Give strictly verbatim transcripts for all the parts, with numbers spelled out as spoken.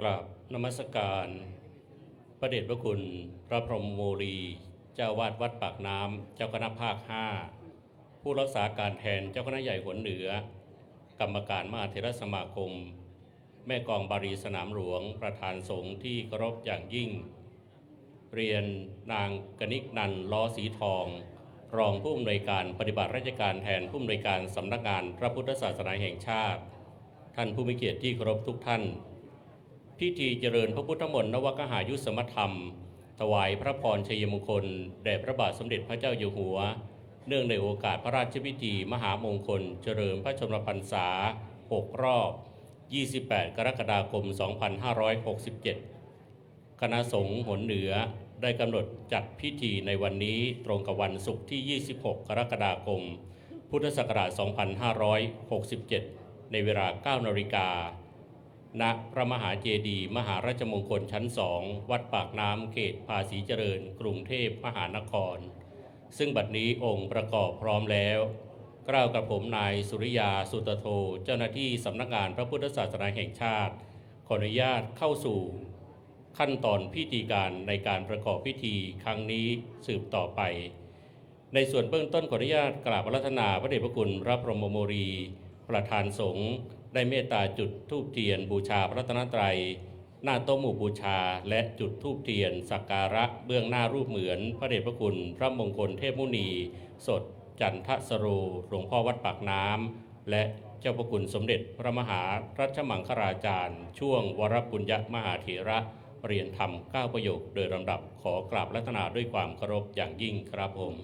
กราบนมัสการ พระเดชพระคุณ พระพรหมโมลี เจ้าอาวาสวัดปากน้ำ เจ้าคณะภาคห้า ผู้รักษาการแทนเจ้าคณะใหญ่หนเหนือ กรรมการมหาเถรสมาคม แม่กองบาลีสนามหลวง ประธานสงฆ์ที่เคารพอย่างยิ่ง เรียนนางกนิกนันท์ ล้อสีทอง รองผู้อำนวยการปฏิบัติราชการแทนผู้อำนวยการสำนักงานพระพุทธศาสนาแห่งชาติ ท่านผู้มีเกียรติที่เคารพทุกท่าน พิธีเจริญพระพุทธมนต์นวกหายุสมธรรม ถวายพระพรชัยมงคล แด่พระบาทสมเด็จพระเจ้าอยู่หัว เนื่องในโอกาสพระราชพิธีมหามงคลเฉลิมพระชนมพรรษา หก รอบ ยี่สิบแปด กรกฎาคม สองพันห้าร้อยหกสิบเจ็ด คณะสงฆ์หนเหนือได้กำหนดจัดพิธีในวันนี้ตรงกับวันศุกร์ที่ ยี่สิบหก กรกฎาคม พุทธศักราช สองพันห้าร้อยหกสิบเจ็ด ในเวลา เก้า นาฬิกา ณ พระมหาเจดีย์มหาราชมงคลชั้นสอง วัดปากน้ำ เขตภาษีเจริญ กรุงเทพมหานคร ซึ่งบัดนี้องค์ประกอบพร้อมแล้ว เกล้ากระผมนายสุริยา สุตโท เจ้าหน้าที่สำนักงานพระพุทธศาสนาแห่งชาติ ขออนุญาตเข้าสู่ขั้นตอนพิธีการในการประกอบพิธีครั้งนี้สืบต่อไป ในส่วนเบื้องต้นขออนุญาตกราบอาราธนาพระเดชพระคุณพระพรหมโมลี ประธานสงฆ์ ได้เมตตาจุดธูปเทียนบูชาพระรัตนตรัย หน้าโต๊ะหมู่บูชา และจุดธูปเทียนสักการะเบื้องหน้ารูปเหมือนพระเดชพระคุณพระมงคลเทพมุนี สด จันทสโร หลวงพ่อวัดปากน้ำ และเจ้าพระคุณสมเด็จพระมหารัชมังคลาจารย์ ช่วงวรปุญญมหาเถระ เรียนธรรมเก้าประโยค โดยลำดับ ขอกราบอาราธนาด้วยความเคารพอย่างยิ่งครับผม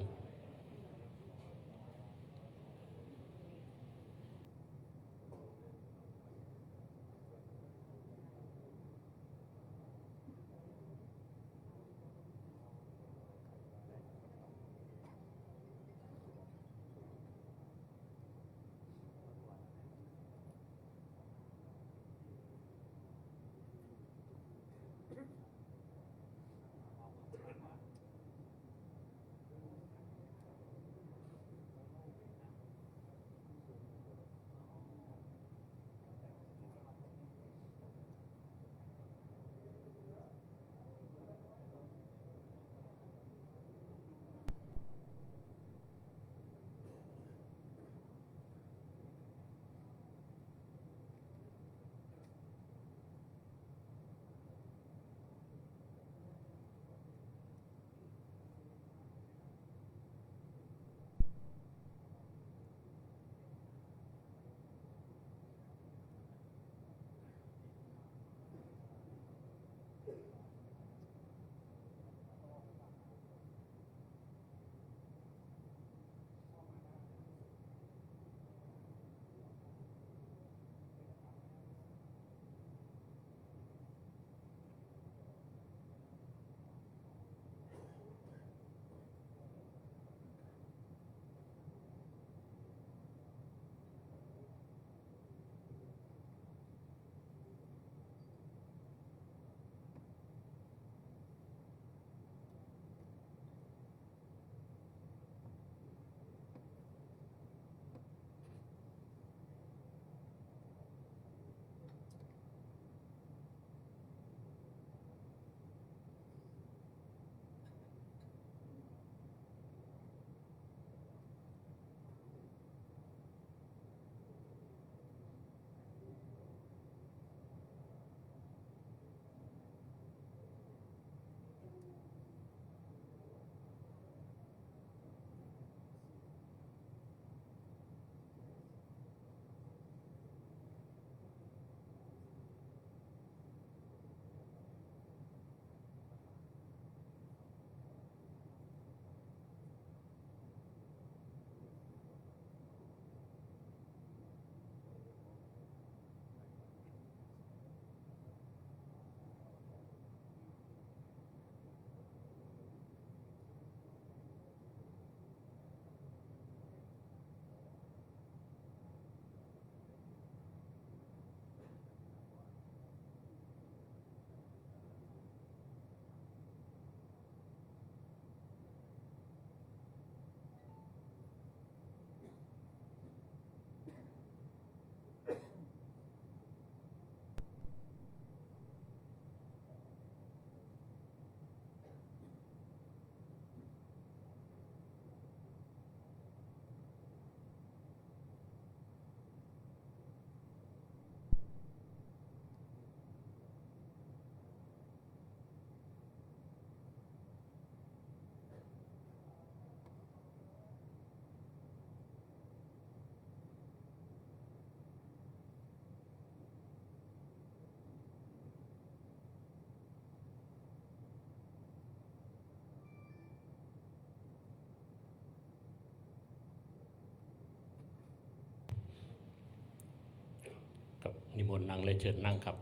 นิมนต์นั่งและเชิญนั่งครับ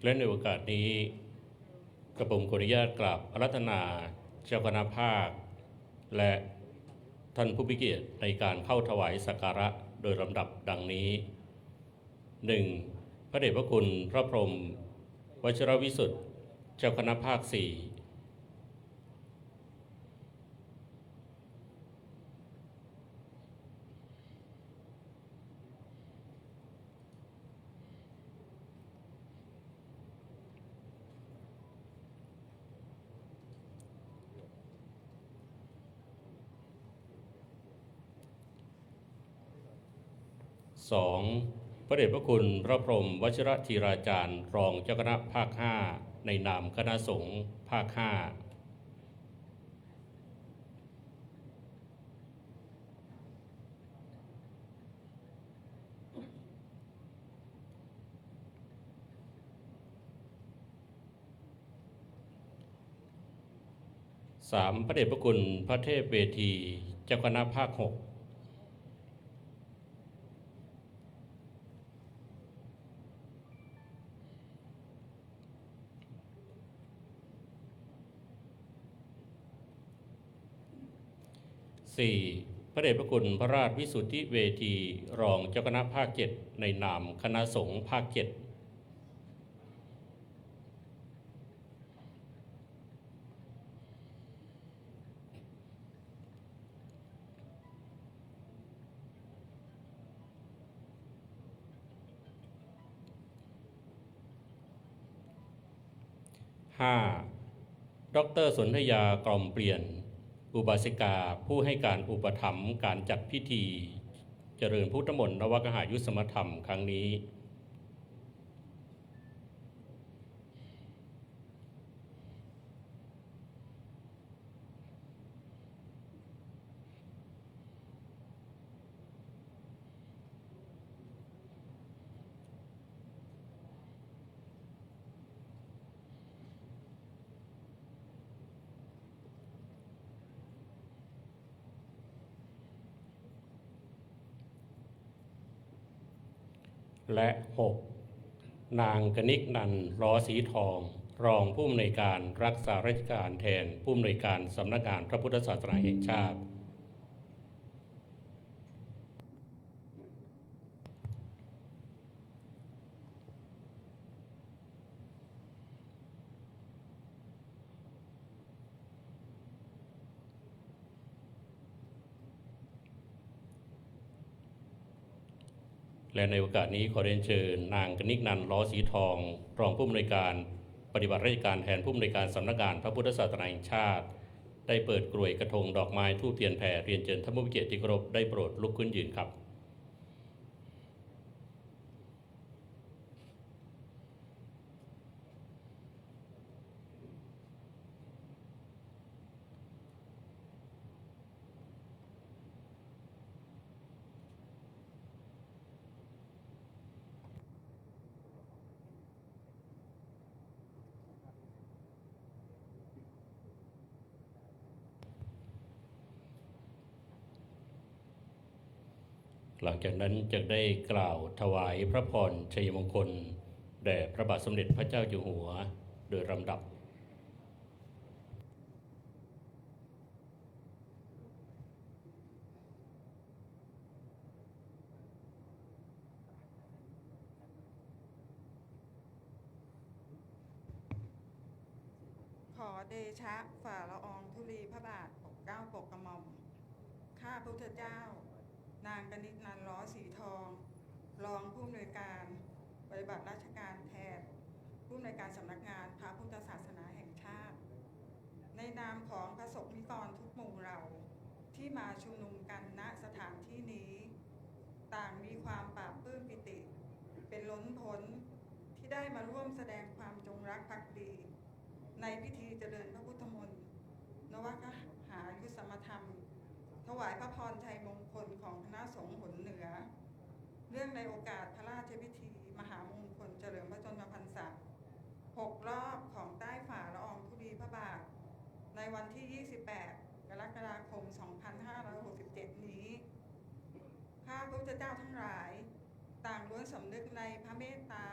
และในโอกาสนี้ กระผมขออนุญาตกราบอาราธนาเจ้าคณะภาค และท่านผู้มีเกียรติในการเข้าถวายสักการะโดยลำดับดังนี้ หนึ่ง พระเดชพระคุณพระพรหมวชิรวิสุทธิ์ เจ้าคณะภาคสี่ สอง พระเดชพระคุณพระพรหมวชิรธีราจารย์ รองเจ้าคณะภาคห้า ในนามคณะสงฆ์ภาคห้า สาม พระเดชพระคุณพระเทพเวที เจ้าคณะภาคหก สี่ พระเดชพระคุณพระราชวิสุทธิเวที รองเจ้าคณะภาคเจ็ด ในนามคณะสงฆ์ภาคเจ็ด ห้า ดอกเตอร์สนธยา กล่อมเปลี่ยน อุบาสิกาผู้ให้การอุปถัมภ์การจัดพิธี เจริญพุทธมนต์นวกหายุสมธรรมครั้งนี้ และหก นางกนิกนันท์ ล้อสีทอง รองผู้อำนวยการรักษาราชการแทนผู้อำนวยการสำนักงานพระพุทธศาสนาแห่งชาติ และในโอกาสนี้ขอเรียนเชิญนางกนิกนันท์ ล้อสีทอง รองผู้อำนวยการปฏิบัติราชการแทนผู้อำนวยการสำนักงานพระพุทธศาสนาแห่งชาติ ได้เปิดกรวยกระทงดอกไม้ธูปเทียนแผ่ เรียนเชิญท่านผู้มีเกียรติที่เคารพได้โปรดลุกขึ้นยืนครับ หลังจากนั้นจะได้กล่าวถวายพระพรชัยมงคล แด่พระบาทสมเด็จพระเจ้าอยู่หัวโดยลำดับ ขอเดชะฝ่าละอองธุลีพระบาทปกเกล้าปกกระหม่อม ข้าพุทธเจ้า นางกนิกนันท์ ล้อสีทอง รองผู้อำนวยการปฏิบัติราชการแทนผู้อำนวยการสำนักงานพระพุทธศาสนาแห่งชาติ ในนามของพระสงฆ์นิกรทุกหมู่เหล่าที่มาชุมนุมกัน ณ สถานที่นี้ ต่างมีความปลาบปลื้มปีติ เป็นล้นพ้นที่ได้มาร่วมแสดงความจงรักภักดี ในพิธีเจริญพระพุทธมนต์ นวกหายุสมธรรม ถวายพระพรชัยมงคลของคณะสงฆ์หนเหนือ เนื่องในโอกาสพระราชพิธีมหามงคลเฉลิมพระชนมพรรษา หก รอบของใต้ฝ่าละอองธุลีพระบาท ในวันที่ ยี่สิบแปด กรกฎาคม สองพันห้าร้อยหกสิบเจ็ด นี้ ข้าพุท ทธเจ้าทั้งหลาย ต่างล้วนสำนึกในพระเมตตา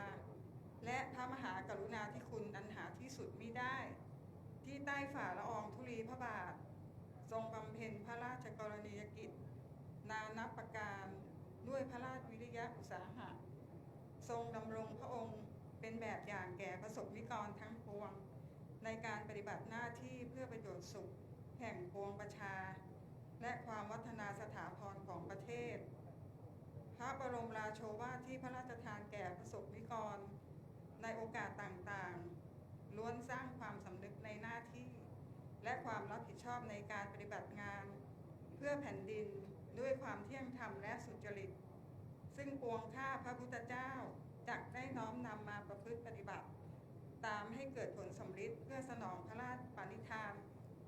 และพระมหากรุณาธิคุณอันหาที่สุดมิได้ ที่ใต้ฝ่าละอองธุลีพระบาท ทรงบำเพ็ญพระราชกรณียกิจ นานับประการ ด้วยพระราชวิริยะอุตสาหะ ทรงดำรงพระองค์เป็นแบบอย่างแก่ประสบนิกรทั้งปวง ในการปฏิบัติหน้าที่เพื่อประโยชน์สุขแห่งปวงประชา และความวัฒนาสถาพรของประเทศ พระบรมราโชวาทที่พระราชทานแก่ประสบนิกรในโอกาสต่างๆ ล้วนสร้างความสำนึกในหน้าที่ และความรับผิดชอบในการปฏิบัติงาน เพื่อแผ่นดินด้วยความเที่ยงธรรมและสุจริต ซึ่งปวงข้าพระพุทธเจ้าจักได้น้อมนำมาประพฤติปฏิบัติ ตามให้เกิดผลสำเร็จเพื่อสนองพระราชปณิธาน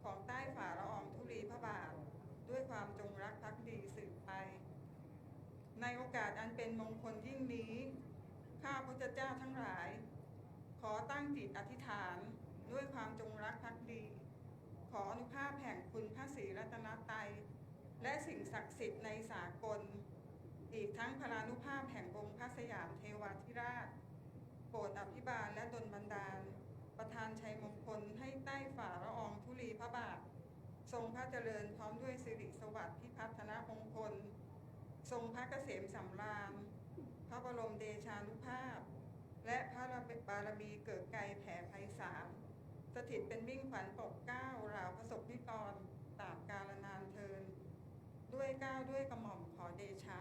ของใต้ฝ่าละอองธุลีพระบาท ด้วยความจงรักภักดีสืบไป ในโอกาสอันเป็นมงคลยิ่งนี้ ข้าพุทธเจ้าทั้งหลาย ขอตั้งจิตอธิษฐานด้วยความจงรักภักดี ขออนุภาพแห่งคุณพระศรีรัตนตรัย และสิ่งศักดิ์สิทธิ์ในสากล อีกทั้งพลานุภาพแห่งองค์พระสยามเทวาธิราช โปรดอภิบาลและดลบันดาล ประทานชัยมงคลให้ใต้ฝ่าละอองธุลีพระบาท ทรงพระเจริญพร้อมด้วยสิริสวัสดิ์พิพัฒนมงคล ทรงพระเกษมสำราญ พระบรมเดชานุภาพ และพระบารมีเกิดไกรแผ่ไพศาล สถิตเป็นมิ่งขวัญปกเกล้าราวประสบนิกรตราบกาลนานเทอญ ด้วยเกล้าด้วยกระหม่อมขอเดชะ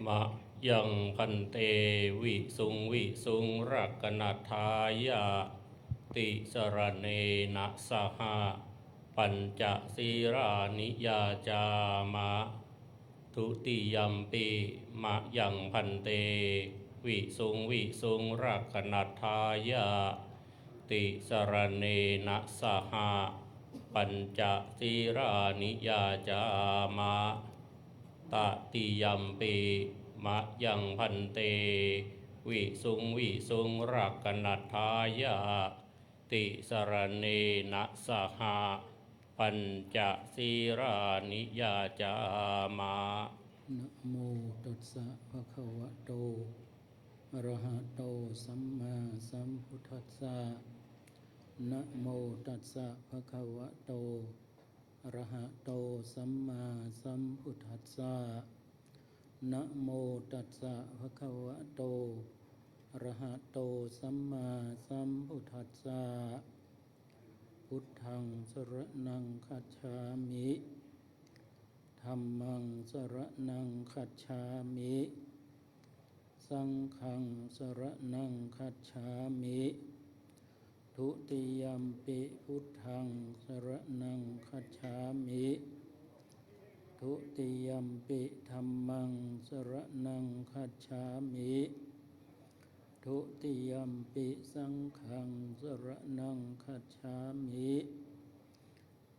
Mayaṃ bhante visuṃ visuṃ rakkhaṇatthāya tisaraṇena saha pañca sīlāni yācāma. Dutiyampi mayaṃ bhante visuṃ visuṃ rakkhaṇatthāya tisaraṇena saha pañca sīlāni yācāma. Tatiyampi mayaṃ bhante visuṃ visuṃ rakkhaṇatthāya tisaraṇena saha pañca sīlāni yācāma. Namo tassa bhagavato arahato sammāsambuddhassa. Namo tassa bhagavato arahato sammāsambuddhassa. Namo tassa bhagavato arahato sammāsambuddhassa. Buddhaṃ saraṇaṃ gacchāmi. Dhammaṃ saraṇaṃ gacchāmi. Saṅghaṃ saraṇaṃ gacchāmi. Dutiyampi buddhaṃ saraṇaṃ gacchāmi. Dutiyampi dhammaṃ saraṇaṃ gacchāmi. Dutiyampi saṅghaṃ saraṇaṃ gacchāmi.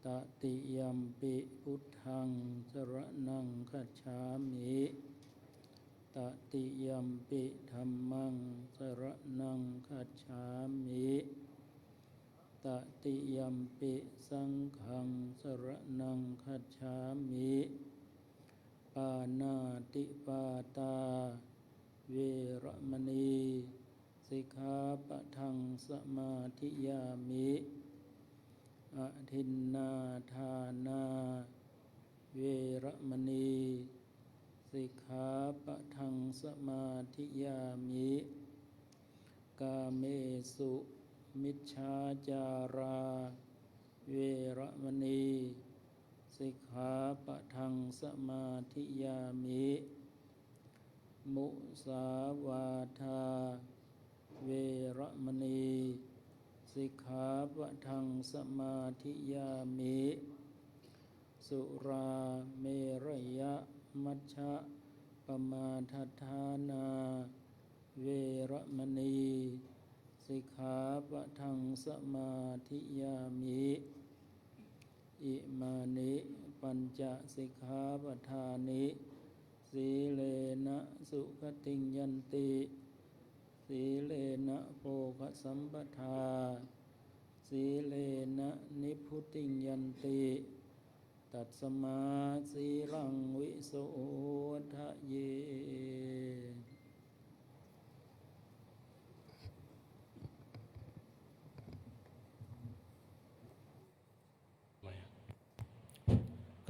Tatiyampi buddhaṃ saraṇaṃ gacchāmi. Tatiyampi dhammaṃ saraṇaṃ gacchāmi. Tatiyampi saṅghaṃ saraṇaṃ gacchāmi. Pāṇātipātā veramaṇī sikkhāpadaṃ samādiyāmi. Adinnādānā veramaṇī sikkhāpadaṃ samādiyāmi. Kāmesu micchācārā veramaṇī sikkhāpadaṃ samādiyāmi. Musāvādā veramaṇī sikkhāpadaṃ samādiyāmi. Surāmerayamajjapamādaṭṭhānā veramaṇī sikkhāpadaṃ samādiyāmi. Imāni pañca sikkhāpadāni. Sīlena sugatiṃ yanti, sīlena bhogasampadā, sīlena nibbutiṃ yanti, tasmā sīlaṃ visodhaye.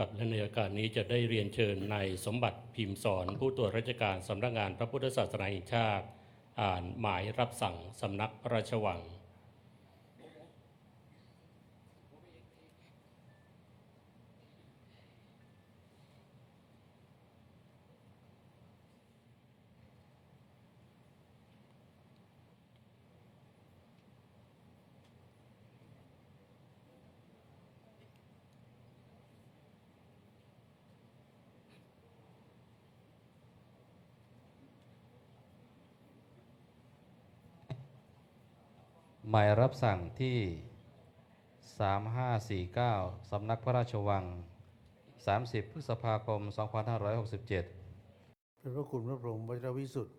ครับ และในโอกาสนี้จะได้เรียนเชิญนายสมบัติ พิมพ์สอน ผู้ตรวจราชการสำนักงานพระพุทธศาสนาแห่งชาติ อ่านหมายรับสั่งสำนักพระราชวัง หมายรับสั่งที่ สามห้าสี่เก้า สำนักพระราชวัง สามสิบ พฤษภาคม สองพันห้าร้อยหกสิบเจ็ด พระเดชพระคุณพระพรหมวัชรวิสุทธิ์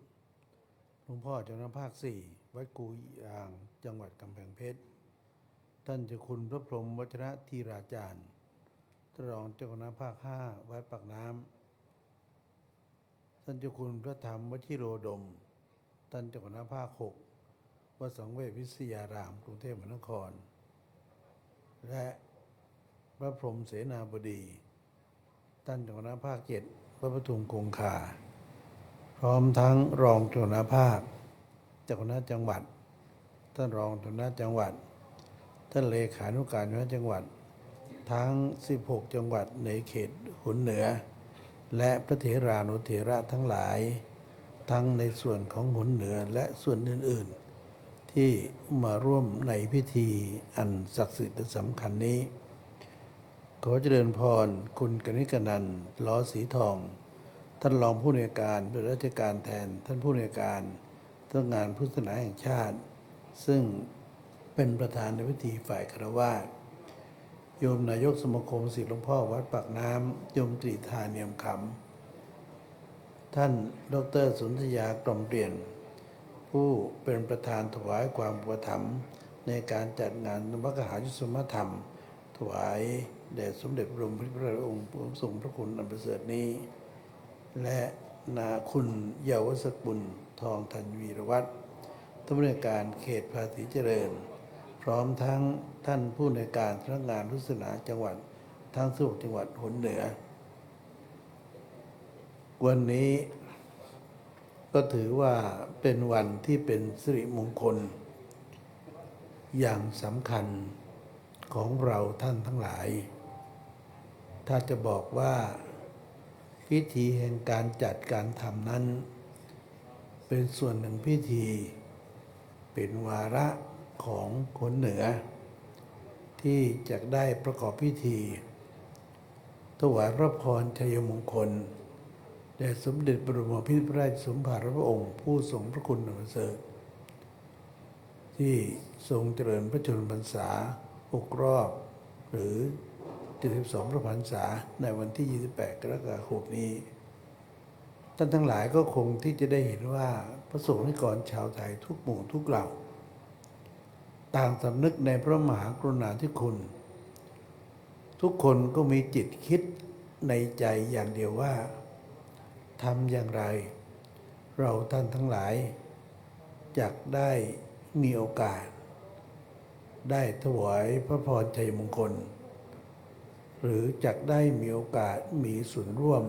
หลวงพ่อเจ้าคณะภาคสี่ วัดกู่ยาง จังหวัดกำแพงเพชร ท่านเจ้าคุณพระพรหมวัชรธีราจารย์ ท่านรองเจ้าคณะภาคห้า วัดปากน้ำ ท่านเจ้าคุณพระธรรมวชิโรดม ท่านเจ้าคณะภาคหก วัดสังเวชวิทยาราม กรุงเทพมหานคร และพระพรหมเสนาบดี ท่านเจ้าคณะภาคเจ็ด วัดปทุมคงคา พร้อมทั้งรองเจ้าคณะภาค เจ้าคณะจังหวัด ท่านรองเจ้าคณะจังหวัด ท่านเลขานุการเจ้าคณะจังหวัด ทั้งสิบหกจังหวัดในเขตหนเหนือ และพระเถรานุเถระทั้งหลาย ทั้งในส่วนของหนเหนือและส่วนอื่นๆ ที่มาร่วมในพิธีอันศักดิ์สิทธิ์และสำคัญนี้ ขอเจริญพรคุณกนิกานันท์ ล้อสีทอง ท่านรองผู้อำนวยการปฏิบัติราชการแทนท่านผู้อำนวยการสำนักงานพุทธศาสนาแห่งชาติ ซึ่งเป็นประธานในพิธีฝ่ายฆราวาส โยมนายกสมาคมศิษย์หลวงพ่อวัดปากน้ำ โยมตรีธาเนียมขำ ท่านดอกเตอร์สุนทยากล่อมเปลี่ยน ผู้เป็นประธานถวายความอุปถัมภ์ในการจัดงานนวกหายุสมธรรม ถวายแด่สมเด็จพระบรมพระองค์ผู้ทรงพระคุณอันประเสริฐนี้ และนาคุณเยาวสกุล ทองธันวีรวัฒน์ ท่านผู้อำนวยการเขตภาษีเจริญ พร้อมทั้งท่านผู้อำนวยการสำนักงานพุทธศาสนาจังหวัดทั้งสิบหกจังหวัดหนเหนือ วันนี้ก็ถือว่าเป็นวันที่เป็นสิริมงคลอย่างสำคัญของเราท่านทั้งหลาย ถ้าจะบอกว่าพิธีแห่งการจัดการทำนั้น เป็นส่วนหนึ่งพิธี เป็นวาระของคนเหนือ ที่จะได้ประกอบพิธี ถวายพระพรชัยมงคลแด่สมเด็จพระบรมพิตรพระราชสมภารพระองค์ผู้ทรงพระคุณอันประเสริฐ ที่ทรงเจริญพระชนมพรรษาหกรอบ หรือ เจ็ดสิบสอง พระพรรษา ในวันที่ ยี่สิบแปด กรกฎาคมนี้ ท่านทั้งหลายก็คงที่จะได้เห็นว่าพระสงฆ์นิกรชาวไทยทุกหมู่ทุกเหล่า ต่างสำนึกในพระมหากรุณาธิคุณ ทุกคนก็มีจิตคิดในใจอย่างเดียวว่า ทำอย่างไร เราท่านทั้งหลายจักได้มีโอกาส ได้ถวายพระพรชัยมงคล หรือจักได้มีโอกาสมีส่วนร่วม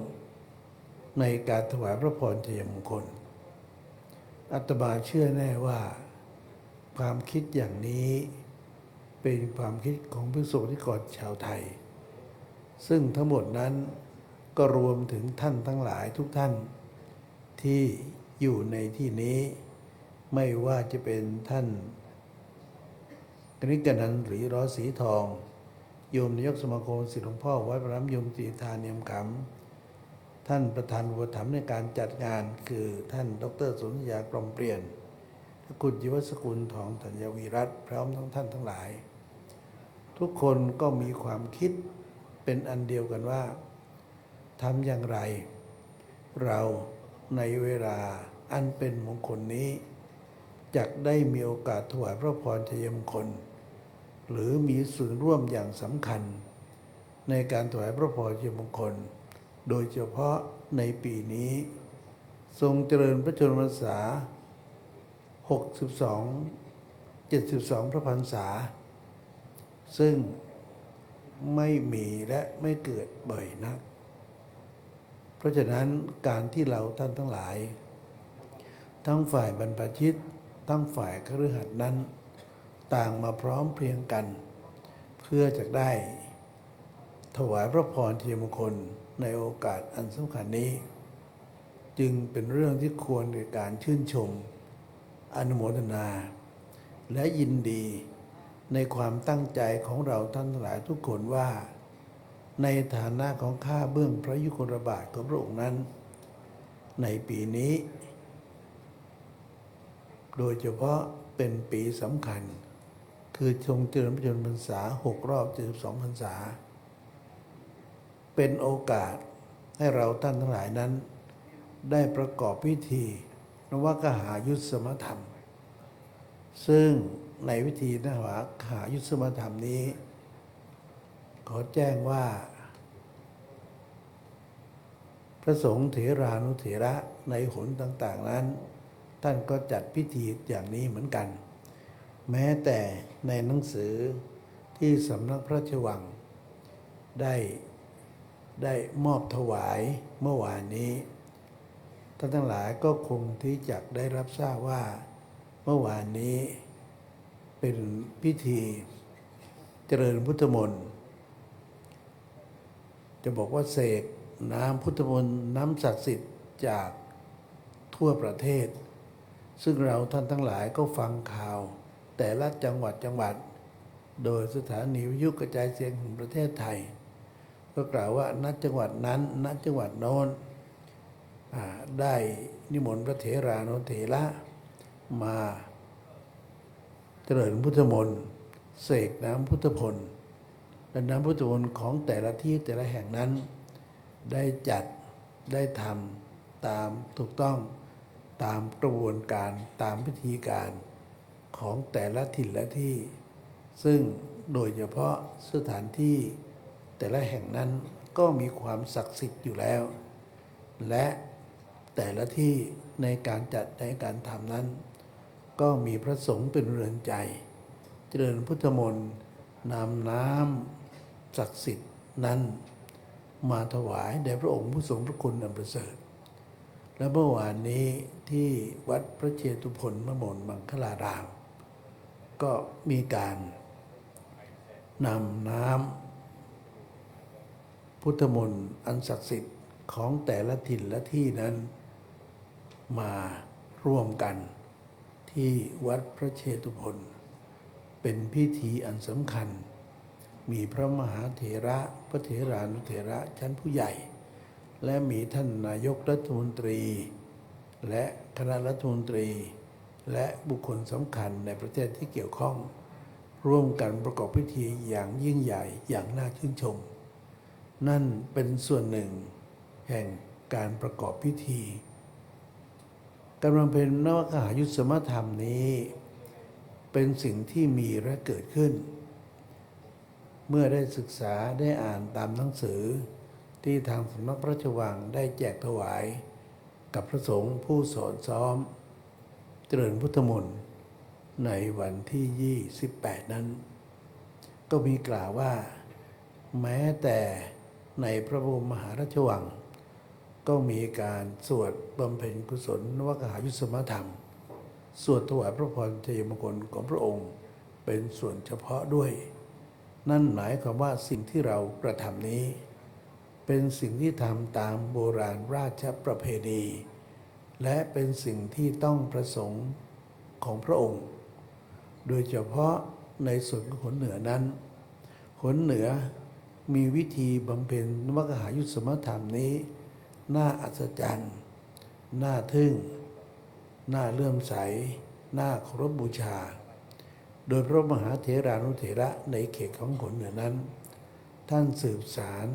ในการถวายพระพรชัยมงคล อาตมาเชื่อแน่ว่า ความคิดอย่างนี้เป็นความคิดของภิกษุนิกรชาวไทย ซึ่งทั้งหมดนั้นก็รวมถึงท่านทั้งหลายทุกท่านที่อยู่ในที่นี้ ไม่ว่าจะเป็นท่านกนิกานันท์ หรือ ร.ศรีทอง โยมนายกสมาคมศิษย์หลวงพ่อวัดพระน้ำยม ศรีทาเนียมคำ ท่านประธานอุปถัมภ์ในการจัดงาน คือท่านดอกเตอร์ สุนทยา กล่อมเปลี่ยน และคุณจิวสกุล ทองธัญวีรัตน์ พร้อมทั้งท่านทั้งหลาย ทุกคนก็มีความคิดเป็นอันเดียวกันว่า ทำอย่างไร เราในเวลาอันเป็นมงคลนี้ จักได้มีโอกาสถวายพระพรชัยมงคล หรือมีส่วนร่วมอย่างสำคัญ ในการถวายพระพรชัยมงคล โดยเฉพาะในปีนี้ ทรงเจริญพระชนมพรรษา หกสิบสอง เจ็ดสิบสอง พระพรรษา ซึ่งไม่มีและไม่เกิดบ่อยนัก เพราะฉะนั้นการที่เราท่านทั้งหลาย ทั้งฝ่ายบรรพชิต ทั้งฝ่ายคฤหัสถ์นั้น ต่างมาพร้อมเพรียงกัน เพื่อจะได้ถวายพระพรชัยมงคลในโอกาสอันสำคัญนี้ จึงเป็นเรื่องที่ควรแก่การชื่นชม อนุโมทนา และยินดีในความตั้งใจของเราท่านทั้งหลายทุกคนว่า ในฐานะของข้าเบื้องพระยุคลบาทของพระองค์นั้น ในปีนี้ โดยเฉพาะเป็นปีสำคัญ คือทรงเจริญพระชนมพรรษาหกรอบ เจ็ดสิบสอง พรรษา เป็นโอกาสให้เราท่านทั้งหลายนั้น ได้ประกอบพิธีนวกหายุตสมธรรม ซึ่งในพิธีนวกหายุตสมธรรมนี้ ขอแจ้งว่า พระสงฆ์เถรานุเถระในหนต่างๆนั้น ท่านก็จัดพิธีอย่างนี้เหมือนกัน แม้แต่ในหนังสือที่สำนักพระราชวังได้ ได้มอบถวายเมื่อวานนี้ ท่านทั้งหลายก็คงที่จะได้รับทราบว่า เมื่อวานนี้เป็นพิธีเจริญพุทธมนต์ จะบอกว่าเสกน้ำพุทธมนต์ น้ำศักดิ์สิทธิ์จากทั่วประเทศ ซึ่งเราท่านทั้งหลายก็ฟังข่าวแต่ละจังหวัดจังหวัด โดยสถานีวิทยุกระจายเสียงแห่งประเทศไทย ก็กล่าวว่า ณ จังหวัดนั้น ณ จังหวัดโน้น อ่า ได้นิมนต์พระเถรานุเถระมาเจริญพุทธมนต์ เสกน้ำพุทธพล และน้ำพุทธมนต์ของแต่ละที่แต่ละแห่งนั้น ได้จัด ได้ทำตามถูกต้อง ตามกระบวนการ ตามพิธีการของแต่ละถิ่นและที่ ซึ่งโดยเฉพาะสถานที่แต่ละแห่งนั้นก็มีความศักดิ์สิทธิ์อยู่แล้ว และแต่ละที่ในการจัดในการทำนั้น ก็มีพระสงฆ์เป็นเรือนใจ เจริญพุทธมนต์ นำน้ำศักดิ์สิทธิ์นั้น มาถวายแด่พระองค์ผู้ทรงพระคุณอันประเสริฐ และเมื่อวานนี้ที่วัดพระเชตุพนมโนมังคลาราม ก็มีการนำน้ำพุทธมนต์อันศักดิ์สิทธิ์ของแต่ละถิ่นและที่นั้น มาร่วมกันที่วัดพระเชตุพน เป็นพิธีอันสำคัญ มีพระมหาเถระ พระเถรานุเถระชั้นผู้ใหญ่ และมีท่านนายกรัฐมนตรี และคณะรัฐมนตรี และบุคคลสำคัญในประเทศที่เกี่ยวข้อง ร่วมกันประกอบพิธีอย่างยิ่งใหญ่อย่างน่าชื่นชม นั่นเป็นส่วนหนึ่งแห่งการประกอบพิธี การบำเพ็ญนวกหายุตสมธรรมนี้ เป็นสิ่งที่มีและเกิดขึ้น เมื่อได้ศึกษาได้อ่านตามหนังสือ ที่ทางสำนักพระราชวังได้แจกถวาย กับพระสงฆ์ผู้สอนซ้อม เจริญพุทธมนต์ในวันที่ ยี่สิบแปด นั้น ก็มีกล่าวว่า แม้แต่ในพระบรมมหาราชวัง ก็มีการสวดบำเพ็ญกุศลนวกหายุตสมธรรม สวดถวายพระพรชัยมงคลของพระองค์เป็นส่วนเฉพาะด้วย นั่นหมายความว่าสิ่งที่เรากระทำนี้ เป็นสิ่งที่ทำตามโบราณราชประเพณี และเป็นสิ่งที่ต้องประสงค์ของพระองค์ โดยเฉพาะในส่วนของโขนเหนือนั้น โขนเหนือมีวิธีบำเพ็ญนวกหายุตสมธรรมนี้ น่าอัศจรรย์ น่าทึ่ง น่าเลื่อมใส น่าเคารพบูชา โดยพระมหาเถรานุเถระในเขตของโขนเหนือนั้น ท่านสืบสาน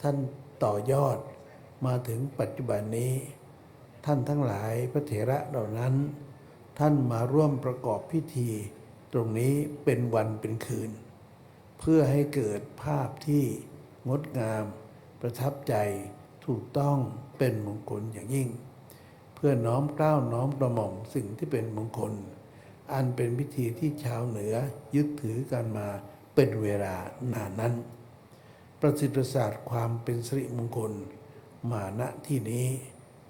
ท่านต่อยอดมาถึงปัจจุบันนี้ ท่านทั้งหลายพระเถระเหล่านั้น ท่านมาร่วมประกอบพิธีตรงนี้เป็นวันเป็นคืน เพื่อให้เกิดภาพที่งดงาม ประทับใจ ถูกต้อง เป็นมงคลอย่างยิ่ง เพื่อน้อมเกล้าน้อมกระหม่อมสิ่งที่เป็นมงคล อันเป็นพิธีที่ชาวเหนือยึดถือกันมาเป็นเวลานานนั้น ประสิทธิ์ประสาทความเป็นสิริมงคลมาณที่นี้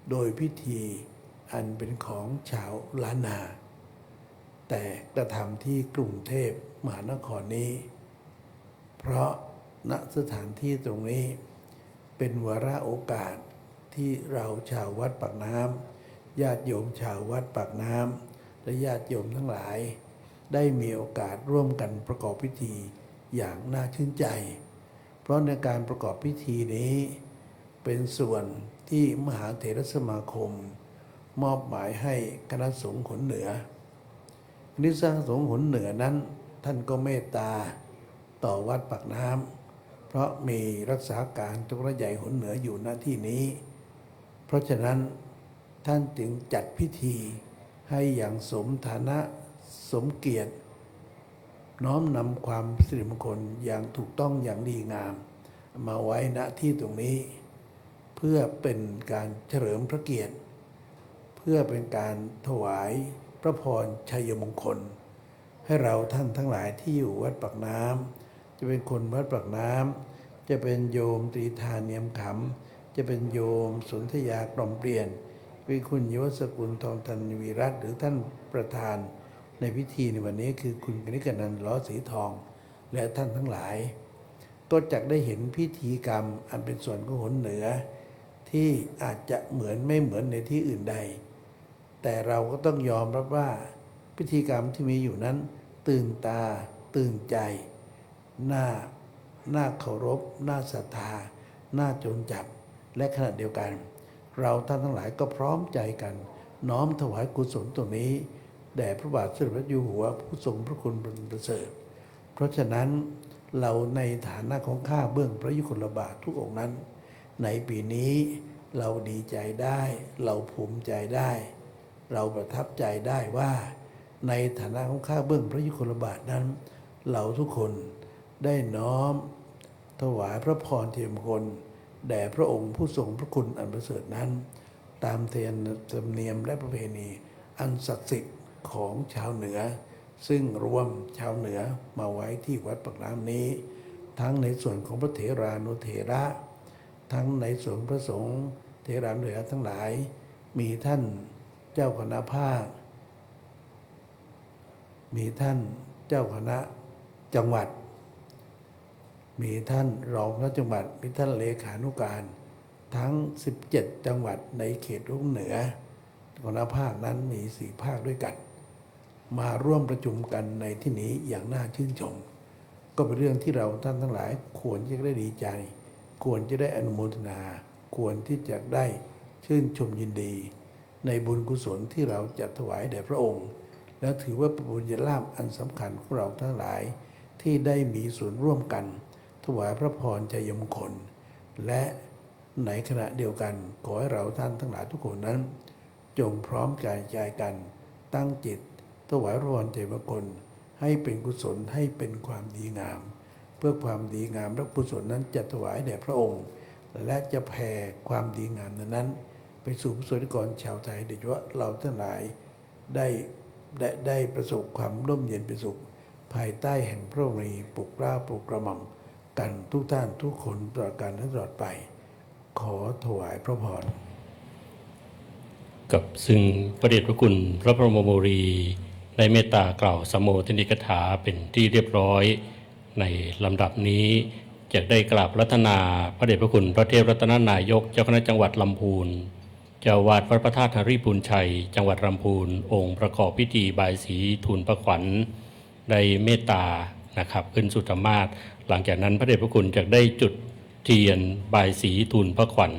โดยพิธีอันเป็นของชาวล้านนา แต่กระทำที่กรุงเทพมหานครนี้ เพราะ ณ สถานที่ตรงนี้ เป็นวาระโอกาสที่เราชาววัดปากน้ำ ญาติโยมชาววัดปากน้ำ และญาติโยมทั้งหลาย ได้มีโอกาสร่วมกันประกอบพิธีอย่างน่าชื่นใจ เพราะในการประกอบพิธีนี้ เป็นส่วนที่มหาเถรสมาคม มอบหมายให้คณะสงฆ์โขนเหนือ คณะสงฆ์โขนเหนือนั้น ท่านก็เมตตาต่อวัดปากน้ำ เพราะมีรักษาการเจ้าคณะใหญ่โขนเหนืออยู่ณที่นี้ เพราะฉะนั้นท่านจึงจัดพิธีให้อย่างสมฐานะสมเกียรติ น้อมนำความสิริมงคลอย่างถูกต้องอย่างดีงาม มาไว้ณที่ตรงนี้ เพื่อเป็นการเฉลิมพระเกียรติ เพื่อเป็นการถวายพระพรชัยมงคล ให้เราท่านทั้งหลายที่อยู่วัดปากน้ำ จะเป็นคนวัดปากน้ำ จะเป็นโยมตรีธาเนียมขำ จะเป็นโยมสนธยากล่อมเปลี่ยน เป็นคุณยศกุลทองธันวีรัตน์ หรือท่านประธานในพิธีในวันนี้คือคุณกนิกานันท์ ล้อสีทอง และท่านทั้งหลาย ก็จักได้เห็นพิธีกรรมอันเป็นส่วนของโขนเหนือ ที่อาจจะเหมือนไม่เหมือนในที่อื่นใด แต่เราก็ต้องยอมรับว่าพิธีกรรมที่มีอยู่นั้นตื่นตาตื่นใจ น่า น่าเคารพ น่าศรัทธา น่าจดจำ และขณะเดียวกัน เราท่านทั้งหลายก็พร้อมใจกันน้อมถวายกุศลตรงนี้ แด่พระบาทสมเด็จพระเจ้าอยู่หัวผู้ทรงพระคุณประเสริฐ เพราะฉะนั้นเราในฐานะของข้าเบื้องพระยุคลบาททุกองค์นั้น ในปีนี้เราดีใจได้ เราภูมิใจได้ เราประทับใจได้ว่า ในฐานะของข้าเบื้องพระยุคลบาทนั้น เราทุกคนได้น้อมถวายพระพรชัยมงคล แด่พระองค์ผู้ทรงพระคุณอันประเสริฐนั้น ตามธรรมเนียมและประเพณีอันศักดิ์สิทธิ์ของชาวเหนือ ซึ่งรวมชาวเหนือมาไว้ที่วัดปากน้ำนี้ ทั้งในส่วนของพระเถรานุเถระ ทั้งในส่วนพระสงฆ์เถรานุเถระทั้งหลาย มีท่านเจ้าคณะภาค มีท่านเจ้าคณะจังหวัด มีท่านรองเจ้าคณะจังหวัด มีท่านเลขานุการ ทั้ง สิบเจ็ด จังหวัดในเขตโขนเหนือ เจ้าคณะภาคนั้นมีสี่ภาคด้วยกัน มาร่วมประชุมกันในที่นี้อย่างน่าชื่นชม ก็เป็นเรื่องที่เราท่านทั้งหลายควรจะได้ดีใจ ควรจะได้อนุโมทนา ควรที่จะได้ชื่นชมยินดี ในบุญกุศลที่เราจัดถวายแด่พระองค์ และถือว่าเป็นบุญญาลาภอันสำคัญของเราทั้งหลายที่ได้มีส่วนร่วมกันถวายพระพรชัยมงคล และในขณะเดียวกันขอให้เราท่านทั้งหลายทุกคนนั้น จงพร้อมใจใจกันตั้งจิตถวายพระพรชัยมงคล ให้เป็นกุศลให้เป็นความดีงาม เพื่อความดีงามและกุศลนั้นจะถวายแด่พระองค์ และจะแผ่ความดีงามนั้นๆไปสู่ประสบนิกรชาวไทยโดยเฉพาะเราทั้งหลาย ได้ได้ได้ประสบความร่มเย็นเป็นสุข ภายใต้แห่งพระบารมีปกเกล้าปกกระหม่อมกันทุกท่านทุกคนตลอดกาลและตลอดไป ขอถวายพระพร กับซึ่งพระเดชพระคุณพระพรหมมุนีได้เมตตากล่าวสัมโมทนียกถาเป็นที่เรียบร้อย ในลำดับนี้จะได้กราบอาราธนาพระเดชพระคุณพระเทพรัตนนายกเจ้าคณะจังหวัดลำพูน เจ้าอาวาสวัดพระธาตุหริภุญชัย จังหวัดลำพูน องค์ประกอบพิธีบายสีทูลพระขวัญ ได้เมตตานะครับ ขึ้นสุตมาศ หลังจากนั้นพระเดชพระคุณจะได้จุดเทียนบายสีทูลพระขวัญ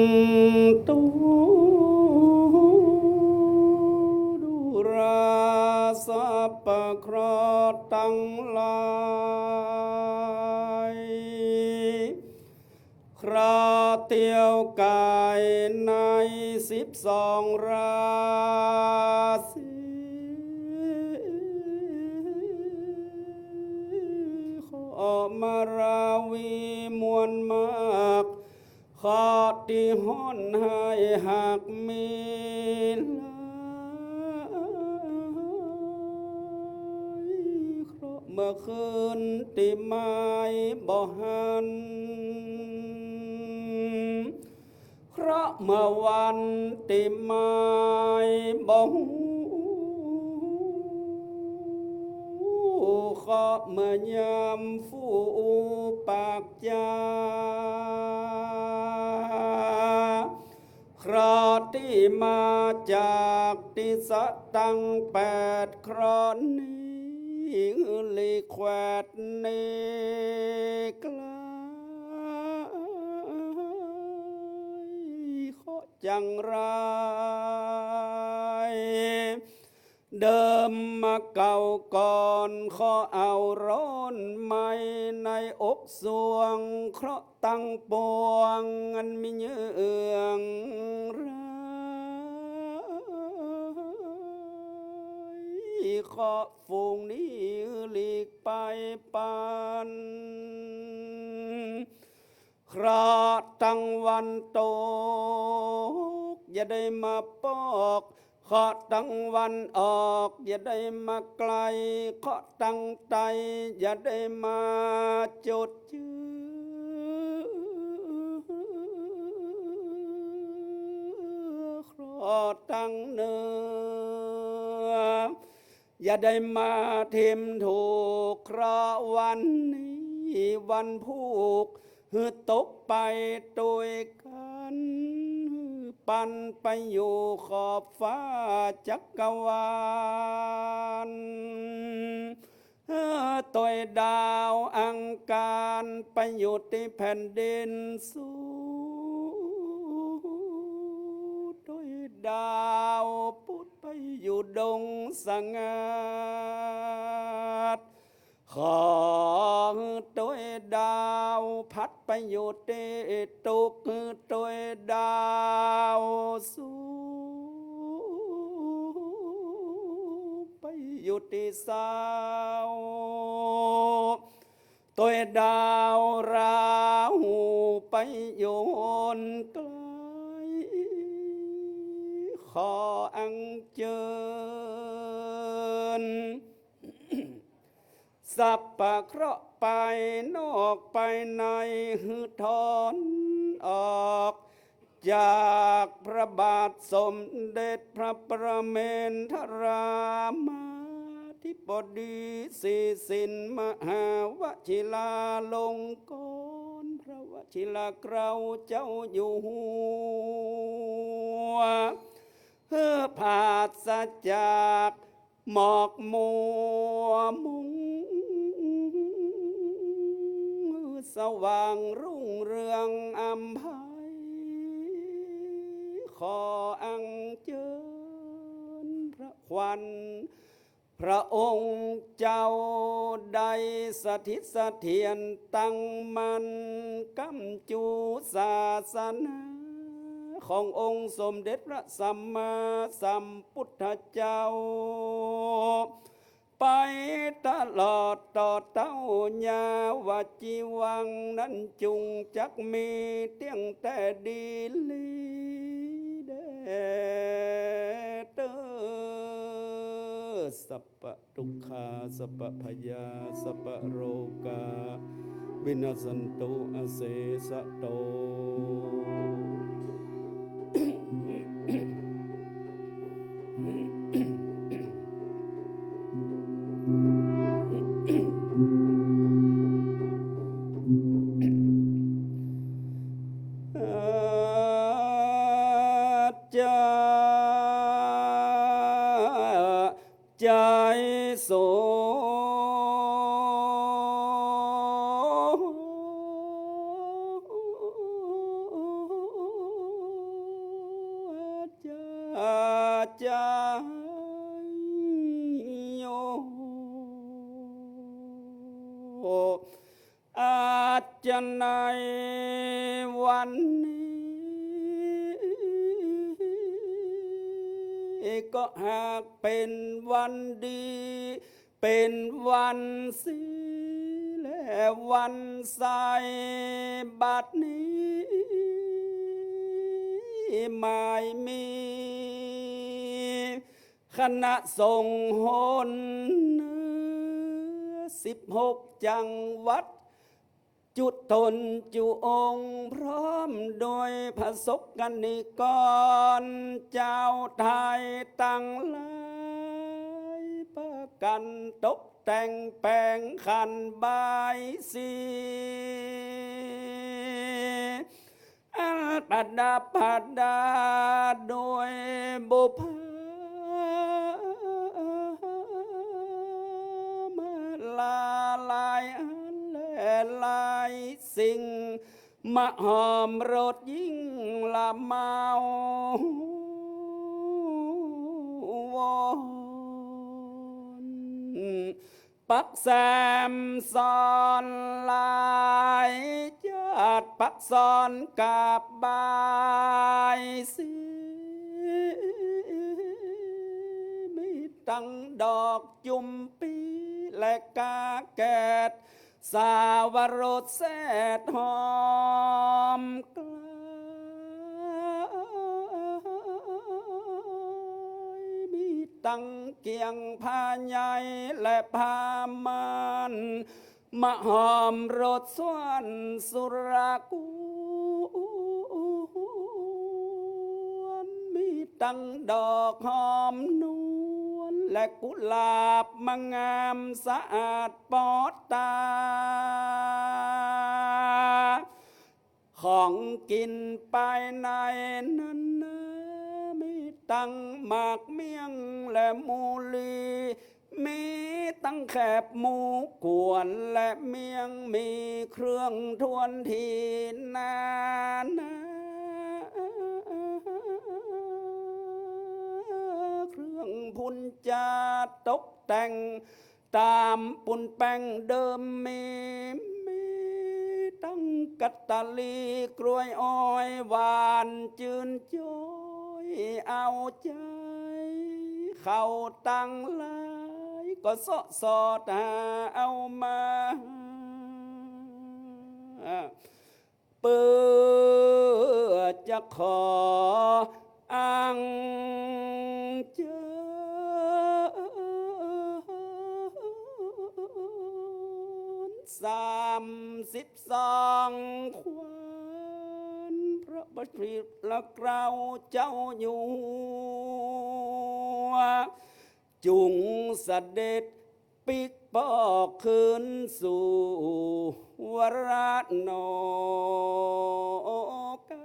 Suṇantu ดูราสัพพะเคราะห์ทั้งหลาย เคราะห์เที่ยวกายในสิบสองราศี เคราะห์มาราวีมวลมาก เคราะห์ที่ห้อนหายหากมีหลาย เคราะห์เมื่อคืนที่หมายบ่หัน เคราะห์เมื่อวันที่หมายบ่ฮู้ เคราะห์เมื่อยามฟูปากจา เคราะห์ที่มาจากทิศทั้งแปด เคราะห์นี้หลีกแควนนี้ไกล เคราะห์จังไร เดิมมาเก่าก่อน เคราะห์เอาร้อนไหม้ในอกสวง เคราะห์ตังปวงอันมีเยื่องร้าย เคราะห์ฝูงนี้หลีกไปปัน เคราะห์ตังวันตก อย่าได้มาปอก เคราะห์ตังวันออก อย่าได้มาไกล เคราะห์ตังใต้ อย่าได้มาจุดจื้อ เคราะห์ตังเหนือ อย่าได้มาทิ่มถูก เคราะห์วันนี้วันพูก หื้อตกไปตวยกัน หื้อปันไปอยู่ขอบฟ้าจักรวาล หื้อตวยดาวอังคารไปอยู่ที่แผ่นดินสูง ตวยดาวพุธไปอยู่ดงสงัด ขอหื้อตวยดาวพัดไปอยู่ที่ทุกข์ หื้อตวยดาวสุขไปอยู่ที่เศร้า โดยดาวราหูไปโยนไกล ขออัญเชิญ สัพพะเคราะห์ภายนอกภายในหื้อถอนออก จากพระบาทสมเด็จพระประเมนทรามาธิบดี ศรีสินมหาวชิราลงกรณ พระวชิรเกล้าเจ้าอยู่หัว เพื่อปราศจากหมอกมัวมุง สว่างรุ่งเรืองอำไพ ขออัญเชิญพระควัน พระองค์เจ้าได้สถิตเสถียรตั้งมั่น ค้ำจุศาสนา ขององค์สมเด็จพระสัมมาสัมพุทธเจ้า ไปตลอดต่อเต้า ยาวจีวังนั้นจุงจักมีเตี้ยงแต่ดีลีแด่เตอ สัพพะทุกขา สัพพะพยา สัพพะโรกา วินัสสันตุ อเสสะโต อาจา ใจโส จา จาโย อาจจะในวันนี้ ก็หากเป็นวันดี เป็นวันสี และวันใส บัดนี้หมายมี คณะสงฆ์หนเหนือ สิบหกจังหวัด จุตนจุองค์ พร้อมโดยพระสงฆ์นิกร เจ้าไทยตังหลาย ประกันตกแต่งแปลงขันบายสี อันประดับประดาด้วยบุปผามาลาหลายอันและหลายสิ่ง มะหอมรสยิ่งละเมาวน ปักแซมซ้อนหลาย จัดปักซ้อนกราบบายสี มีตั้งดอกจุมปีและกาแกด สาวรสแสดหอมกลาย มีตั้งเกียงผ้าใหญ่และผ้าม่าน มะหอมรสสวนสุรกวน มีตั้งดอกหอมนวลและกุหลาบมางามสะอาดปอดตา ของกินภายในนั้นนะ มีตั้งหมากเมี่ยงและมูลี มีตั้งแคบหมูกวนและเมี่ยง มีเครื่องทวนทีนานา เครื่องพุนจาตกแต่ง ตามปุนแป้งเดิมมี มีตั้งกัตตาลีกล้วยอ้อยหวานจืนจ้อยเอาใจ เขาตังหลายก็เสาะสอดหาเอามา เพื่อจะขออัญเชิญสามสิบสองขวัญ พระบพิตรเกล้าเจ้าอยู่หัว จุงเสด็จปิ๊กปอกคืนสู่วรนอกา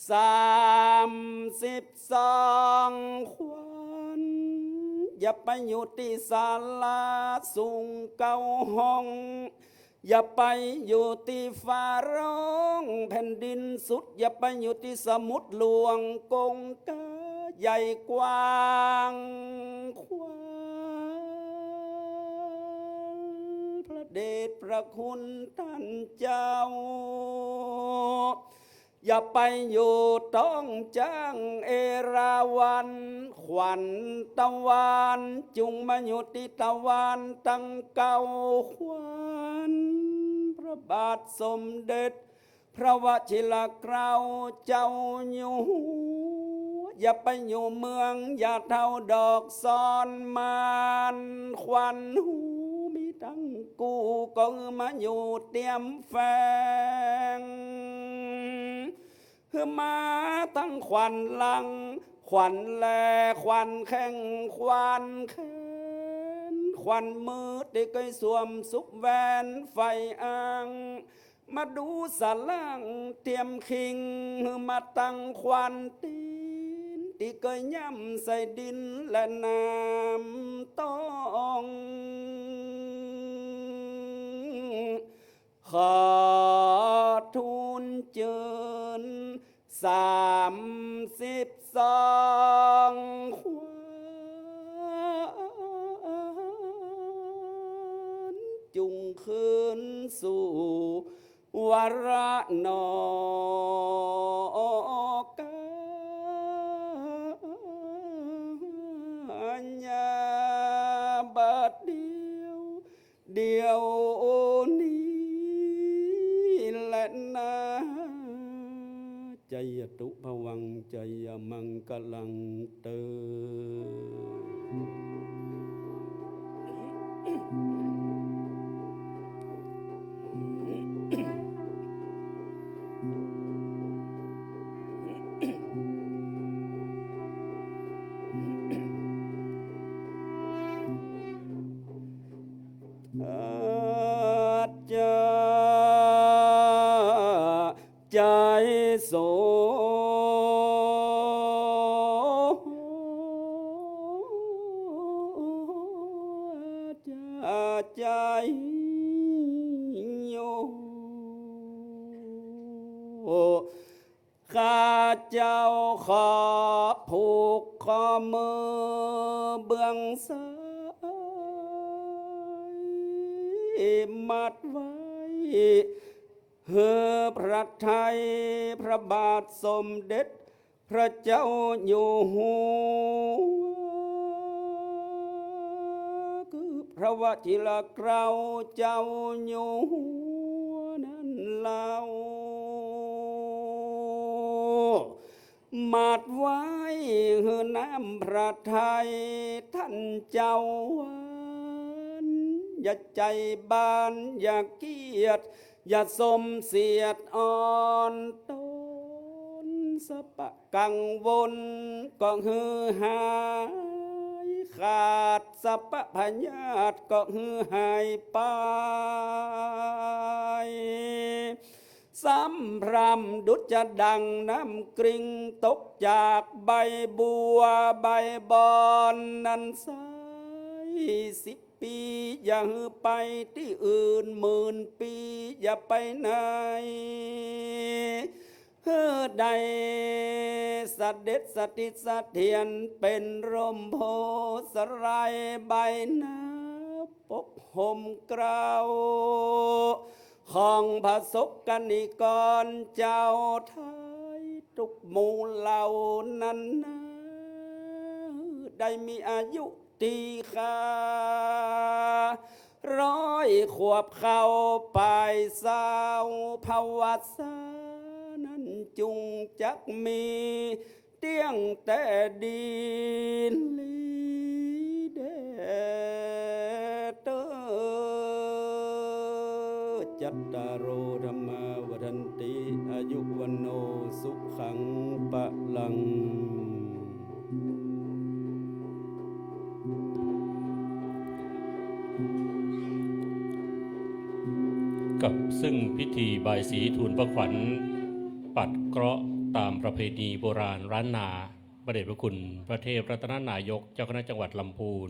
สามสิบสองขวัญ อย่าไปอยู่ที่ศาลาสูงเก้าห้อง อย่าไปอยู่ที่ฟ้าร้องแผ่นดินสุด อย่าไปอยู่ที่สมุทรหลวงคงคา ใหญ่กว้างขวาง พระเดชพระคุณท่านเจ้า อย่าไปอยู่ท้องช้างเอราวัณ ขวัญทวารจุงมาอยู่ที่ทวารทั้งเก้าขวัญ พระบาทสมเด็จพระวชิรเกล้าเจ้าอยู่หัว อย่าไปอยู่เมืองอย่าเฒ่าดอกซอนมาน ขวัญฮูมีทั้งกู้ก็มาอยู่เตียมแฝง คือมาทั้งขวัญหลัง ขวัญแล ขวัญแข้ง ขวัญแขน ขวัญมือที่เคยสวมสุบแหวนไฟอ้าง มาดูสล่างเตียมคิง คือมาตั้งขวัญตีน ที่เคยย่ำใส่ดินและน้ำตอง ขอทูลเจิญสามสิบสองขวัญ จุงคืนสู่วรนอกา บัดเดียว เดี๋ยวนี้แหละนะ Jayatu bhavaṃ jayamaṅgalaṃ te. อาจจะใจโส อาจจะใจโย ข้าเจ้าขอผูกข้อมือเบื้องซ้าย มัดไว้ หื้อพระทัยพระบาทสมเด็จพระเจ้าอยู่หัว คือพระวชิรเกล้าเจ้าอยู่หัวนั้นเล่า มัดไว้หื้อน้ำพระทัยท่านเจ้าหวาน อย่าใจบาน อย่าเกียจ อย่าสมเสียดอ่อนตน สัพพะกังวลก็หื้อหายขาด สัพพะพยาธิก็หื้อหายไป สำพร่ำดุจดังน้ำกริ่งตกจากใบบัวใบบอนนั้นไซร้ สิบปีอย่าหื้อไปที่อื่น หมื่นปีอย่าไปไหน หื้อได้เสด็จสถิตเสถียรเป็นร่มโพธิ์สะไลใบหนาปกห่มเกล้า ของพระสกนิกรเจ้าไทยทุกหมู่เหล่านั้นนา ได้มีอายุตีค่าร้อยขวบเข้าไปเศร้าพวัสสานั้นจุงจักมี เตี้ยงแต่ดีลีแด่เตอ จัตตาโร ธัมมา วัฑฒันติ อายุ วัณโณ สุขัง พลัง กับซึ่งพิธีบายสีทูลพระขวัญปัดเคราะห์ตามประเพณีโบราณล้านนา พระเดชพระคุณพระเทพรัตนนายก เจ้าคณะจังหวัดลำพูน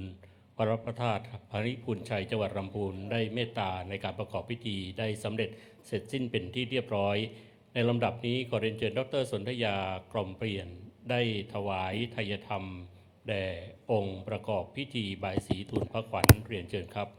วัดพระธาตุปริพูนชัย จังหวัดลำพูน ได้เมตตาในการประกอบพิธีได้สำเร็จเสร็จสิ้นเป็นที่เรียบร้อย ในลำดับนี้ขอเรียนเชิญดอกเตอร์สนธยา กล่อมเปลี่ยน ได้ถวายไทยธรรมแด่องค์ประกอบพิธีบายสีทูลพระขวัญ เรียนเชิญครับ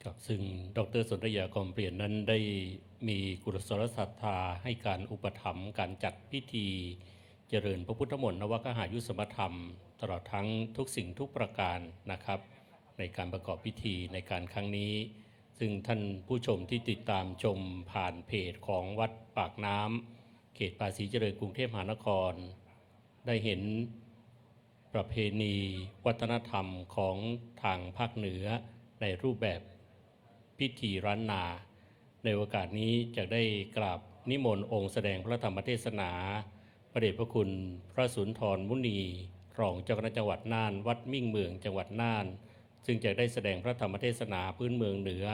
ครับ ซึ่งดอกเตอร์สนธยา กล่อมเปลี่ยนนั้นได้มีกุศลศรัทธาให้การอุปถัมภ์การจัดพิธีเจริญพระพุทธมนต์นวคหายุสมธรรม ตลอดทั้งทุกสิ่งทุกประการนะครับ ในการประกอบพิธีในการครั้งนี้ ซึ่งท่านผู้ชมที่ติดตามชมผ่านเพจของวัดปากน้ำ เขตภาษีเจริญ กรุงเทพมหานคร ได้เห็นประเพณีวัฒนธรรมของทางภาคเหนือในรูปแบบพิธีล้านนา ในโอกาสนี้จะได้กราบนิมนต์องค์แสดงพระธรรมเทศนา พระเดชพระคุณพระสุนทรมุนี รองเจ้าคณะจังหวัดน่าน วัดมิ่งเมือง จังหวัดน่าน ซึ่งจะได้แสดงพระธรรมเทศนาพื้นเมืองเหนือ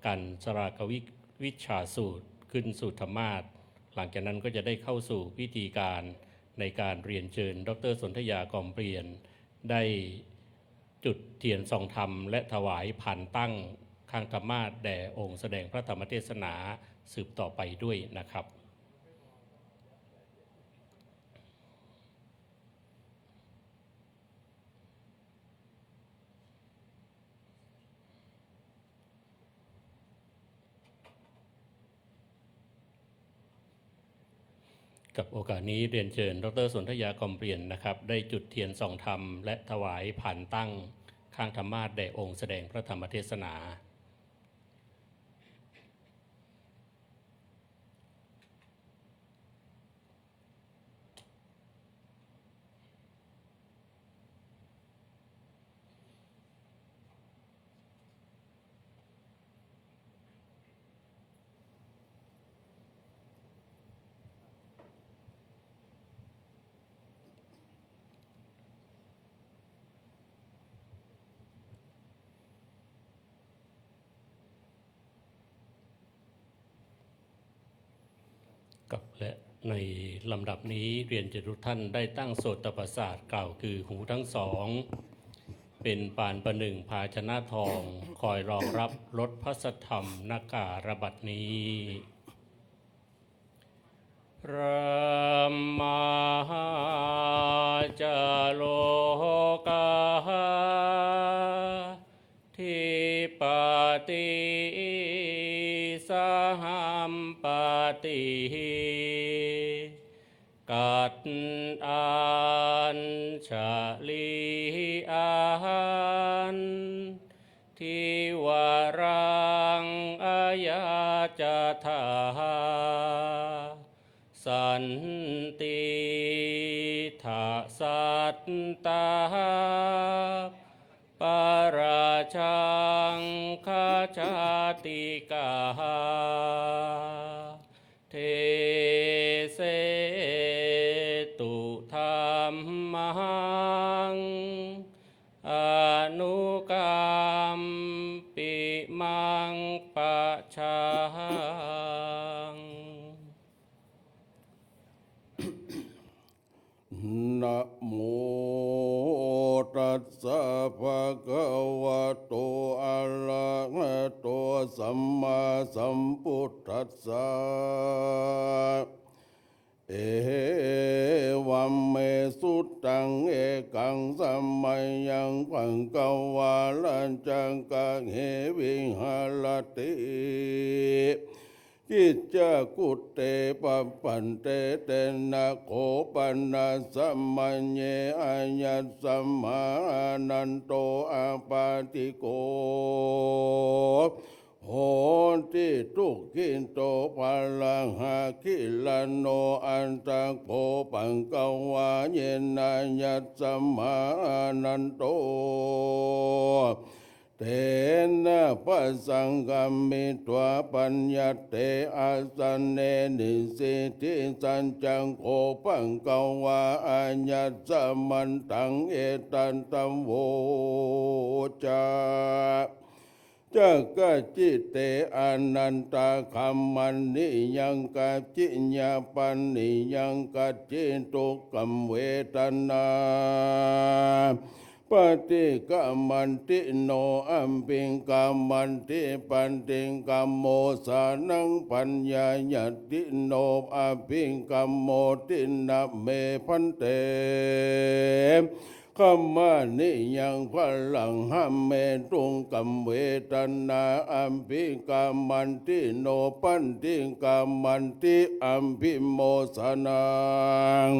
กันสรากวิ วิชชาสูตร ขึ้นสูตรธรรมาสน์ หลังจากนั้นก็จะได้เข้าสู่พิธีการในการเรียนเชิญดอกเตอร์สนธยา กล่อมเปลี่ยน ได้จุดเทียนส่องธรรม และถวายพานตั้งข้างธรรมาสน์แด่องค์แสดงพระธรรมเทศนาสืบต่อไปด้วยนะครับ กับโอกาสนี้เรียนเชิญดอกเตอร์สนธยา กล่อมเปลี่ยนนะครับ ได้จุดเทียนส่องธรรม และถวายพานตั้งข้างธรรมาสน์แด่องค์แสดงพระธรรมเทศนา ครับ และในลำดับนี้เรียนเชิญทุกท่านได้ตั้งโสตประสาทกล่าวคือหูทั้งสอง เป็นปานประหนึ่งภาชนะทอง คอยรองรับรสพระสัทธรรม ณ กาลบัดนี้ พระมหาจโลกา ธิปติ สหัมปติ กัตอัญชลี อันทิวารัง อายัจจา สันติทา สัตตา ปราชัง ขจาติกา เทเสตุ ธัมมัง อนุกัมปิมัง ปะชัง Namo tassa bhagavato arahato sammāsambuddhassa. āyasmānāti. Kiccakuttāya pabbajjena kho pana samaye āyasmā ānando ābādhiko hoti dukkhito barahagilāno. Atha kho bhagavā yena āyasmā ānando tena paccangamitvā paññathe āsane niseṭṭhi saccaṃ kho bhagavā āyasmantaṃ etadavoca. Cakkaci te ānanda khamaniyaṃ kaccinya paniyaṃ kacci dukkhamvedanā paṭikkamanti no abhikkamanti paṭikkammosanaṃ paññāyati no abhikkammoti na me bhante khamaniyaṃ barahā me dukkhamvedanā abhikkamanti no paṭikkamanti abhimosanaṃ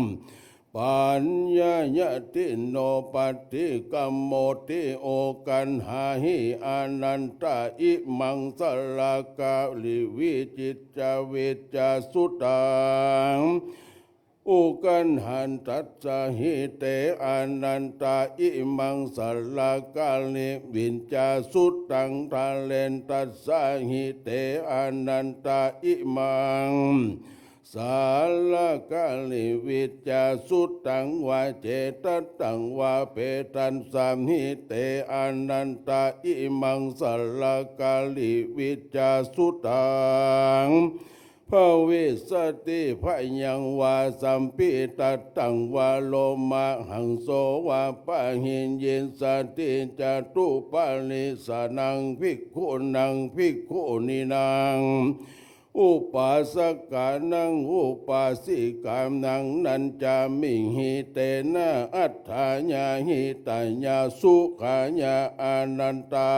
paññāyati no paṭikkammoti. Okāhahi ānanda imaṃ sarakārivicchiyavicchasutaṃ. Okāhaṃ tassa hi te ānanda imaṃ sarakārivicchasutaṃ. Tare tassa hi te ānanda imaṃ sarakārivicchasutaṃ. Vā cetassaṃ vā phetassaṃ hi te ānanda imaṃ sarakārivicchasutaṃ. Bhavissati bhayaṃ vā sampittattaṃ vā lomahaṃso vā pahīnissati catupparisānaṃ bhikkhūnaṃ bhikkhunīnaṃ upāsakānaṃ upāsikānaṃ. Nañcamihi tena atthāya hitāya sukhāya ānanda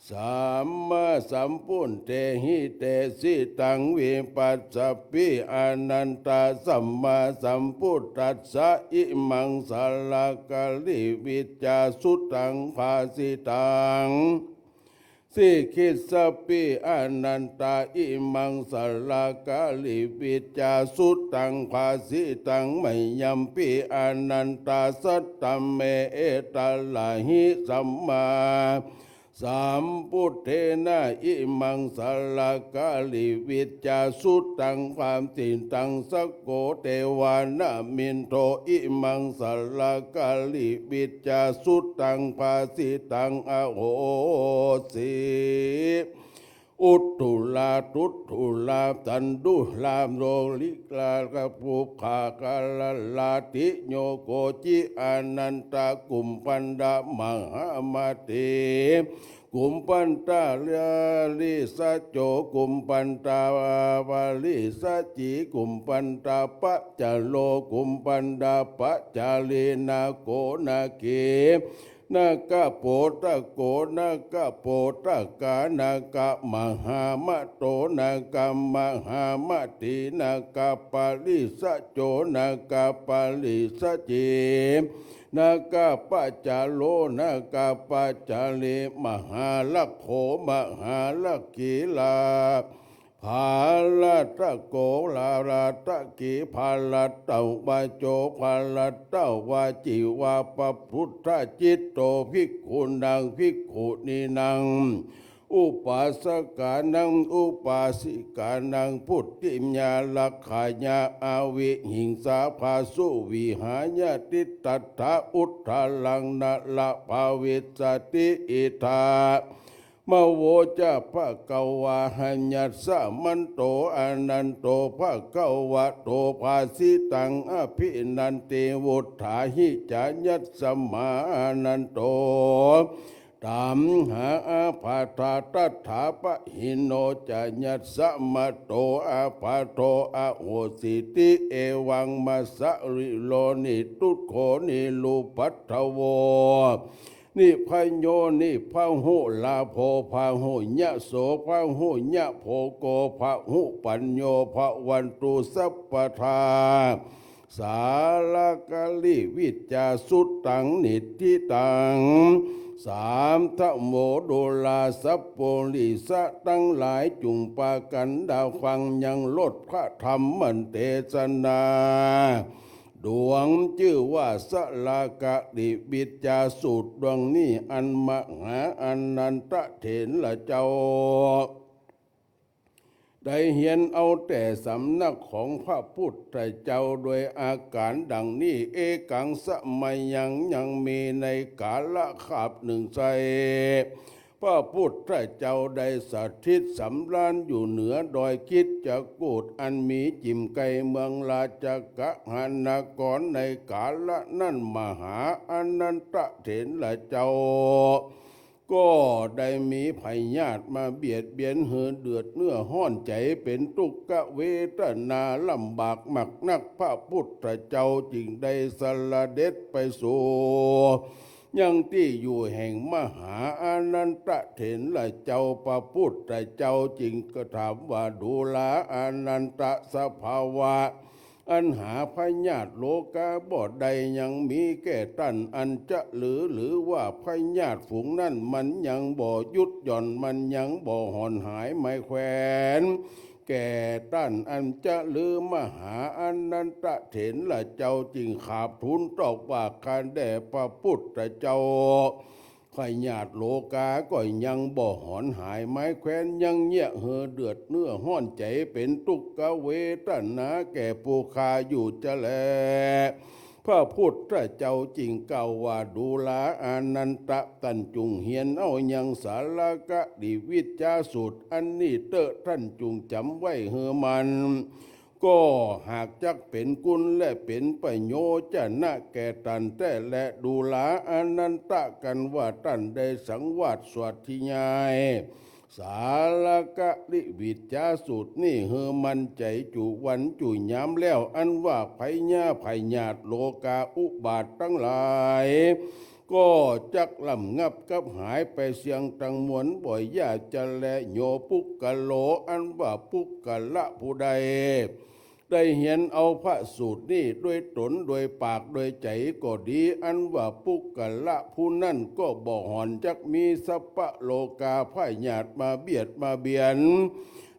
sammāsambuddhe hitesi taṃ vipassabhi ānanda sammāsambuddhassa imaṃ sarakārivicchasutaṃ bhāsitaṃ. Sikhissapi ānanda imaṃ sarakārivicchasutaṃ bhāsitaṃ mayampi ānanda satta me etarahi sammāsambuddhena imaṃ sarakārivicchasutaṃ bhāsitaṃ. Sakko devāna mindo imaṃ sarakārivicchasutaṃ bhāsitaṃ ahosi. Uddhurā duddhurā saṇṭhurā lohitakūpā kālātiyo koci ānanda kumbaṇḍamahāmatī kumbaṇḍarisajjo kumbaṇḍaparisajjī kumbaṇḍapaccharo kumbaṇḍapacchari nāgo nāgī nāgapotako nāgapottakā nāgamahāmato nāgamahāmatī nāgaparisajjo nāgaparisajjī nāgapaccharo nāgapaccharī mahārakkho mahārakkhi rā bhārattako bhārattakī bhārattavaco bhārattavacī vā pabuddhacitto bhikkhūnaṃ bhikkhunīnaṃ upāsakānaṃ upāsikānaṃ vuḍḍhiyā rakkhañca avihiṃsā phāsu vihāya tiṭṭhattha uddharaṃ nāra bhavissati. Idha mavoca bhagavā. Āyasmanto ānando bhagavato bhāsitaṃ abhinanti vuṭṭhāhi ca. Yasmā ānando tamhā ābādhā tathāpahīno ca yasmato ābādho ahosīti evamassa niro niddukho nirupaddavo นิพพโย นิพพหุ ลาโภ พหุ ยะโส พหุ ยะโภ โก พหุ ปัญโญ ภวันตุ สัพพทา สาลกะลิวิจจาสุตัง นิทธิตัง สาธโม ดูราสัพปุริสะทั้งหลาย จุ่งปากันดาฟังยังรถพระธรรมเตสนา ดวงชื่อว่าสาลกะลิวิจจาสูตร ดวงนี้อันมหาอานันทเถระเจ้า ได้เฮียนเอาแต่สำนักของพระพุทธเจ้าโดยอาการดังนี้ เอกังสะมายัง ยังมีในกาละคาบหนึ่งไซร้ พระพุทธเจ้าได้สถิตสำราญอยู่เหนือดอยคิชกูฏอันมีจิ่มไกลเมืองราชกะหานคร ในกาละนั้นมหาอานันทเถระเจ้า ก็ได้มีพยาธิมาเบียดเบียนหื้อเดือดเนื้อฮ้อนใจเป็นทุกขเวทนาลำบากมากนัก พระพุทธเจ้าจึงได้เสด็จไปสู่ยังที่อยู่แห่งมหาอานันทเถระเจ้า พระพุทธเจ้าจึงกระถามว่า ดูราอานันท สภาวะ อันหาพยาธิโรคาบ่ได้ยังมีแก่ท่านอันจะหรือ หรือว่าพยาธิฝูงนั้นมันยังบ่หยุดหย่อน มันยังบ่หอนหายไม้แขวน แก่ท่านอันจะหรือ มหาอานันทเถระเจ้าจึงขาบทูลตอบว่า ข้าแต่พระพุทธเจ้า พยาธิโรคาก็ยังบ่หอนหายไม้แขวน ยังเยียะหื้อเดือดเนื้อฮ้อนใจเป็นทุกขเวทนาแก่ผู้ข้าอยู่จะแล พระพุทธเจ้าจึงกล่าวว่า ดูราอานันท ท่านจุ่งเฮียนเอายังสาลกะลิวิจจาสูตรอันนี้เต๊อะ ท่านจุ่งจ๋ำไว้หื้อมั่น ก็หากจักเป็นคุณและเป็นประโยชน์จะนะแก่ท่านแท้แล ดูราอานันท กันว่าท่านได้สังวาสสาธยาย สาลกะลิวิจจาสูตรนี้หื้อมั่นใจจุวันจุยามแล้ว อันว่าพยาพยาธิโรคาอุบาททั้งหลาย ก็จักระงับกับหายไปเสี้ยงตังมวล บ่อย่าจะแล โย ปุคคโล อันว่าปุคคละผู้ใด ได้เฮียนเอาพระสูตรนี้ด้วยตนด้วยปากด้วยใจก็ดี อันว่าปุคคละผู้นั้นก็บ่หอนจักมีสัพพะโรคาพยาธิมาเบียดมาเบียน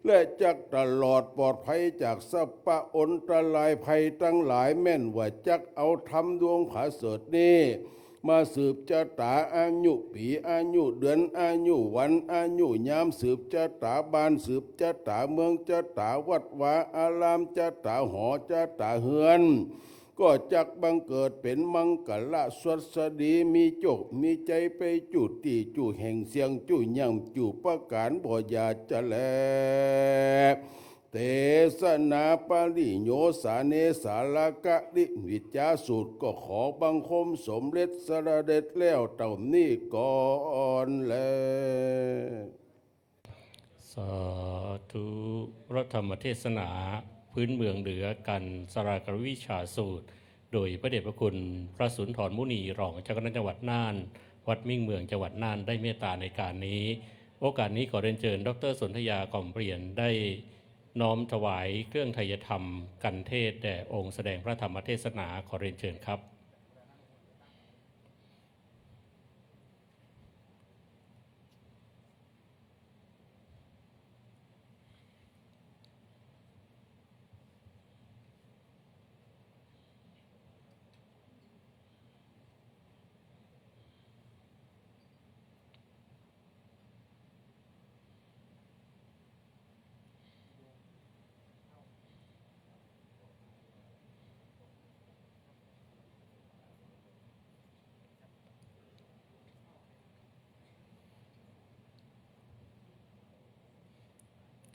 และจักตลอดปลอดภัยจากสัพพะอันตรายภัยทั้งหลาย แม่นว่าจักเอาธรรมดวงผาเสริฐนี้ มาสืบชะตาอายุปี๋ อายุเดือน อายุวัน อายุยาม สืบชะตาบ้าน สืบชะตาเมือง ชะตาวัดวาอาราม ชะตาหอ ชะตาเฮือน ก็จักบังเกิดเป็นมังคละสวัสดี มีโจคมีชัยไปจุตี้จุแห่ง เสี้ยงจุย่ำจุประก๋าน บ่อย่าจะแล เตสนาปริโยสาเน สาลกะลิวิจจาสูตร ก็ขอบังคมสมเร็จเสด็จแล้วเต้านี้ก่อนแล สาธุ พระธรรมเทศนาพื้นเมืองเหนือกัน สาลกะลิวิจจาสูตร โดยพระเดชพระคุณพระสุนทรมุนี รองเจ้าคณะจังหวัดน่าน วัดมิ่งเมืองจังหวัดน่าน ได้เมตตาในการนี้ โอกาสนี้ขอเรียนเชิญ ดอกเตอร์ สนธยา กล่อมเปลี่ยน ได้น้อมถวายเครื่องไทยธรรมกันเทศน์แด่องค์แสดงพระธรรมเทศนา ขอเรียนเชิญครับ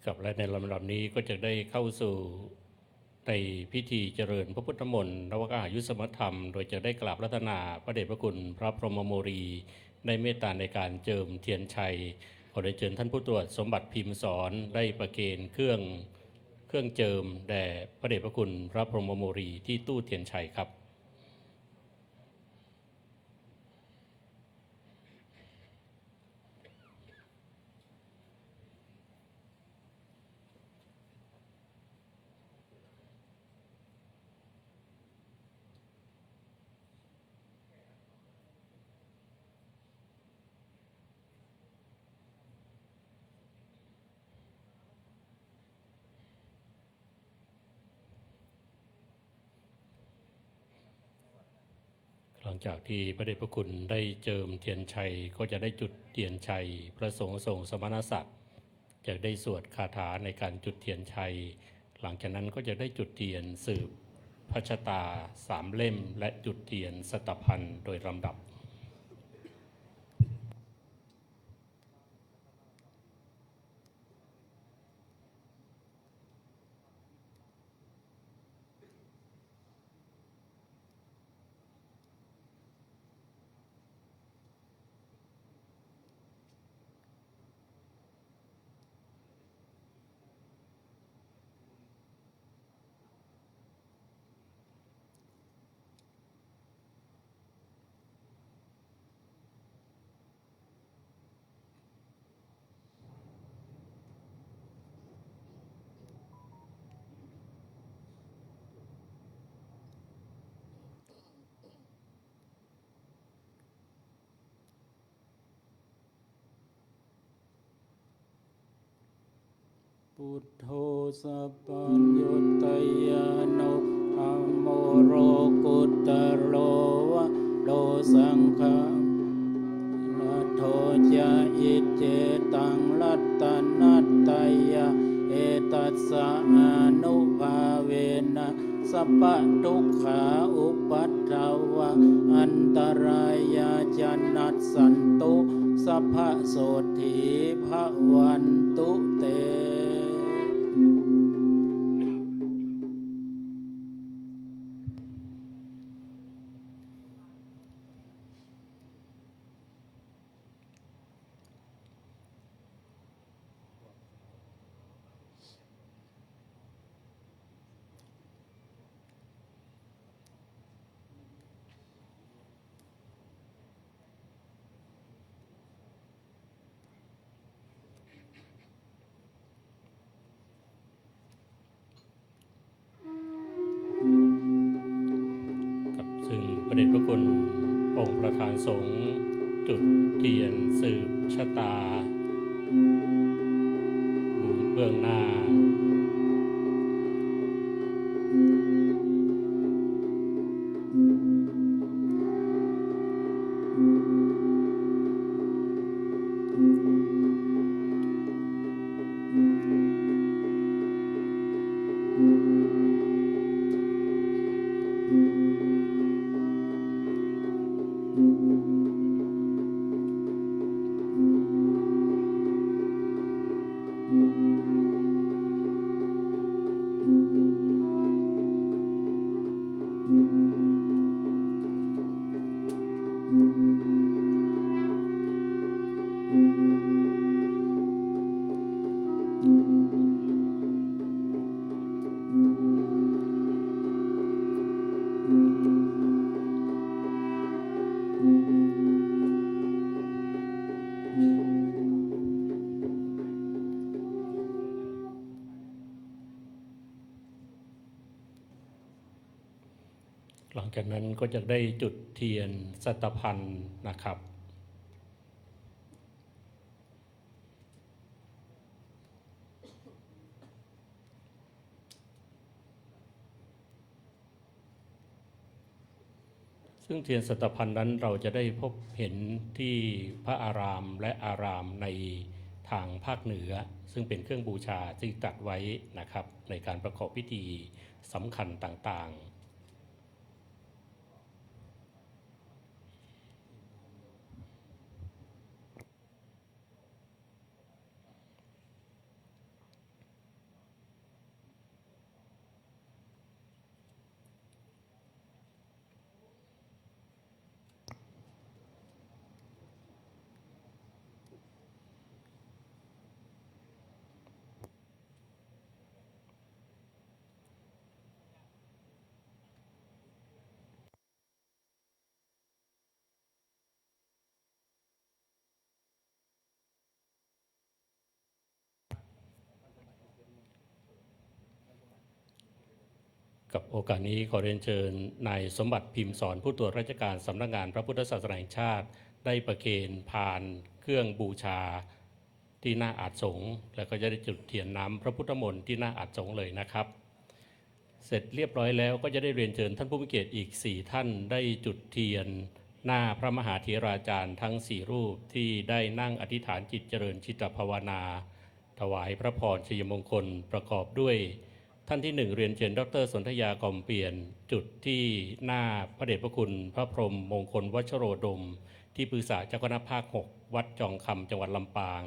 ครับ และในลำดับนี้ก็จะได้เข้าสู่ในพิธีเจริญพระพุทธมนต์ นวกหายุสมธรรม โดยจะได้กราบอาราธนาพระเดชพระคุณพระพรหมโมลี ได้เมตตาในการเจิมเทียนชัย ขอเรียนเชิญท่านผู้ตรวจสมบัติพิมพ์สอน ได้ประเคนเครื่อง เครื่องเจิมแด่พระเดชพระคุณพระพรหมโมลีที่ตู้เทียนชัยครับ หลังจากที่พระเดชพระคุณได้เจิมเทียนชัย ก็จะได้จุดเทียนชัย พระสงฆ์ทรงสมณศักดิ์ จะได้สวดคาถาในการจุดเทียนชัย หลังจากนั้นก็จะได้จุดเทียนสืบพระชะตาสามเล่ม และจุดเทียนสัตตพันโดยลำดับ Buddho sabbaññutañāṇo dhammo lokuttaro varo saṅgho ca iccetaṃ ratanattayā. Etassānubhāvena sabbadukkhā upaddavā antarāyā ca nassantu, sabbasotthī bhavantu te. ครับ ซึ่งพระเดชพระคุณองค์ประธานสงฆ์จุดเทียนสืบชะตา เบื้องหน้า หลังจากนั้นก็จะได้จุดเทียนสัตตพันนะครับ ซึ่งเทียนสัตตพันนั้นเราจะได้พบเห็นที่พระอารามและอารามในทางภาคเหนือ ซึ่งเป็นเครื่องบูชาที่จัดไว้นะครับ ในการประกอบพิธีสำคัญต่างๆ กับโอกาสนี้ขอเรียนเชิญนายสมบัติ พิมพ์สอน ผู้ตรวจราชการสำนักงานพระพุทธศาสนาแห่งชาติ ได้ประเคนพานเครื่องบูชาที่หน้าอาสน์สงฆ์ แล้วก็จะได้จุดเทียนน้ำพระพุทธมนต์ที่หน้าอาสน์สงฆ์เลยนะครับ เสร็จเรียบร้อยแล้วก็จะได้เรียนเชิญท่านผู้มีเกียรติอีกสี่ท่านได้จุดเทียนหน้าพระมหาเถราจารย์ทั้งสี่รูปที่ได้นั่งอธิษฐานจิตเจริญจิตภาวนา ถวายพระพรชัยมงคลประกอบด้วย ท่านที่หนึ่งเรียนเชิญดอกเตอร์สนธยากอมเปียน จุดที่หน้าพระเดชพระคุณพระพรหมมงคลวัชโรดม ที่ปรึกษาเจ้าคณะภาคหกวัดจองคำจังหวัดลำปาง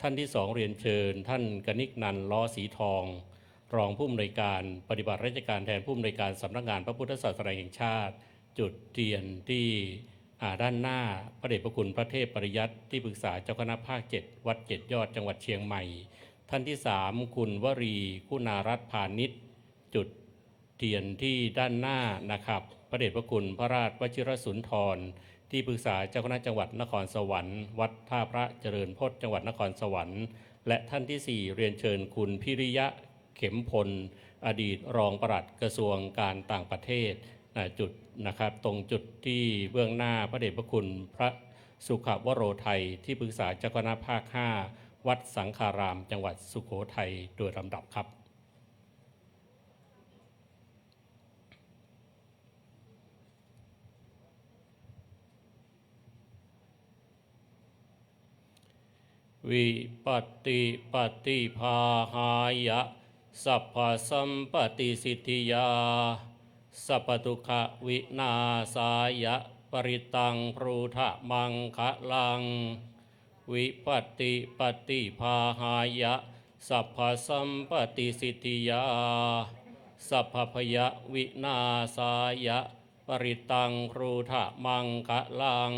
ท่านที่สองเรียนเชิญท่านกนิกนันท์ ล้อสีทอง รองผู้อำนวยการปฏิบัติราชการแทนผู้อำนวยการสำนักงานพระพุทธศาสนาแห่งชาติ จุดเทียนที่ อ่า ด้านหน้าพระเดชพระคุณพระเทพปริยัติ ที่ปรึกษาเจ้าคณะภาคเจ็ดวัดเจ็ดยอดจังหวัดเชียงใหม่ ท่านที่สามคุณวรีคุณารัตน์พาณิชย์ จุดเทียนที่ด้านหน้านะครับ พระเดชพระคุณพระราชวชิรสุนทร ที่ปรึกษาเจ้าคณะจังหวัดนครสวรรค์ วัดท่าพระเจริญพจน์จังหวัดนครสวรรค์ และท่านที่สี่เรียนเชิญคุณพิริยะ เข็มพล อดีตรองปลัดกระทรวงการต่างประเทศ อ่า จุดนะครับ ตรงจุดที่เบื้องหน้าพระเดชพระคุณพระสุขวโรไทย ที่ปรึกษาเจ้าคณะภาคห้าวัดสังฆารามจังหวัดสุโขทัยโดยลำดับครับ Vipattipaṭibāhāya sabbasampattisiddhiyā sabbadukkhavināsāya parittaṃ brūtha maṅgalaṃ. Vipattipaṭibāhāya sabbasampattisiddhiyā sabbabhayavināsāya parittaṃ brūtha maṅgalaṃ.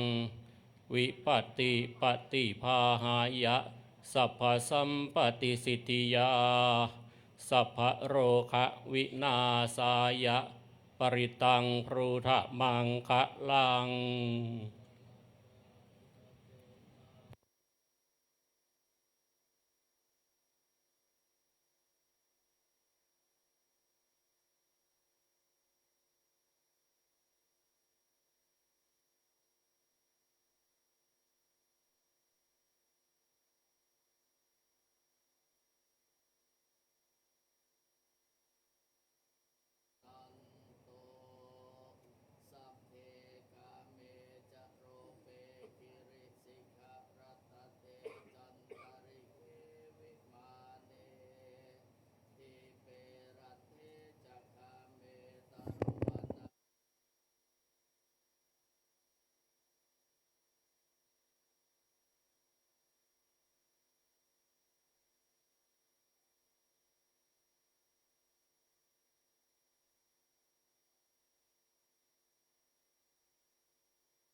Vipattipaṭibāhāya sabbasampattisiddhiyā sabbarogavināsāya parittaṃ brūtha maṅgalaṃ. Sabbe kāme ca rūpe girisikharataṭe cantalikkhe vimāne dīpe raṭṭhe ca gāme taruvanagahane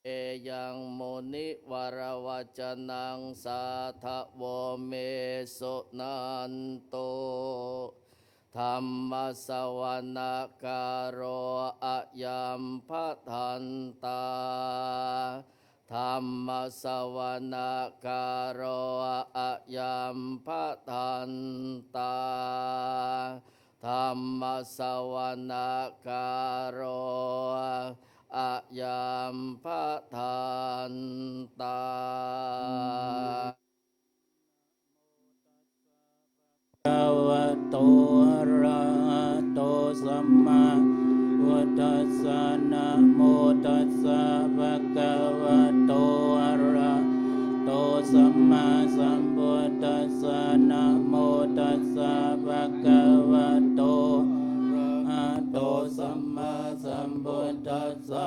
Eyaṃ munivaravacanaṃ sādhavo me suṇantu. Dhammassavanakālo ayambhadantā. Dhammassavanakālo ayambhadantā. Dhammassavanakālo ayambhadantā. Bhagavato arahato sammāsambuddhassa. Namo tassa bhagavato arahato sammāsambuddhassa. Namo tassa bhagavato arahato sammāsambuddhassa.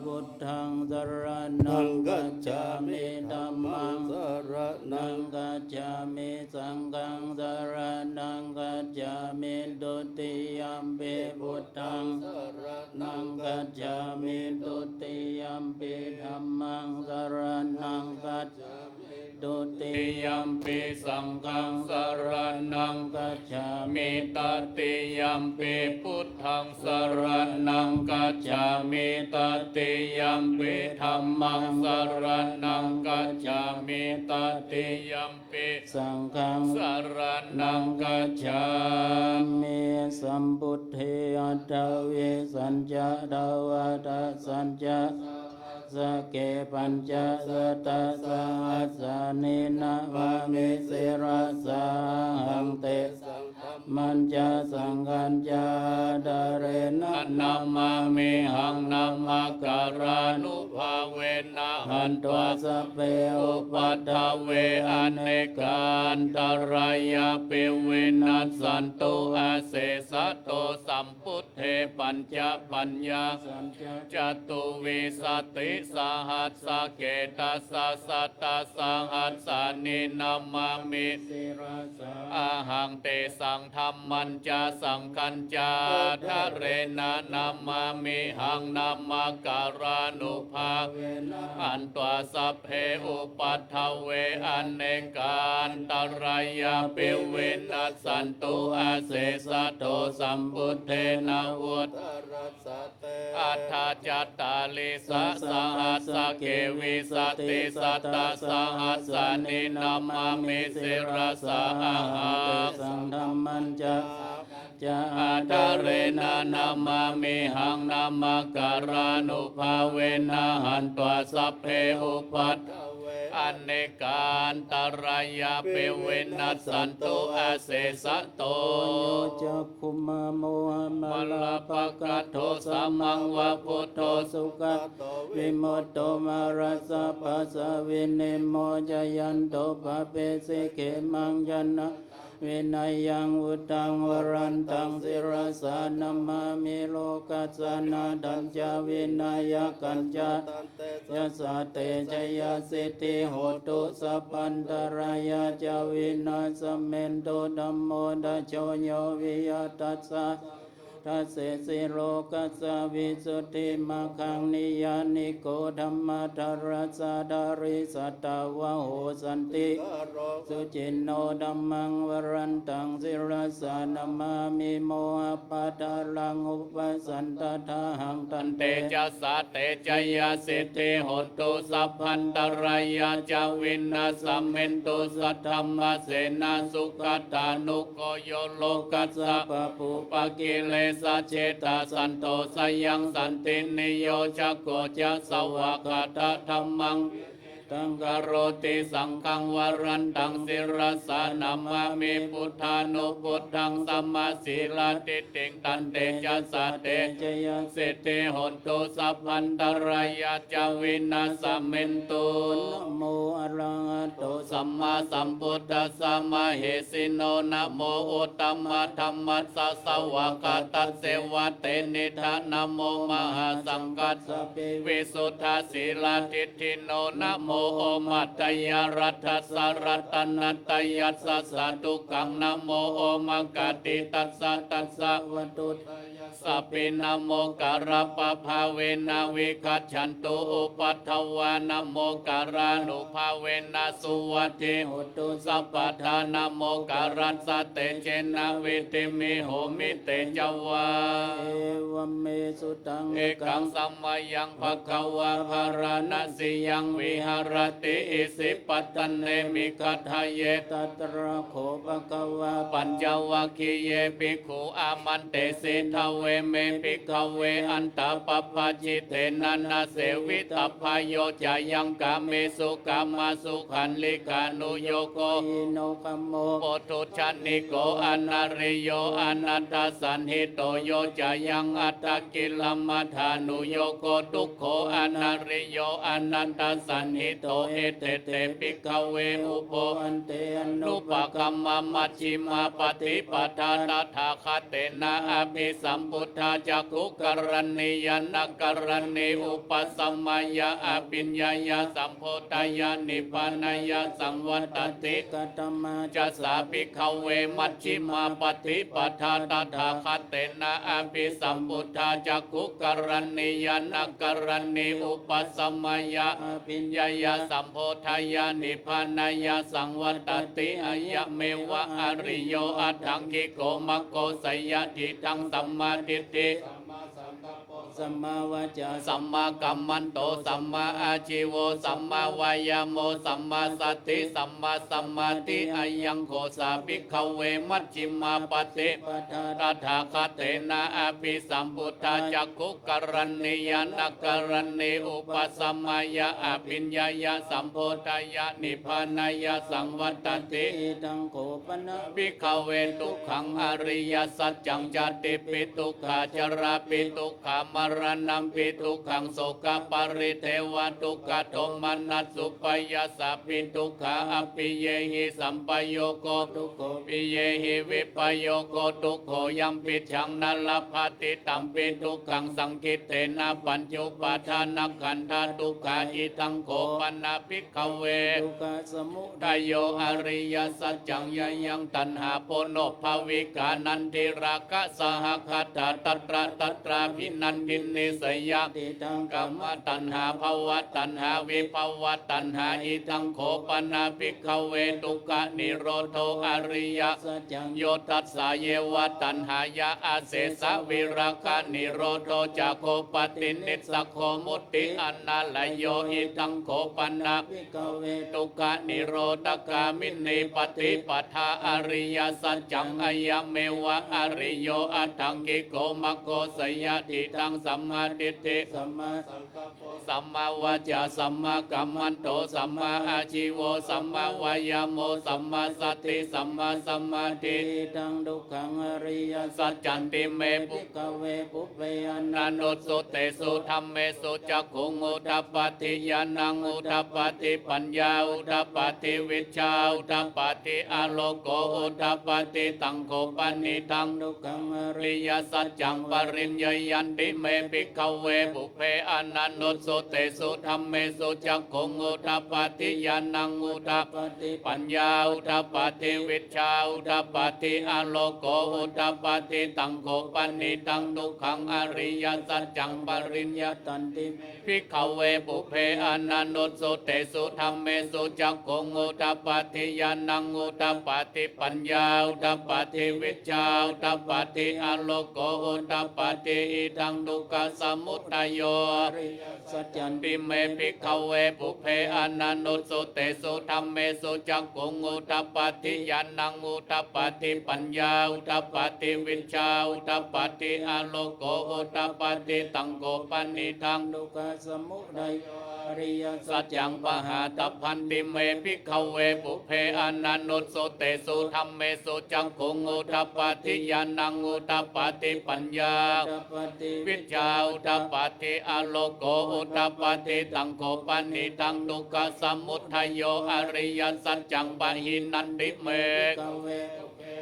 Buddhaṃ saraṇaṃ gacchāmi. Dhammaṃ saraṇaṃ gacchāmi. Saṅghaṃ saraṇaṃ gacchāmi. Dutiyampi buddhaṃ saraṇaṃ gacchāmi. Dutiyampi dhammaṃ saraṇaṃ gacchāmi. Dutiyampi saṅghaṃ saraṇaṃ gacchāmi. Tatiyampi buddhaṃ saraṇaṃ gacchāmi. Tatiyampi dhammaṃ saraṇaṃ gacchāmi. Tatiyampi saṅghaṃ saraṇaṃ gacchāmi. Sambuddhe aṭṭhavīsañca dvādasañca sahassake pañcasatasahassāni namāmi sirasā ahaṃ. Tesaṃ mañca saṅghañca ādarena namāmihaṃ. Namakārānubhāvena hantvā sabbe upaddave anekā antarāyāpi vinassantu asesato. Sambuddhe pañcapaññāsañca catuvīsatisahassake dasasatasahassāni namāmi sirasā ahaṃ. Tesaṃ dhammañca saṅghañca ādarena namāmihaṃ. Namakārānubhāvena hantvā sabbe upaddave anekā antarāyāpi vinassantu asesato. Sambuddhe navuttarasate aṭṭhacattāḷīsasahassake vīsatisatasahassāni namāmi sirasā ahaṃ. Tesaṃ dhammañca saṅghañca ādarena namāmihaṃ. Namakārānubhāvena hantvā sabbe upaddave anekā antarāyāpi vinassantu asesato. Yo cakkhumā mohamalāpakaṭṭho samaṃ va buddho sugato vimutto mārassa pāsā vinimocayanto pāpesi khemaṃ janataṃ vinayaṃ. Buddhaṃ varantaṃ sirasā namāmi lokassa nāthañca vināyakañca. Tantejasā te jayasiddhi hotu sabbantarāyā ca vināsamentu. Dhammo dhajo yo viya tassa dassesi lokassa visuddhimaggaṃ niyyāniko dhammadharassa dhārī sattāvaho santikaro suciṇṇo. Dhammaṃ varantaṃ sirasā namāmi mohappadālaṃ upasantadāhaṃ. Tantejasā te jayasiddhi hotu sabbantarāyā ca vināsamentu. Saddhammasenā sugatānugo yo lokassa pāpūpakilesajetā santo sayaṃ santiniyojako ca svākkhātadhammaṃ taṃ karoti. Saṅghaṃ varantaṃ sirasā namāmi buddhānubuddhaṃ samasīladiṭṭhiṃ. Tantejasā te jayasiddhi hotu sabbantarāyā ca vināsamentu. Namo arahato sammāsambuddhassa mahesino. Namo uttamadhammassa svākkhātasseva tenidha. Namo mahāsaṅghass visuddhasīladiṭṭhino. Namo omātyāraddhassa ratanattayassa sādhukaṃ. Namo omakātītassa tassa vatthuttayassapi. Namokārappabhāvena vigacchantu upaddavā. Namokārānubhāvena suvatthi hotu sabbadā. Namokārassa tejena vidhimhi homi tejavā. Evaṃ me sutaṃ. Ekaṃ samayaṃ bhagavā bārāṇasiyaṃ viharati isipatane migadāye. Tatra kho bhagavā pañcavaggiye bhikkhū āmantesi. Dveme bhikkhave antā pabbajitena na sevitabbā. Yo cāyaṃ kāmesu kāmasukhallikānuyogo hīno gammo pothujjaniko anariyo anatthasañhito. Yo cāyaṃ attakilamathānuyogo dukkho anariyo anatthasañhito. Ete te bhikkhave ubho ante anupagamma majjhimā paṭipadā tathāgatena abhisambuddhā cakkhukaraṇī ñāṇakaraṇī upasamāya abhiññāya sambodhāya nibbānāya saṃvattati. Katamā ca sā bhikkhave majjhimā paṭipadā tathāgatena abhisambuddhā cakkhukaraṇī ñāṇakaraṇī upasamāya abhiññāya sambodhāya nibbānāya saṃvattati. Ayameva ariyo aṭṭhaṅgiko maggo, seyyathīdaṃ sammādiṭṭhi sammāsaṅkappo sammāvācā sammākammanto sammāājīvo sammāvāyāmo sammāsati sammāsamādhi. Ayaṃ kho sā bhikkhave majjhimā paṭipadā tathāgatena abhisambuddhā cakkhukaraṇī ñāṇakaraṇī upasamāya abhiññāya sambodhāya nibbānāya saṃvattati. Idaṃ kho pana bhikkhave dukkhaṃ ariyasaccaṃ. Jātipi dukkhā jarāpi dukkhā maraṇampi dukkhaṃ sokaparidevadukkhadomanassupāyāsāpi dukkhā appiyehi sampayogo dukkho piyehi vippayogo dukkho yampicchaṃ na labhati tampi dukkhaṃ saṅkhittena pañcupādānakkhandhā dukkhā. Idaṃ kho pana bhikkhave dukkhasamu dayo ariyasaccaṃ. Yāyaṃ taṇhā ponobbhavikā nandirāgasahagatā tatra tatrābhinandinī seyyathidaṃ kāmataṇhā bhavataṇhā vibhavataṇhā. Idaṃ kho pana bhikkhave dukkhanirodho ariyasaccaṃ. Yo tassāyeva taṇhāya asesavirāganirodho cāgo paṭinissaggo mutti anālayo. Idaṃ kho pana bhikkhave dukkhanirodhagāminī paṭipadā ariyasaccaṃ. Ayameva ariyo aṭṭhaṅgiko maggo seyyathidaṃ sammādiṭṭhi sammāsaṅkappo sammāvācā sammākammanto sammāājīvo sammāvāyāmo sammāsati sammāsamādhi. Idaṃ dukkhaṃ ariyasaccanti me bhikkhave pubbe ananussutesu dhammesu cakkhuṃ udapādi ñāṇaṃ udapādi paññā udapādi vijjā udapādi āloko udapādi. Taṃ kho panidaṃ dukkhaṃ ariyasaccaṃ pariññeyyanti me bhikkhave pubbe ananussutesu dhammesu cakkhuṃ udapādi ñāṇaṃ udapādi paññā udapādi vijjā udapādi āloko udapādi. Taṃ kho panidaṃ dukkhaṃ ariyasaccaṃ pariññeyyanti me bhikkhave pubbe ananussutesu dhammesu cakkhuṃ udapādi ñāṇaṃ udapādi paññā udapādi vijjā udapādi āloko udapādi. Idaṃ dukkhasamudayo ariyasaccanti me bhikkhave pubbe ananussutesu dhammesu cakkhuṃ udapādi ñāṇaṃ udapādi paññā udapādi vijjā udapādi āloko udapādi. Taṃ kho panidaṃ dukkhasamudayo ariyasaccaṃ pahātabbanti me bhikkhave pubbe ananussutesu dhammesu cakkhuṃ udapādi ñāṇaṃ udapādi paññā udapādi vijjā udapādi āloko udapādi. Taṃ kho panidaṃ dukkhasamudayo ariyasaccaṃ pahīnanti me bhikkhave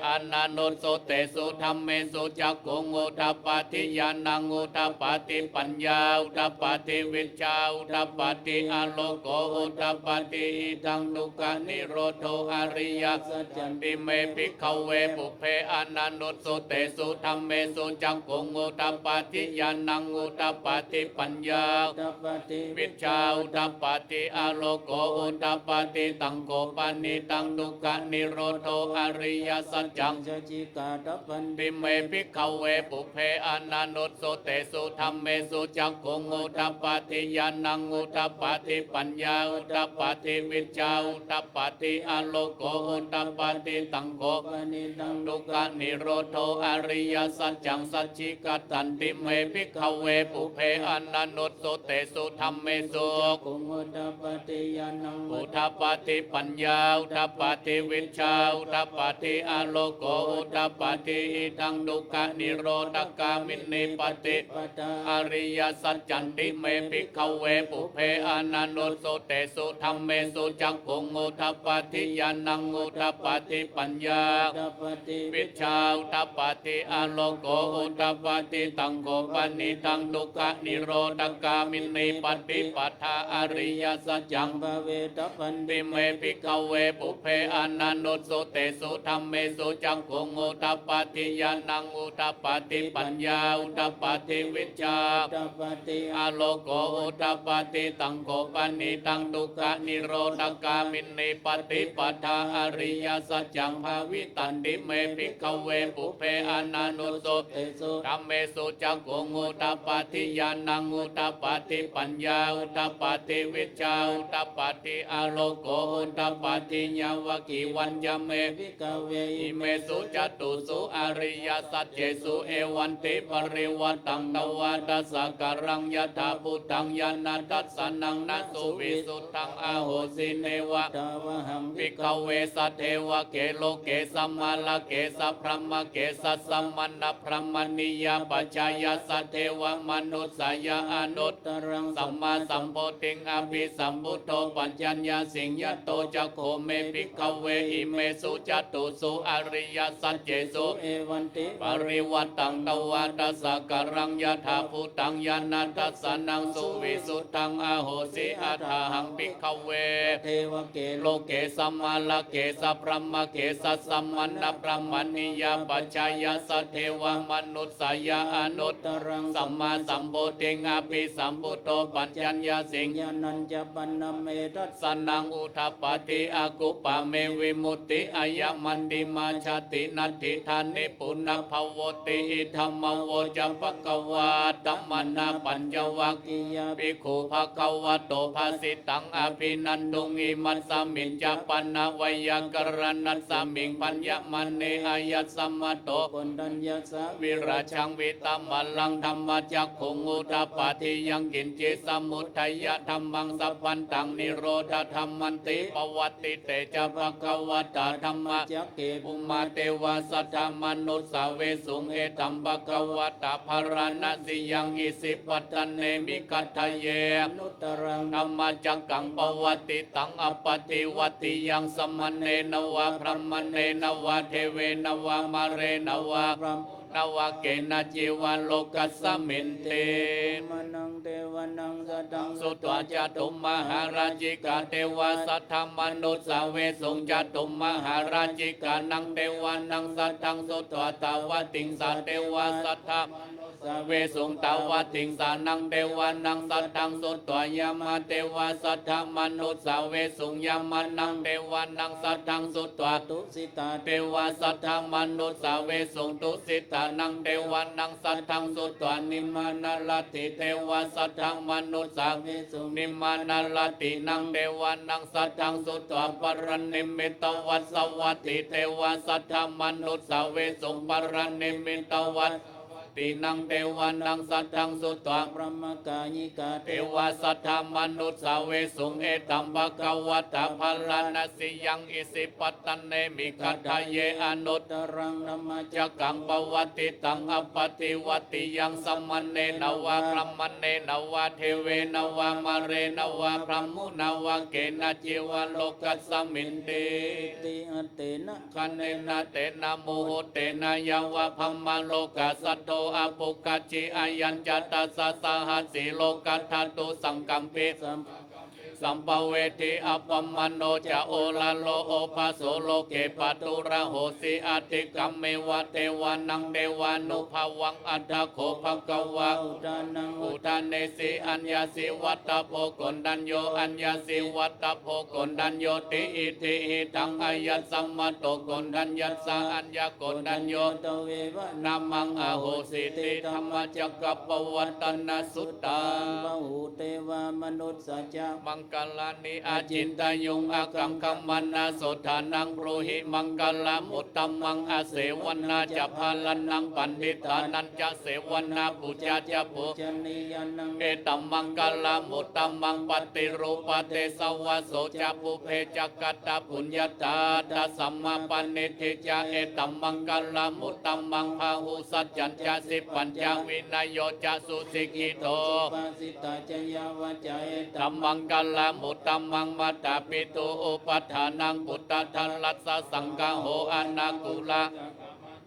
ananussutesu dhammesu cakkhuṃ udapādi ñāṇaṃ udapādi paññā udapādi vijjā udapādi āloko udapādi. Idaṃ dukkhanirodho ariyasaccanti me bhikkhave pubbe ananussutesu dhammesu cakkhuṃ udapādi ñāṇaṃ udapādi paññā udapādi vijjā udapādi āloko udapādi. Taṃ kho panidaṃ dukkhanirodho ariyasaccaṃ sacchikātabbanti me bhikkhave pubbe ananussutesu dhammesu cakkhuṃ udapādi ñāṇaṃ udapādi paññā udapādi vijjā udapādi āloko udapādi. Taṃ kho panidaṃ dukkhanirodho ariyasaccaṃ sacchikatanti me bhikkhave pubbe ananussutesu dhammesu cakkhuṃ udapādi ñāṇaṃ udapādi paññā udapādi vijjā udapādi āloko udapādi. Idaṃ dukkhanirodhagāminī paṭipadā ariyasaccanti me bhikkhave pubbe ananussutesu dhammesu cakkhuṃ udapādi ñāṇaṃ udapādi paññā udapādi vijjā udapādi āloko udapādi. Taṃ kho panidaṃ dukkhanirodhagāminī paṭipadā ariyasaccaṃ bhāvetabbanti me bhikkhave pubbe ananussutesu dhammesu cakkhuṃ udapādi ñāṇaṃ udapādi paññā udapādi vijjā udapādi āloko udapādi. Taṃ kho panidaṃ dukkhanirodhagāminī paṭipadā ariyasaccaṃ bhāvitanti me bhikkhave pubbe ananussutesu dhammesu cakkhuṃ udapādi ñāṇaṃ udapādi paññā udapādi vijjā udapādi āloko udapādi. Yāvakīvañca me bhikkhave imesu catūsu ariyasaccesu evantiparivaṭṭaṃ dvādasākāraṃ yathābhūtaṃ ñāṇadassanaṃ na suvisuddhaṃ ahosi, neva tāvāhaṃ bhikkhave sadevake loke samārake sabrahmake sassamaṇabrāhmaṇiyā pajāya sadevamanussāya anuttaraṃ sammāsambodhiṃ abhisambuddho paccaññāsiṃ. Yato ca kho me bhikkhave imesu catūsu ariyasaccesu evantiparivaṭṭaṃ dvādasākāraṃ yathābhūtaṃ ñāṇadassanaṃ suvisuddhaṃ ahosi, athāhaṃ bhikkhave devake loke samārake sabrahmake sassamaṇabrāhmaṇiyā pajāya sadevamanussāya anuttaraṃ sammāsambodhiṃ abhisambuddho paccaññāsiṃ. Ñāṇañca pana me dassanaṃ udapādi, akuppā me vimutti, ayamantimā jāti, natthidāni punabbhavoti. Idamavoca bhagavā. Attamanā pañcavaggiyā bhikkhū bhagavato bhāsitaṃ abhinanduṃ. Imasmiñca pana veyyākaraṇasmiṃ bhaññamāne āyasmato Koṇḍaññassa virajaṃ vītamalaṃ dhammacakkhuṃ udapādi yaṅkiñci samudayadhammaṃ sabbantaṃ nirodhadhammanti. Pavattite ca bhagavatā dhammacakke bhummā devā saddamanussāvesuṃ. Etaṃ bhagavatā bārāṇasiyaṃ isipatane migadāye anuttaraṃ dhammacakkaṃ pavattitaṃ appaṭivattiyaṃ samaṇena vā brāhmaṇena vā devena vā mārena vā brahmunā vā kenaci vā lokasminti. Manaṃ devānaṃ saddaṃ sutvā cātummahārājikā devā saddamanussāvesuṃ. Cātummahārājikānaṃ devānaṃ saddaṃ sutvā tāvatiṃsā devā saddamanussāvesuṃ. Tāvatiṃsānaṃ devānaṃ saddaṃ sutvā yāmā devā saddamanussāvesuṃ. Yāmānaṃ devānaṃ saddaṃ sutvā tusitā devā saddamanussāvesuṃ. Tusitānaṃ devānaṃ saddaṃ sutvā nimmānaratī devā saddamanussāvesuṃ. Nimmānaratīnaṃ devānaṃ saddaṃ sutvā paranimmitavasavattī devā saddamanussāvesuṃ. Paranimmitavasavatīnaṃ devānaṃ saddaṃ sutvā brahmakāyikā devā saddamanussāvesuṃ. Etaṃ bhagavatā bārāṇasiyaṃ isipatane migadāye anuttaraṃ dhammacakkaṃ pavattitaṃ appaṭivattiyaṃ samaṇena vā brāhmaṇena vā devena vā mārena vā brahmunā vā kenaci vā lokasminti. Iti attena khaṇena tena muhuttena yāva brahmalokā saddo abbhuggacchi. Ayañca dasasahassī lokadhātu saṅkampi sampavedhi. Appamāṇo ca oḷāro obhāso loke pāturahosi. Atikkammeva devānaṃ devānubhāvaṃ atha kho bhagavā udānaṃ udānesi: Aññāsi vata bho Koṇḍañño, aññāsi vata bho Koṇḍaññoti. Itihidaṃ āyasmato Koṇḍaññassa aññākoṇḍañño tveva nāmaṃ ahosīti. Dhammacakkappavattana suttaṃ. Bahū devā manussā ca maṅgalāni acintayuṃ, ākaṅkhamānā sotthānaṃ brūhi maṅgalamuttamaṃ. Asevanā ca bālānaṃ paṇḍitānañca sevanā, pūjā ca pūjanīyānaṃ etammaṅgalamuttamaṃ. Paṭirūpadesavāso ca pubbe ca katapuññatā, attasammāpaṇidhi ca etammaṅgalamuttamaṃ. Bāhusaccañca sippañca vinayo ca susikkhito, subhāsitā ca yā vācā etammaṅgalamuttamaṃ. Mātāpitu upaṭṭhānaṃ puttadārassa saṅgaho, anākulā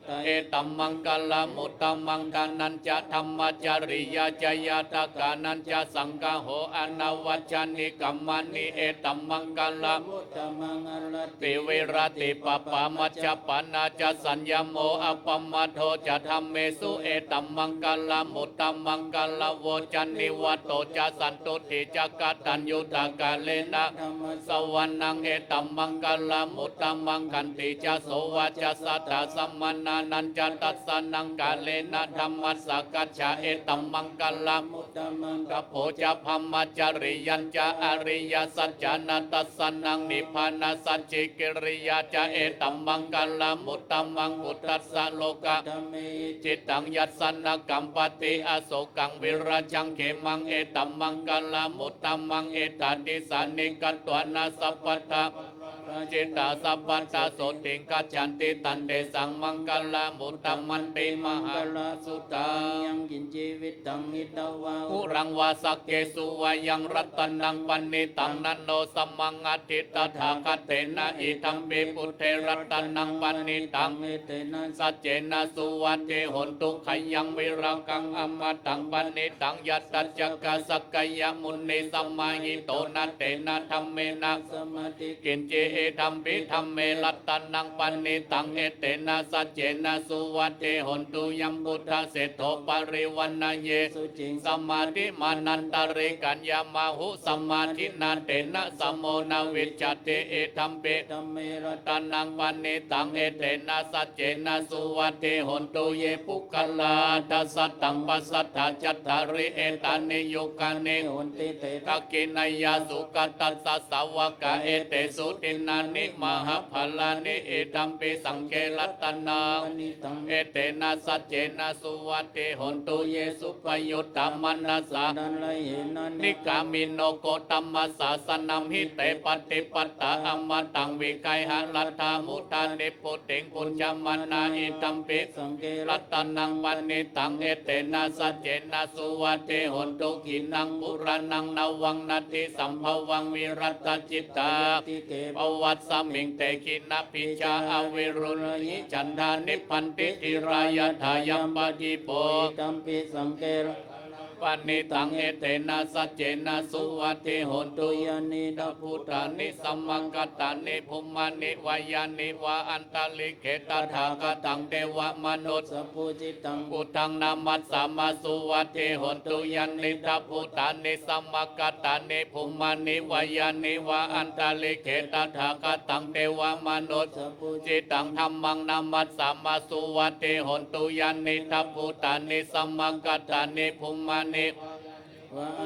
Etammaṅgalamuttamaṃ. Dānañca dhammacariyā ca ñātakānañca saṅgaho anavajjāni kammāni etammaṅgalamuttamaṃ. Āratī viratī pāpā majjapānā ca saññamo appamādo ca dhammesu etammaṅgalamuttamaṃ. Gāravo ca nivāto ca santuṭṭhī ca kataññutā kālena dhammassavanaṃ etammaṅgalamuttamaṃ. Khantī ca sovacassatā samaṇānañca dassanaṃ kālena dhammasākacchā etammaṅgalamuttamaṃ. Tapo ca brahmacariyañca ariyasaccāna dassanaṃ nibbānasacchikiriyā ca etammaṅgalamuttamaṃ. Phuṭṭhassa lokadhammehi cittaṃ yassa na kampati asokaṃ virajaṃ khemaṃ etammaṅgalamuttamaṃ. Etādisāni katvāna sabbatthamaparājitā sabbattha sotthiṃ gacchanti tantesaṃ maṅgalamuttamanti. Mahāmaṅgalasuttaṃ. Yaṅkiñci vittaṃ idha vā huraṃ vā saggesu vā yaṃ ratanaṃ paṇītaṃ na no samaṃ atthi tathāgatena idampi buddhe ratanaṃ paṇītaṃ etena saccena suvatthi hotu. Khayaṃ virāgaṃ amataṃ paṇītaṃ yadajjhagā sakyamunī samāhito na tena dhammena samatthi kiñci idampi dhamme ratanaṃ paṇītaṃ etena saccena suvatthi hotu. Yambuddhaseṭṭho parivaṇṇayī suciṃ samādhimānantarikaññamāhu samādhinā tena samo na vijjati idampi dhamme ratanaṃ paṇītaṃ etena saccena suvatthi hotu. Ye puggalā aṭṭha sataṃ pasatthā cattāri etāni yugāni honti te dakkhiṇeyyā sugatassa sāvakā etesu dinnāni mahapphalāni idampi saṅghe ratanaṃ paṇītaṃ etena saccena suvatthi hotu. Ye suppayuttā manasā nikkāmino gotamasāsanamhi te pattipattā amataṃ vigayha laddhā mudhā nibbutiṃ bhuñjamānā idampi saṅghe ratanaṃ paṇītaṃ etena saccena suvatthi hotu. Khīṇaṃ purāṇaṃ navaṃ natthi sambhavaṃ virattacittāyatike bhavasmiṃ te khīṇabījā avirūḷhichandā nibbanti dhīrā yathāyampadīpo idampi saṅghe paṇītaṃ etena saccena suvatthi hotu. Yānīdha bhūtāni samāgatāni bhummāni vā yāni va antalikkhe tathāgataṃ devamanussapūjitaṃ buddhaṃ namassāma suvatthi hotu. Yānīdha bhūtāni samāgatāni bhummāni vā yāni va antalikkhe tathāgataṃ devamanussapūjitaṃ dhammaṃ namassāma suvatthi hotu. Yānīdha bhūtāni samāgatāni bhummāni va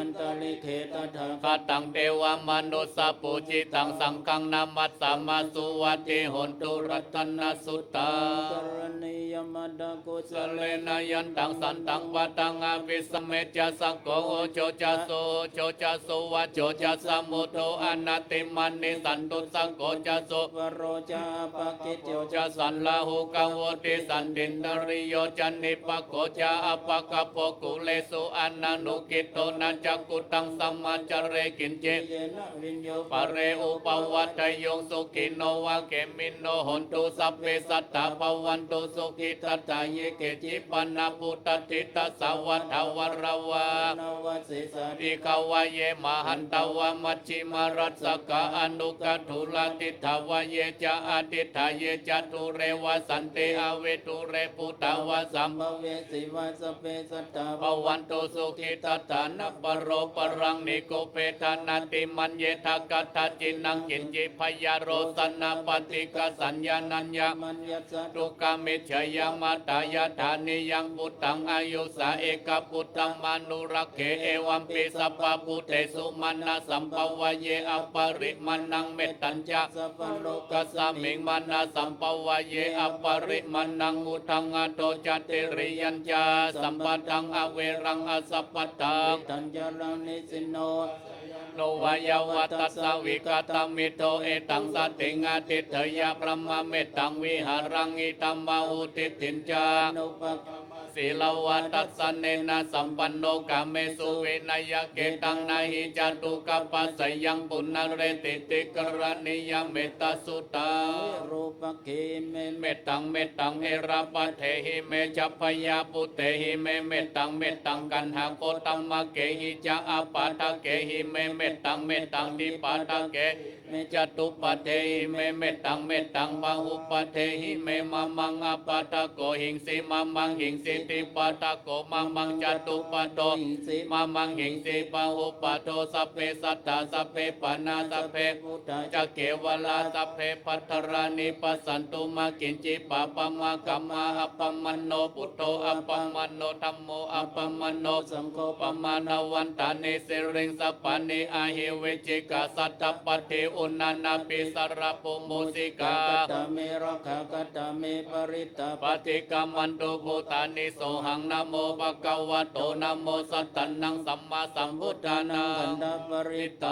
antalikkhe tathāgataṃ devamanussapūjitaṃ saṅghaṃ namassāma suvatthi hotu. Ratanasuttaṃ. Karaṇīyamatthakusalena yantaṃ santaṃ padaṃ abhisamecca sakko ujū ca suhujū ca suvaco cassa mudu anatimānī santussako ca subharo ca appakicco ca sallahukavutti santindriyo ca nipako ca appagabbho kulesu ananugiddho. Na ca khuddaṃ samācare kiñci yena viññū pare upavadeyyuṃ. Sukhino vā khemino hontu sabbe sattā bhavantu sukhitattā. Ye keci pāṇabhūtatthi tasā vā thāvarā vā anavasesā dīghā vā ye mahantā vā majjhimā rassakā aṇukathūlā diṭṭhā vā ye ca adiṭṭhā ye ca dūre vasanti avidūre bhūtā vā sambhavesī vā sabbe sattā bhavantu sukhitattā. Na paro paraṃ nikubbetha nātimaññetha katthaci naṃ kiñci byārosanā paṭighasaññā nāññamaññassa dukkhamiccheyya. Mātā yathā niyaṃ puttaṃ āyusā ekaputtamanurakkhe evampi sabbabhūtesu mānasambhāvaye aparimāṇaṃ. Mettañca sabbalokasmiṃ mānasambhāvaye aparimāṇaṃ uddhaṃ adho ca tiriyañca asambādhaṃ averaṃ asapattaṃ. Tiṭṭhañcaraṃ nisinno vā sayāno vā yāvatassa vigatamiddho etaṃ satiṃ adhiṭṭheyya brahmametaṃ vihāraṃ idhamāhu. Diṭṭhiñca anupagamma Sīlavā dassanena sampanno kāmesu vineyya gedhaṃ, na hi jātu gabbhaseyyaṃ punaretīti karaṇīyamettasuttaṃ. Virūpakkhehi me mettaṃ mettaṃ erāpathehi me chabyāputtehi me mettaṃ mettaṃ kaṇhakoṭṭhammāgehi ca apādakehi me mettaṃ mettaṃ dvipādakehi me catuppadehi me mettaṃ mettaṃ bahuppadehi me. Mamaṃ apādako hiṃsi mamaṃ hiṃsi dvipādako mamaṃ catuppado hiṃsi mamaṃ hiṃsi bahuppado sabbe sattā sabbe pāṇā sabbe bhūtā ca kevalā sabbe bhadrāni passantu mā kiñci pāpamāgamā. Appamāṇo buddho appamāṇo dhammo appamāṇo saṅgho pamāṇavantāni siriṃsapāni ahi vicchikā satapadī uṇṇānābhī sarabū mūsikā. Katā me rakkhā katā me parittā paṭikkamantu bhūtāni sohaṃ namo bhagavato namo sattannaṃ sammāsambuddhānaṃ. Khandhaparittaṃ.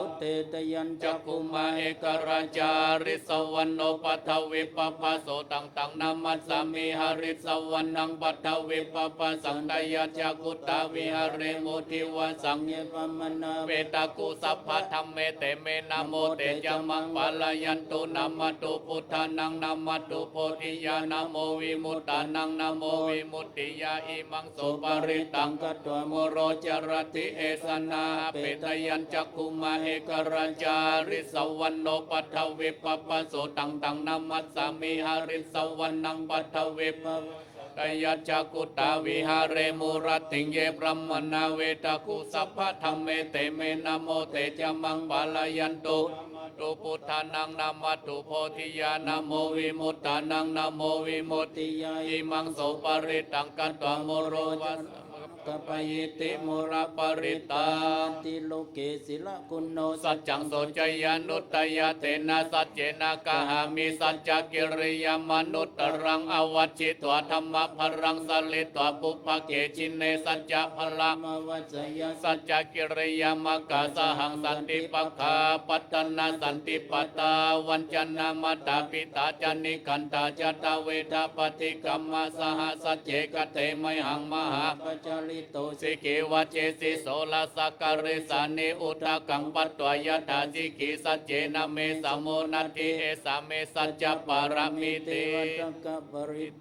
Udetayañcakkhumā ekarājārissavaṇṇo paṭhavippabhāso taṃ taṃ namassāmi harissavaṇṇaṃ paṭhavippabhāsaṃ. Tayajja guttā viharemu divasaṃ ye brāhmaṇā vedagu sabbadhamme te me namo te ca maṃ pālayantu. Namatthu buddhānaṃ namatthu bodhiyā namo vimuttānaṃ namo vimuttiyā. Imaṃ so parittaṃ katvā moro carati esanā. Apetayañcakkhumā ekarājārissavaṇṇo paṭhavippabhāso taṃ taṃ namassāmi harissavaṇṇaṃ paṭhavippabhāsaṃ. Tayajja guttā viharemu rattiṃ ye brāhmaṇā vedagu sabbadhamme te me namo te ca maṃ pālayantu. Namatthu buddhānaṃ namatthu bodhiyā namo vimuttānaṃ namo vimuttiyā. Imaṃ so parittaṃ katvā moro vāsamakappayīti moraparittaṃ. Atthi loke sīlaguṇo saccaṃ soceyyanuddayā tena saccena kāhāmi saccakiriyamanuttaraṃ. Āvajjitvā dhammabalaṃ saritvā pubbake jine saccabalaṃ āvajjeyya saccakiriyamakkhasahaṃ. Santi pakkhā pattanā santi pattā vañcanā mātā pitā ca nikkhantā jātaveda paṭikkama. Saha sacce kate mayhaṃ mahāpajjalito sikhī vajjesi soḷasa karīsāni udakaṃ patvā yathā sikhī saccena me samo natthi esā me saccapāramīti.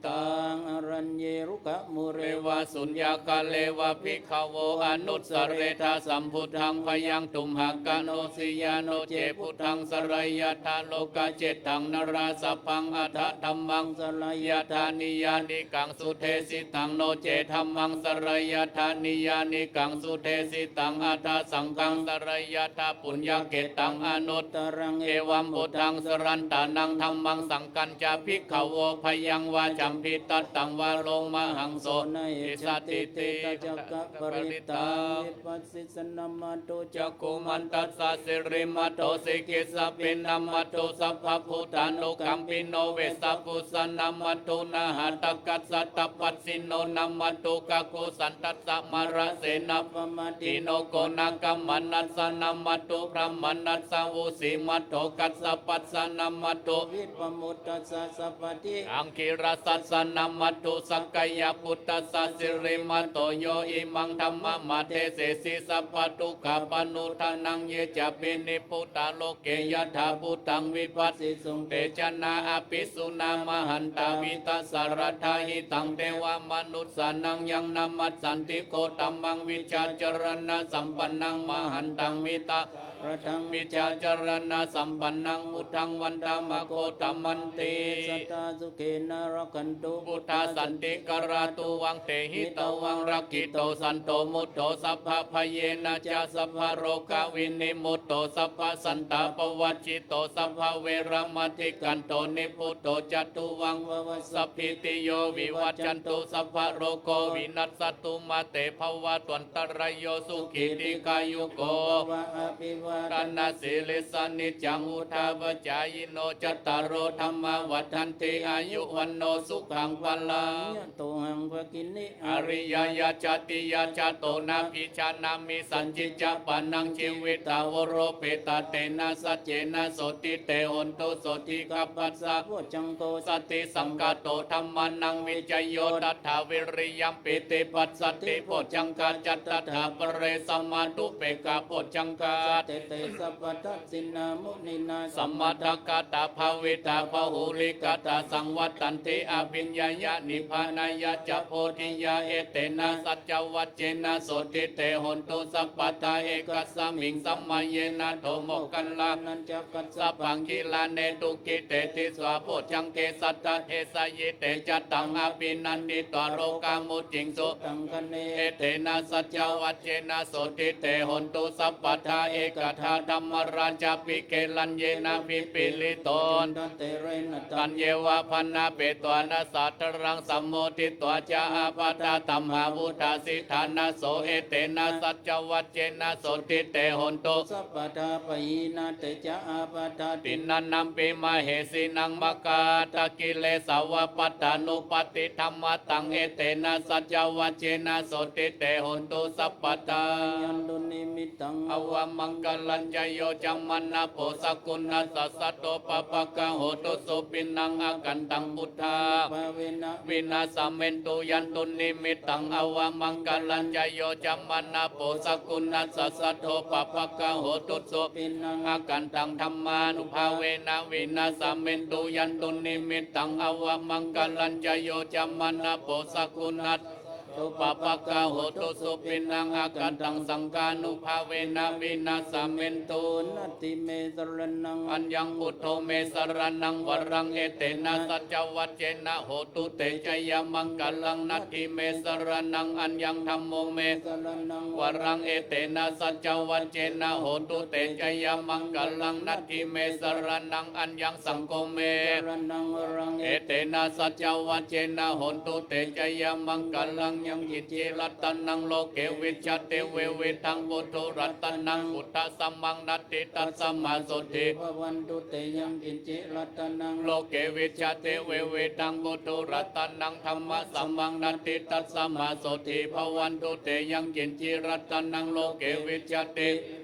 Taṃ araññe rukkhamūle vā suññāgāre vā bhikkhavo anussaretha sambuddhaṃ bhayaṃ tumhakā no siyā no ce buddhaṃ sarayathā lokacitaṃ narāsabhaṃ. Atha dhammaṃ sarayathā niyyānikaṃ sudesitaṃ no ce dhammaṃ sarayathā niyyānikaṃ sudesitaṃ. Atha saṅghaṃ sarayathā puññakkhettaṃ anuttaraṃ evaṃ buddhaṃ sarantānaṃ dhammaṃ saṅghañca bhikkhavo bhayaṃ vā champi tattaṃ vā lomahaṃso na hessatiti. Tañca kapparittaṃ. Vippassissannamato cakkhumantassa sirīmato sikhissapi namatthu sabbabhūtānukampino vessabhussa namatthu nhātakassa tapassino namatthu kakusandhassa mārasenāpamaddino konāgamannassa namatthu brāhmaṇassa vusīmato kassapassa namatthu vippamuttassa sabbadhi aṅgīrasassa namatthu sakyaputtassa sirīmato yo imaṃ dhammamaddhe sesi sabbadukkhāpanūdanaṃ. Ye cāpi nibbutā loke yathābhūtaṃ vipassisuṃ te janā apisuṇā mahantā vītasāradā hitaṃ devamanussānaṃ yaṃ namassanti gotamaṃ vijjācaraṇasampannaṃ mahantaṃ vītasāradaṃ vijjācaraṇasampannaṃ buddhaṃ vandāma gotamanti. Sadā sukhena rakkhantu buddhā santikarā tuvaṃ tehi tvaṃ rakkhito santo mutto sabbabhayena ca sabbarogavinimutto sabbasantāpavajjito sabbaveramatikkanto nibbuto ca tuvaṃ bhava. Sabbītiyo vivajjantu sabbarogo vinassatu mā te bhavatvantarāyo sukhī dīghāyuko bhava. Abhiva ratanaṃ sīlissa niccaṃ vuḍḍhāpacāyino cattāro dhammā vaḍḍhanti āyu vaṇṇo sukhaṃ balaṃ. Yato haṃ bhagini ariyāya jātiyā jāto nābhijānāmi sañcicca pāṇaṃ jīvitā voropetā tena saccena sotthi te hotu sotthi. Gabbhassa bojjhaṅgo satisaṅkhāto dhammānaṃ vicayo tathā viriyampīti passaddhi bojjhaṅgā ca tathāpare samādhupekkhabojjhaṅgā sattete sabbadassinā muninā sammadakkhātā bhāvitā bahulīkatā saṃvattanti abhiññāya nibbānāya ca bodhiyā. Etena saccavajjena sotthi te hotu sabbadā. Ekasmiṃ samaye nātho moggallānañca kassapaṃ gilāne dukkhite disvā bojjhaṅge satta desayi te ca taṃ abhinanditvā rogā mucciṃsu taṅkhaṇe. Etena saccavajjena sotthi te hotu sabbadā. Ekadā dhammarājāpi gelaññenābhipīḷito cundattherena taññeva bhaṇāpetvāna sādaraṃ sammoditvā ca ābādhā tamhā vuṭṭhāsi ṭhānaso. Etena saccavajjena sotthi te hotu sabbadā. Pahīnā te ca ābādhā tiṇṇannampi mahesinaṃ maggāhatakilesāva pattānuppattidhammataṃ. Etena saccavajjena sotthi te hotu sabbadā. Yandunnimittaṃ avamaṅgalañca yo cāmanāpo sakuṇassa saddo pāpaggaho dussupinaṃ akantaṃ buddhānubhāvena vināsamentu. Yandunnimittaṃ avamaṅgalañca yo cāmanāpo sakuṇassa saddo pāpaggaho dussupinaṃ akantaṃ dhammānubhāvena vināsamentu. Yandunnimittaṃ avamaṅgalañca yo cāmanāpo sakuṇassa saddo pāpaggaho dussupinaṃ akantaṃ saṅghānubhāvena vināsamentu. Natthi me saraṇaṃ aññaṃ buddho me saraṇaṃ varaṃ etena saccavajjena hotu te jayamaṅgalaṃ. Natthi me saraṇaṃ aññaṃ dhammo me saraṇaṃ varaṃ etena saccavajjena hotu te jayamaṅgalaṃ. Natthi me saraṇaṃ aññaṃ saṅgho me saraṇaṃ varaṃ etena saccavajjena hotu te jayamaṅgalaṃ. Yaṅkiñci ratanaṃ loke vijjati vividhaṃ puthu ratanaṃ buddhasamaṃ natthi tasmā sotthī bhavantu te. Yaṅkiñci ratanaṃ loke vijjati vividhaṃ puthu ratanaṃ dhammasamaṃ natthi tasmā sotthī bhavantu te. Yaṅkiñci ratanaṃ loke vijjati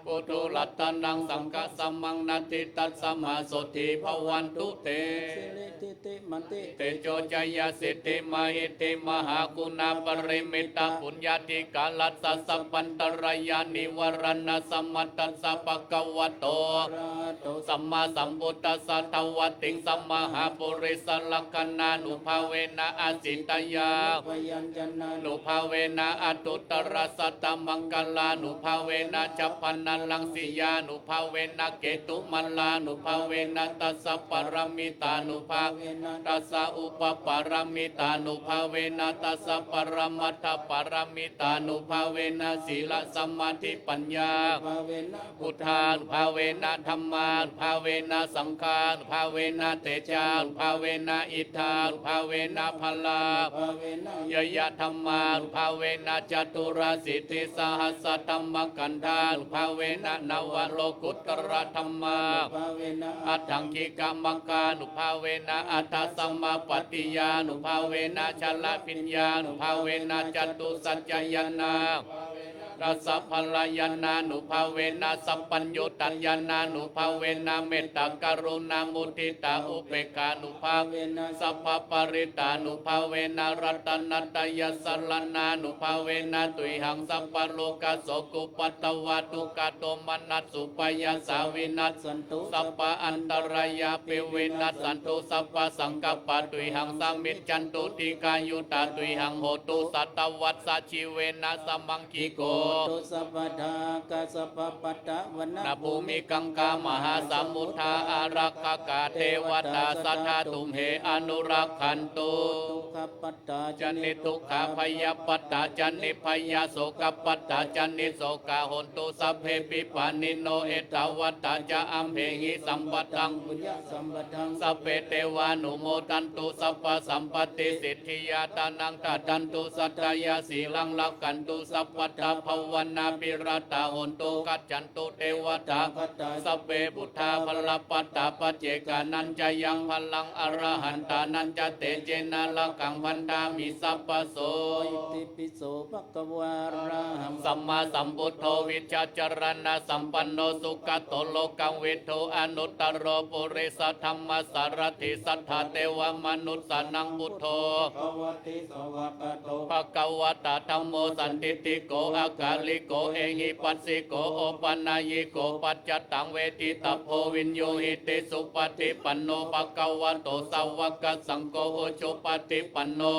puthu ratanaṃ saṅghasamaṃ natthi tasmā sotthī bhavantu te. Siridhitimatitejojayasiddhimahiddhimahāguṇāparimitapuññādhikārassa sabbantarāyanivaraṇasamatthassa bhagavato arahato sammāsambuddhassa dvattiṃsamahāpurisalakkhaṇānubhāvena asītyānubyañjanānubhāvena aṭṭhuttarasatamaṅgalānubhāvena chabbaṇṇaraṃsiyānubhāvena ketumālānubhāvena dasapāramitānubhāvena dasaupapāramitānubhāvena dasaparamatthapāramitānubhāvena sīlasamādhipaññā buddhānubhāvena dhammānubhāvena saṅghānubhāvena tejānubhāvena iddhānubhāvena balānubhāvena ñeyyadhammānubhāvena caturāsītisahassadhammakkhandhānubhāvena navalokuttaradhammānubhāvena aṭṭhaṅgikamaggānubhāvena aṭṭhasamāpattiyānubhāvena chaḷabhiññānubhāvena catusaccañāṇā dasabalañāṇānubhāvena sabbaññutañāṇānubhāvena mettākaruṇāmuditāupekkhānubhāvena sabbaparittānubhāvena ratanattayasaraṇānubhāvena tuyhaṃ sabbarogasokupaddavadukkhadomanassupāyāsā vinassantu sabbaantarāyāpi vinassantu sabbasaṅkappā tuyhaṃ samijjhantu dīghāyutā tuyhaṃ hotu satavassajīvena samaṅ giko hotu sabbadā. Ākāsapabbatavanabhūmigaṅgāmahāsamuddā ārakkhakā devatā sadā tumhe anurakkhantu. Dukkhappattā ca niddukkhā bhayappattā ca nibbhayā sokappattā ca nissokā hontu sabbepi pāṇino. Ettāvatā ca amhehi sambhataṃ puññasampadaṃ sabbe devānumodantu sabbasampattisiddhiyā. Dānaṃ dadantu saddhāya sīlaṃ rakkhantu sabbadā pāvanaṃ abhiratā hontu gacchantu devatāgatā. Sabbe buddhā balappattā paccekānañca yaṃ balaṃ arahantānañca tejena rakkhaṃ bandhāmi sabbaso. Itipi so bhagavā arahaṃ sammāsambuddho vijjācaraṇasampanno sugato lokavidū anuttaro purisadammasārathi satthā devamanussānaṃ buddho bhagavā. Bhagavatā dhammo sandiṭṭhiko akāliko ehipassiko opanayiko paccattaṃ veditabbo viññūhīti. Supaṭipanno bhagavato sāvakasaṅgho ujupaṭipanno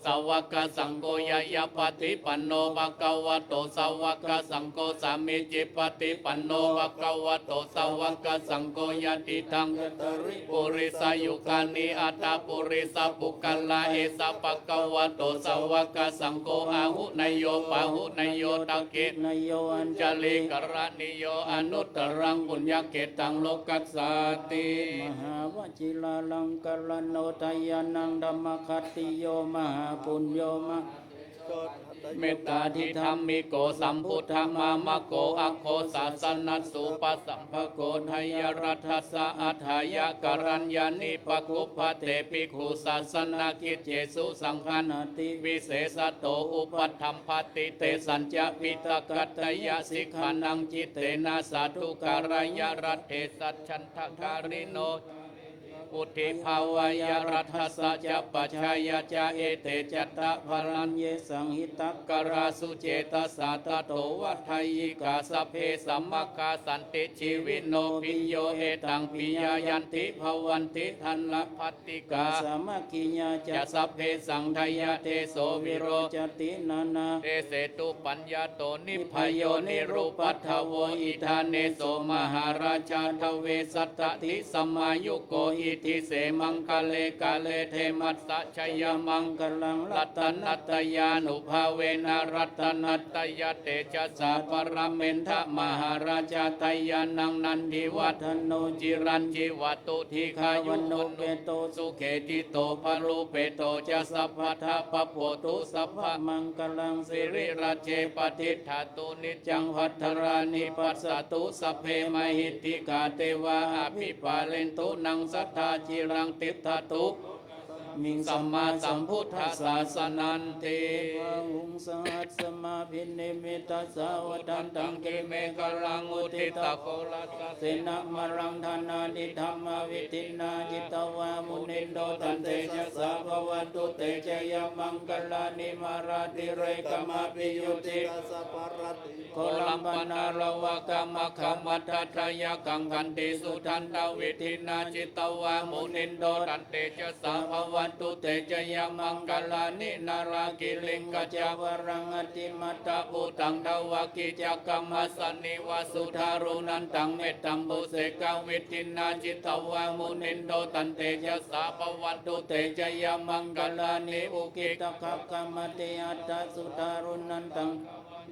sāvakasaṅgho ñāyapaṭipanno bhagavato sāvakasaṅgho sāmīcipaṭipanno bhagavato sāvakasaṅgho yadidaṃ cattāri purisayugāni aṭṭha purisapuggalā esa bhagavato sāvakasaṅgho āhuneyyo pāhuneyyo dakkhiṇeyyo añjalikaraṇīyo anuttaraṃ puññakkhettaṃ lokassāti. Mahāvajirālaṅkarāno dayānaṃ dhammagattiyo mahāpuñño mahā mettādi dhammiko sambuddhamāmako aggo sāsanassu upasamphako dayāraddhassa atthāya karaññāni pakubbatehi bhikkhusāsanakiccesu saṅghānati visesato upaṭṭhampati. Tesañca piṭakattayasikhānaṃ cittena sādhukārāya raṭṭhe sacchandhakārino vuḍḍhibhāvāya raṭṭhassa ca pajāya ca ete cattā balaññe saṃhitakārā sucetasā tato vaḍḍhāyikā sabbe samaggā santi jīvino bhiyyo ettāṃ piyāyanti bhavanti dhannabbātikā samaggiyā ca sabbesaṃ dayadeso virocati nānā desetu paññā to nibbayo nirupaddavo idāneso mahārājā dvesattattisamāyuko iddhise maṅgale kāle khemassa jayamaṅgalaṃ ratanattayānubhāvena ratanattayatejasā parāmentha mahārājā dayānaṃ nandivaḍḍhano cirañjīva to dīghāyuvaṇṇo peto sukheṭṭhito balūpeto ca sabbadā bhavatu sabbamaṅgalaṃ sirirājje patiṭṭhātu niccaṃ bhadrani passatu sabbe mahiddhikā devā abhivārentu naṃ sadā ciraṃ tiṭṭhatu miṃ sammāsambuddhasāsananti. Bāhuṃ sahassamabhinimmitasāvudhantaṃ girimekhalaṃ uditaghorasasenamāraṃ dānādidhammavidhinā jitavā munindo tantejasā bhavatu te jayamaṅgalāni. Mārātirekamabhiyujjhitasabbarattiṃ ghorampanāḷavakamakkhamathaddhayakkhaṃ khantīsudantavidhinā jitavā munindo tantejasā bhavatu te jayamaṅgalāni. Nāḷāgiriṃ gajavaraṃ atimattabhūtaṃ dāvaggicakkamasanīva sudāruṇantaṃ mettambusekavidhinā jitavā munindo tantejasā bhavatu te jayamaṅgalāni. Ukkhittakhaggam atihatthasudāruṇantaṃ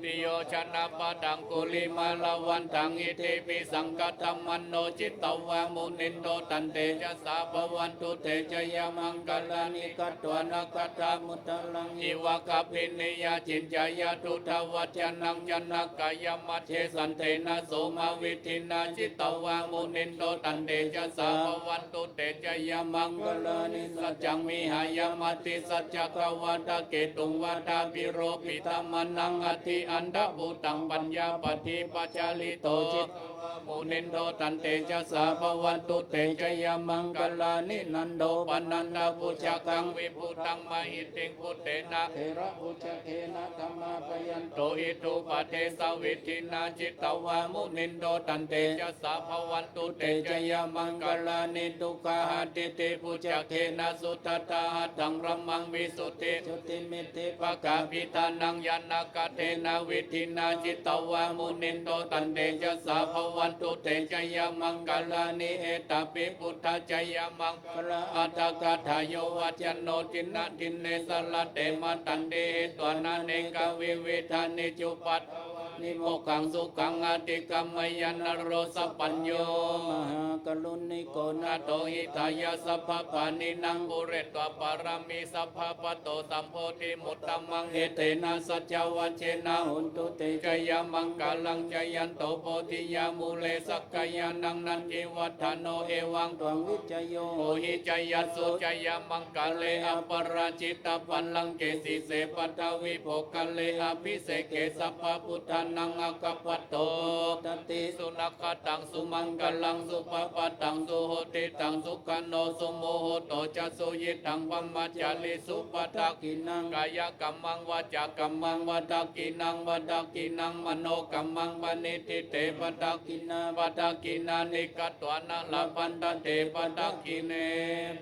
dhāvantiyojanapathaṅgulimālavantaṃ iddhībhisaṅkhatamano jitavā munindo tantejasā bhavatu te jayamaṅgalāni. Katvāna kaṭṭhamudaraṃ iva gabbhinīyā ciñcāya duṭṭhavacanaṃ janakāyamajjhe santena somavidhinā jitavā munindo tantejasā bhavatu te jayamaṅgalāni. Saccaṃ vihāya matisaccakavādaketuṃ vādābhiropitamanaṃ atiandhabhūtaṃ paññāpadīpajalito jitavā munindo tantejasā bhavatu te jayamaṅgalāni. Nandopanandabhujagaṃ vibudhaṃ mahiddhiṃ puttena therabhujagena damāpayanto iddhūpadesavidhinā jitavā munindo tantejasā bhavatu te jayamaṅgalāni. Duggāhadiṭṭhibhujagena sudaṭṭhahatthaṃ brahmaṃ visuddhijutimiddhibakābhidhānaṃ ñāṇāgadena vidhinā jitavā munindo tantejasā bhavatu te jayamaṅgalāni. Etāpi buddhajayamaṅ galaaṭṭhagāthā yo vācano dinadine sarate matandī hitvānanekavividhāni cupaddavāni mokkhaṃ sukhaṃ adhigameyya naro sapañño. Mahākāruṇiko nātho hitāya sabbapāṇinaṃ pūretvā pāramī sabbā patto sambodhimuttamaṃ etena saccavajjena hotu te. Jayamaṅgalaṃ. Jayanto bodhiyā mūle sakyānaṃ nandivaḍḍhano, evaṃ tvaṃ vijayo hohi jayassu jayamaṅgale, aparājitapallaṅke sīse paṭhavipokkhare abhiseke sabbabuddhānaṃ aggappatto pamodati. Sunakkhattaṃ sumaṅgalaṃ supabhātaṃ suhuṭṭhitaṃ, sukhaṇo sumuhutto ca suyiṭṭhaṃ brahmacārisu, padakkhiṇaṃ kāyakammaṃ vācākammaṃ padakkhiṇaṃ, padakkhiṇaṃ manokammaṃ paṇidhī te padakkhiṇā, padakkhiṇāni katvāna labhantatthe padakkhiṇe.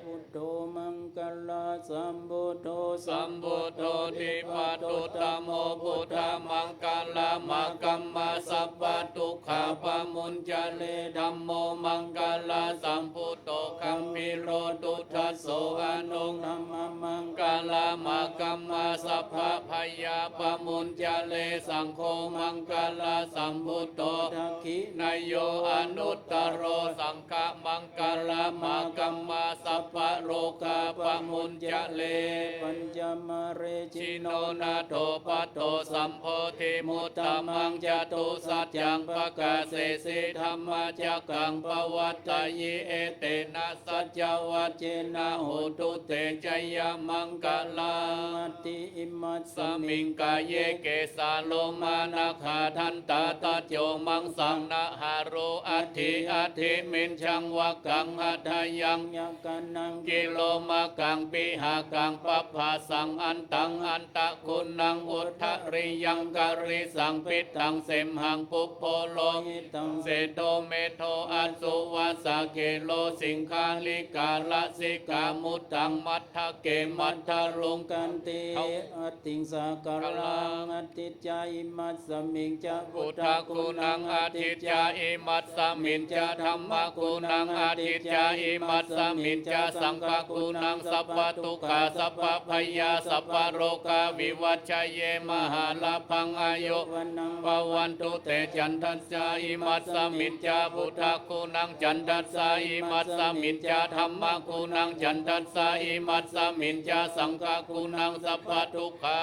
Buddho maṅgalasambhūto sambuddho dvipattuttamo, buddhamaṅgalamāgamma sabbadukkhā pamuñcare, dhammo maṅgalasambhūto gambhīro duddhaso aṇuṃ, dhammamaṅgalamāgamma sabbabhayā pamuñcare, saṅgho maṅgalasambhūto dakkhiṇeyyo anuttaro, saṅghamaṅgalamāgamma sabbarogā pamuñcare. Pañca māre jino nātho patto sambodhimuttamaṃ, catusaccaṃ pakāsesi dhammacakkaṃ pavattayi, etena saccavajjena hotu te jayamaṅgalaṃ. Atthi imasmiṃ kāye kesā lomā nakhā dantā taco maṃsaṃ nahārū adhi, adhimiñjaṃ vakkaṃ hadayaṃ yakanaṃ kilomakaṃ pihakaṃ pabhasaṃ antaṃ antaguṇaṃ udariyaṃ karīsaṃ pittaṃ semhaṃ pubbo lohitaṃ sedo medo assu vasa khelo siṅghāṇikā lasikā muttaṃ matthake matthaluṅganti. Athiṃ sākalaṃ adicca imasmiñca buddhaguṇaṃ adicca imasmiñca dhammaguṇaṃ adicca imasmiñca saṅghaguṇaṃ sabbadukkhā sabbabhayā sabbarogā vivac chaye mahālābhaṃ āyu vaṇṇaṃ bhavantu te. Candassa imasmiñca buddhaguṇaṃ candassa imasmiñca dhammaguṇaṃ candassa imasmiñca saṅghaguṇaṃ sabbadukkhā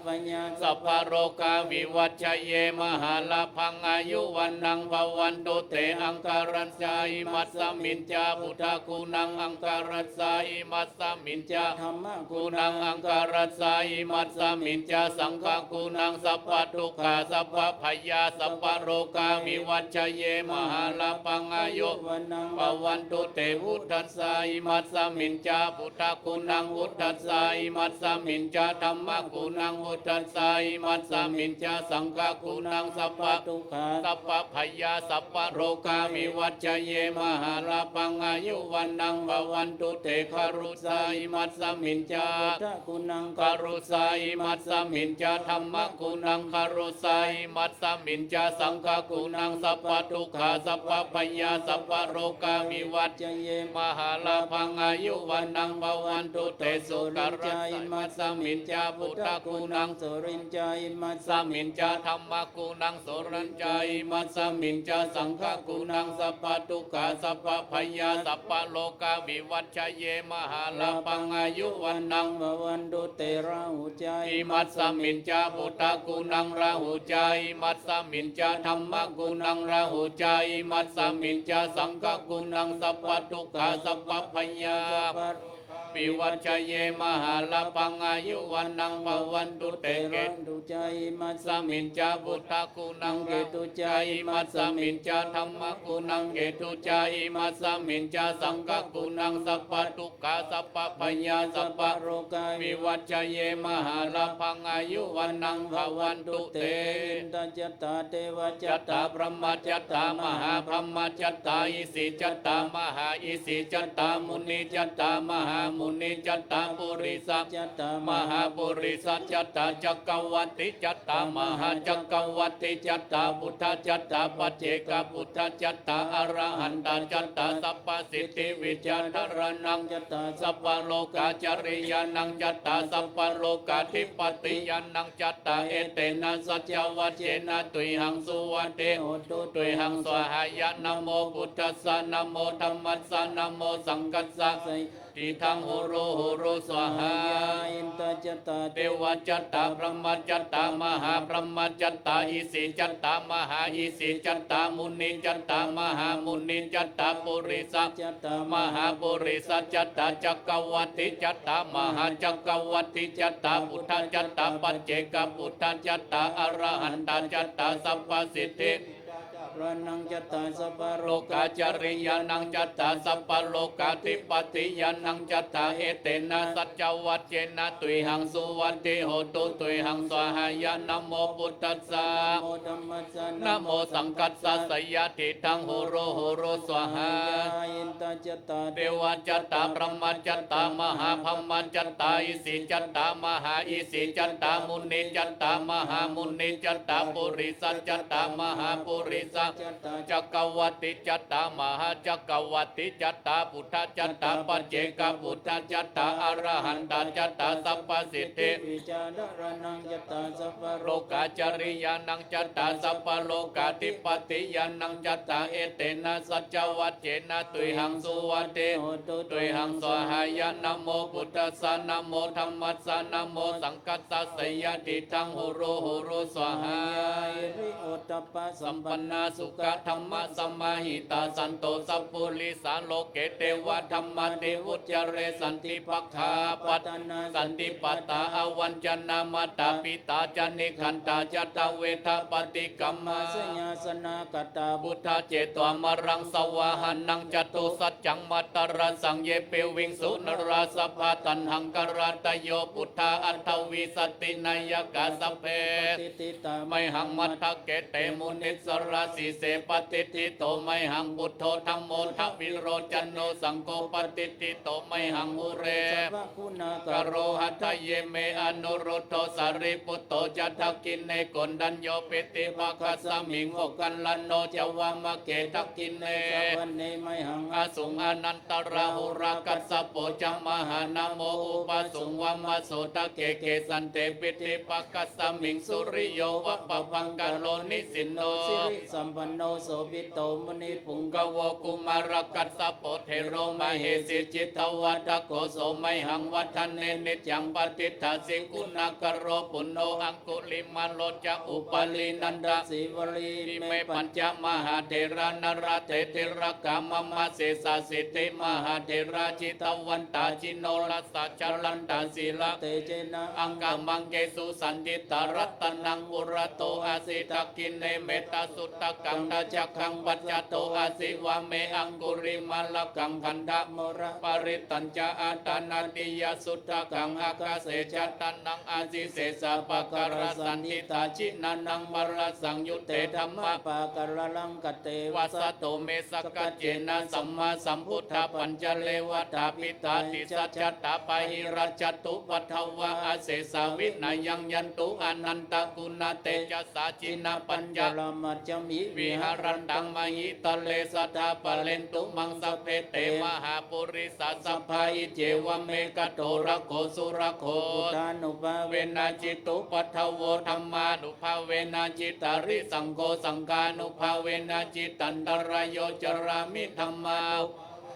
sabbabhayā sabbarogā vivac chaye mahālābhaṃ āyu vaṇṇaṃ bhavantu te. Aṅgarassa imasmiñca buddhaguṇaṃ aṅgarassa imas smiñca dhammaguṇaṃ aṅgarassa imasmiñca saṅghaguṇaṃ sabbadukkhā sabbabhayā sabbarogā vivac chaye mahālābhaṃ āyu vaṇṇaṃ bhavantu te. Uddhassa imasmiñca buddhaguṇaṃ uddhassa imasmiñca dhammaguṇaṃ uddhassa imasmiñca saṅghaguṇaṃ sabbadukkhā sabbabhayā sabbarogā vivac chaye mahālābhaṃ āyu vaṇṇaṃ bhavantu te. Garussa imasmiñca buddhaguṇaṃ garussa imasmiñca dhammaguṇaṃ garussa imasmiñca saṅghaguṇaṃ sabbadukkhā sabbabhayā sabbarogā vivac chaye mahālābhaṃ āyu vaṇṇaṃ bhavantu te. Suriñca imasmiñca buddhaguṇaṃ suriñca imasmiñca dhammaguṇaṃ suriñca imasmiñca saṅghaguṇaṃ sabbadukkhā sabbabhayā sabbarogā vivac chaye mahālābhaṃ āyu vaṇṇaṃ bhavantu te. Rāhu ca imasmiñca buddhaguṇaṃ rāhu ca imasmiñca dhammaguṇaṃ rāhu ca imasmiñca saṅghaguṇaṃ sabbadukkhā sabbabhayā vivac chaye mahālābhaṃ āyu vaṇṇaṃ bhavantu te. Ketu ca imasmiñca buddhaguṇaṃ ketu ca imasmiñca dhammaguṇaṃ ketu ca imasmiñca saṅghaguṇaṃ sabbadukkhā sabbabhayā sabbarogā vivac chaye mahālābhaṃ āyu vaṇṇaṃ bhavantu te. Indajattā devā jattā brahmā jattā mahābrahmā jattā isi jattā mahāisi jattā munī jattā mahāmunī jattā purisā jattā mahāpurisā jattā cakkavatī jattā mahācakkavatī jattā buddhā jattā paccekabuddhā jattā arahantā jattā sabbasiddhivijjādharaṇā jattā sabbalokācariyānaṃ jattā sabbalokādhipatiñāṇaṃ jattā etena saccavajjena tuyhaṃ suvatthi hotu tuyhaṃ svāhāya. Namo buddhassa namo dhammassa namo saṅghassa. Tiṭṭhaṃ huru huru svāhā. Inda cattā devā cattā brahmā cattā mahābrahmā cattā isī cattā mahāisī cattā munī cattā mahāmunī cattā purisā cattā mahāpurisā cattā cakkavatī cattā mahācakkavatī cattā buddhā cattā paccekabuddhā cattā arahantā cattā sabbasiddhi rāṇaṃ cattā sabbalokācariyānaṃ cattā sabbalokādhipatiyānaṃ cattā etena saccavajjena tuyhaṃ suvatthi hotu tuyhaṃ svāhāya. Namo buddhassa, namo dhammassa, namo saṅghassa. Seyyathīdaṃ huru huru svāhā. Inda cattā devā cattā brahmā cattā mahābrahmā cattā isī cattā mahāisī cattā munī cattā mahāmunī cattā purisā cattā mahāpurisā cattā cakkavatī cattā mahācakkavatī cattā buddhā cattā paccekabuddhā cattā arahantā cattā sabbasiddhi vijjādharānaṃ cattā sabbalokācariyānaṃ cattā sabbalokādhipatiyānaṃ cattā etena saccavajjena tuyhaṃ suvatthi hotu tuyhaṃ svāhāya. Namo buddhassa, namo dhammassa, namo saṅghassa. Seyyathīdaṃ huru huru svāhā. Hiri ottappasampannā sukkadhammasamāhitā santo sappurisā loke devadhammāti vuccare. Santi pakkhā apattanā santi pādā avañcanā mātā pitā ca nikkhantā jātaveda paṭikkama. Jayāsanāgatā buddhā jetvā māraṃ savāhanaṃ catusaccāmatarasaṃ ye piviṃsu narāsabhā. Taṇhaṅkarādayo buddhā aṭṭhavīsati nāyakā sabbe patiṭṭhitā mayhaṃ matthake te munissarā. Sīse patiṭṭhito mayhaṃ buddho dhammo dvilocano saṅgho patiṭṭhito mayhaṃ ure sabbaguṇākaro. Hadaye me anuruddho sārīputto ca dakkhiṇe koṇḍañño piṭṭhibhāgasmiṃ moggallāno ca vāmake. Dakkhiṇe savane mayhaṃ āsuṃ ānandarāhulā kassapo ca mahānāmo ubhāsuṃ vāmasotake. Kesante piṭṭhibhāgasmiṃ suriyo va pabhaṅkaro nisinno sirisampanno sobhito munipuṅgavo. Kumārakassapo thero mahesī cittavādako so mayhaṃ vadane niccaṃ patiṭṭhāsi guṇākaro. Puṇṇo aṅgulimālo ca upālī nandasīvalī ime pañca mahātherā nalāṭe tilakā mama. Sesāsīti mahātherā jitavantā jinorasā jalantā sīlatejena aṅgamaṅgesu saṇṭhitā. Ratanaṃ purato āsi dakkhiṇe mettasuttakaṃ dhajaggaṃ pacchato āsi vāme aṅgulimālakaṃ khandhamoraparittañca āṭānāṭiyasuttakaṃ ākāse chadanaṃ āsi sesā pākārasaṇṭhitā. Jinānaṃ varasaṃyutte dhammapākāralaṅkate vasato me sakkacena sammāsambuddhapañjare. Vātapittādisañjātā bāhirajjhattupaddavā asesā vinayaṃ yantu anantaguṇatejasā. Jinapañjaramajjhamhi viharantaṃ mahītale sadā pālentu maṃ sabbe te mahāpurisāsabhā. Iccevamekanto rakkho surakkho buddhānubhāvena jitupaddavo dhammānubhāvena jitārisaṅgho saṅghānubhāvena jitantarāyo carāmi dhammā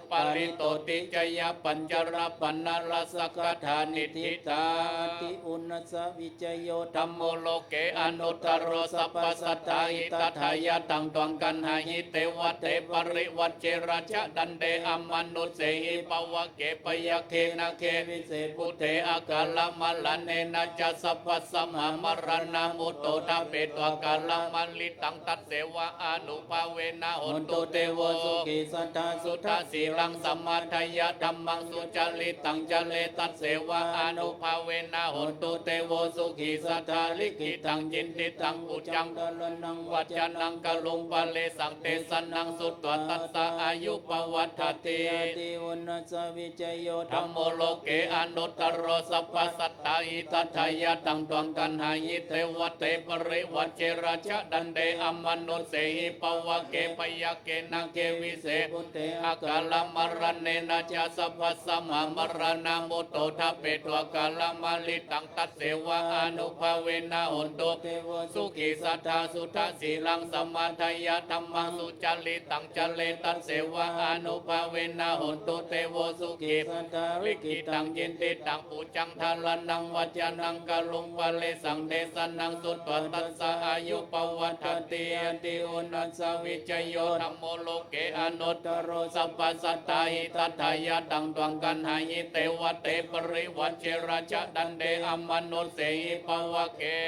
pālito ticcayapañjarapaṇṇarasagatā niṭṭhitā. Ati uṇhissavijayo dhammo loke anuttaro sabbasatthā hitatthāya. Taṃ tvaṃ gaṇhāhi devate parivaje rājadaṇḍe amanussehi pavagge byagghe nāge vise bhūte akālamaraṇena ca sabbasmā maraṇā mutto ṭhapetvā kālamāritaṃ tasseva ānubhāvena hotu devo sukhī sadā. Suddhasīlaṃ samādāya dhammaṃ sucaritaṃ care tasseva ānubhāvena hotu devo sukhī sadā. Likkhitaṃ cintitaṃ pūjaṃ dhāraṇaṃ vācanaṃ garuṃ paresaṃ desanaṃ sutvā tassa āyu pavaḍḍhati. Ati uṇhissavijayo dhammo loke anuttaro sabbasatthā hitatthāya. Taṃ tvaṃ gaṇhāhi devate parivaje rājadaṇḍe amanussehi pavagge byagghe nāge vise bhūte akālamaraṇena maraṇena ca sabbasmā maraṇā mutto ṭhapetvā karamālittaṃ tasseva ānubhāvena hontu devo sukhī sadā suddhasīlaṃ samādāya dhammaṃ sucaritaṃ care tasseva ānubhāvena hontu devo sukhī sadā likkhitaṃ cintitaṃ pūjaṃ dhāraṇaṃ vācanaṃ garuṃ paresaṃ desanaṃ sutvā tassa āyu pavaḍḍhatīti. Uṇhassa vijayo dhammo loke anuttaro sabbasattahitatthāya taṃ tvaṃ gaṇhāhi devate parivajje rājadaṇḍe amanussehi pavagge.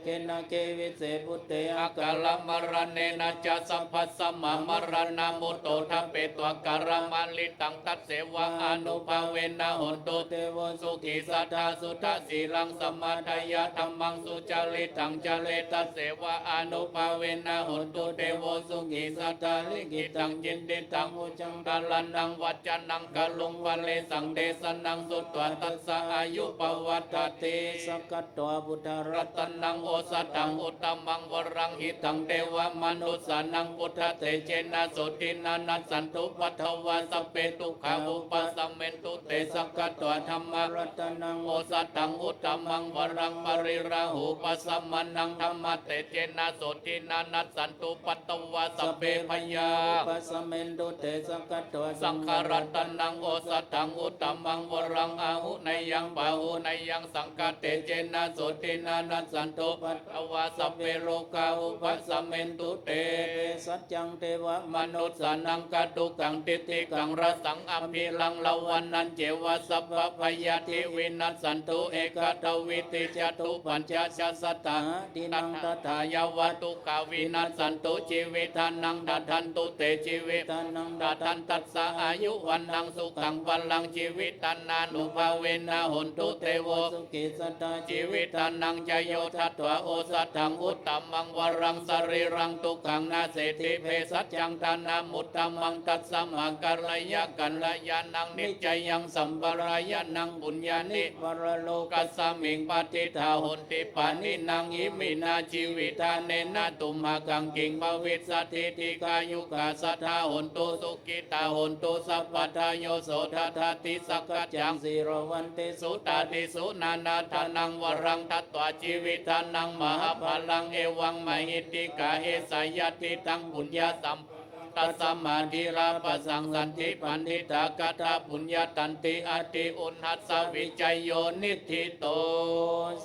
Kena kevice bhūte akālamaraṇena ca sabbasmā maraṇā mutto ṭhapetvā karamālittaṃ tasseva ānubhāvena hontu devo sukhī sadā suddhasīlaṃ samādāya dhammaṃ sucaritaṃ care tasseva ānubhāvena hontu devo sukhī sadā likkhitaṃ cintitaṃ pūjaṃ dhāraṇaṃ vācanaṃ garuṃ paresaṃ desanaṃ sutvā tassa āyu pavaḍḍhatīti. Sakkatvā buddharatanaṃ osathaṃ uttamaṃ varaṃ hitaṃ devamanussānaṃ buddhatejena sotthinā nassantupaddavā sabbe dukkhā vūpasamentu te. Sakkatvā dhammaratanaṃ osathaṃ uttamaṃ varaṃ pariḷāhūpasamanaṃ dhammatejena sotthinā nassantupaddavā sabbe bhayā vūpasamentu te. Sakkatvā saṅgharatanaṃ osathaṃ uttamaṃ varaṃ āhuneyyaṃ pāhuneyyaṃ saṅghatejena sotthinā nassantupaddavā sabbe rogā vūpasamentu te. Bhejjajjaṃ devamanussānaṃ khaggaṃ khitikaṃ rasaṃ amilaṃ ravanañceva sabbabhayādi vinassantu ekādāvīti catuppañcasatasahassadhānaṃ tathā yāva dukkhā vinassantu jīvitdhanaṃ dadantu te. Jīvitdhanaṃ dadantassa āyu vaṇṇaṃ sukhaṃ balaṃ jīvitdhānānubhāvena hontu devo sukhī sadā. Jīvitdhanaṃ ca yo datvā osathaṃ uttamaṃ varaṃ sarīraṃ dukhaṃ naseti bhejajjaṃ dānamuttamaṃ tasmā kalyāṇakalyāṇaṃ niccayaṃ sampādayānaṃ puññāni paralokasmiṃ patiṭṭhā honti pāṇinaṃ. Iminā jīvitdānena tumhākaṃ kiṃ bhavissati dīghāyukā sadā hontu sukhitā hontu sabbadā. Yo so dadanti sakkaccaṃ sīlavantesu tādisu nānādānaṃ varaṃ datvā jīvitdhanaṃ mahapphalaṃ evaṃ mahiddhikā esā yadidaṃ puññasampadaṃ tasmā dhīrā passaṃsanti paṇḍitā katā puññatanti ādi. Uṇhassa vijayo niṭṭhito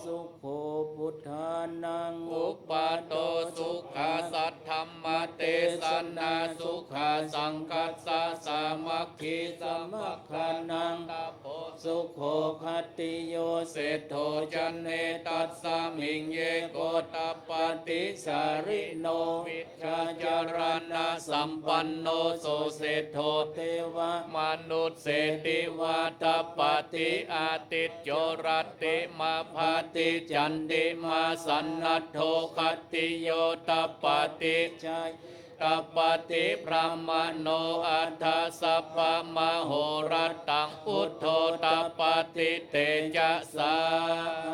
sukho buddhānaṃ uppādo sukhā saddhammadesanā sukhā saṅghassa sāmaggī samaggānaṃ tapo sukho khattiyo seṭṭho janetasmiṃ ye kotappaṭisārino vijjācaraṇasampanno so seṭṭho devamanusseti vā tapati ādicco rattimābhāti candimā sannaddho khattiyo tapati tapati brāhmaṇo atha sabbamahorattaṃ buddho tapati tejasā.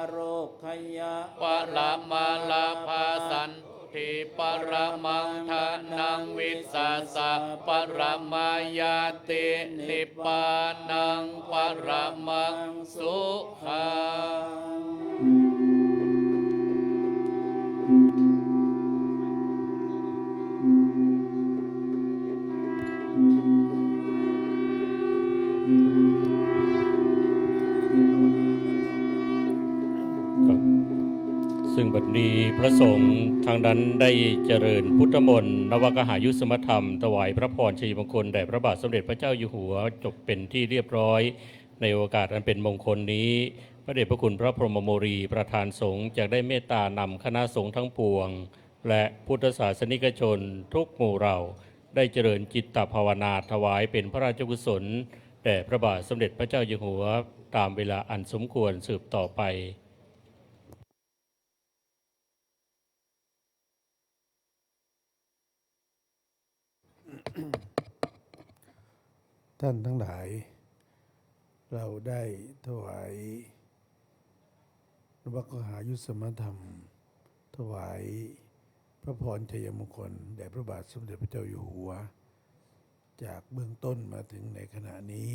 Ārogyā paramā lābhā santu ṭṭhi paramaṃ dhanaṃ vissāsa paramā ñāti nibbānaṃ paramaṃ sukhaṃ. ครับ ซึ่งบัดนี้พระสงฆ์ทางนั้นได้เจริญพุทธมนต์นวกหายุสมธรรม ถวายพระพรชัยมงคลแด่พระบาทสมเด็จพระเจ้าอยู่หัว จบเป็นที่เรียบร้อย ในโอกาสอันเป็นมงคลนี้ พระเดชพระคุณพระพรหมโมลีประธานสงฆ์ จะได้เมตตานำคณะสงฆ์ทั้งปวง และพุทธศาสนิกชนทุกหมู่เหล่า ได้เจริญจิตตภาวนาถวายเป็นพระราชกุศล แด่พระบาทสมเด็จพระเจ้าอยู่หัว ตามเวลาอันสมควรสืบต่อไป ท่านทั้งหลาย เราได้ถวายนวกหายุสมธรรม ถวายพระพรชัยมงคลแด่พระบาทสมเด็จพระเจ้าอยู่หัว จากเบื้องต้นมาถึงในขณะนี้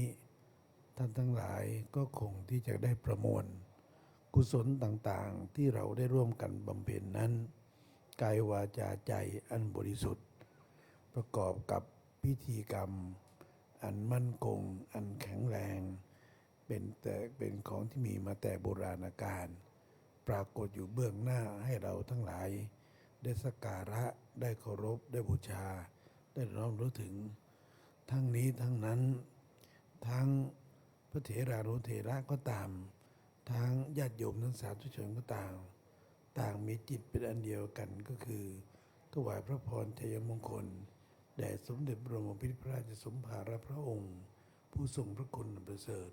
ท่านทั้งหลายก็คงที่จะได้ประมวลกุศลต่างๆ ที่เราได้ร่วมกันบำเพ็ญนั้น กายวาจาใจอันบริสุทธิ์ ประกอบกับพิธีกรรมอันมั่นคง อันแข็งแรง เป็นแต่ เป็นของที่มีมาแต่โบราณกาล ปรากฏอยู่เบื้องหน้าให้เราทั้งหลาย ได้สักการะ ได้เคารพ ได้บูชา ได้น้อมรู้ถึง ทั้งนี้ทั้งนั้น ทั้งพระเถรานุเถระก็ตาม ทั้งญาติโยมทั้งสาธุชนก็ตาม ต่างมีจิตเป็นอันเดียวกันก็คือ ถวายพระพรชัยมงคล แด่สมเด็จพระบรมพิตรพระราชสมภารพระองค์ ผู้ทรงพระคุณอันประเสริฐ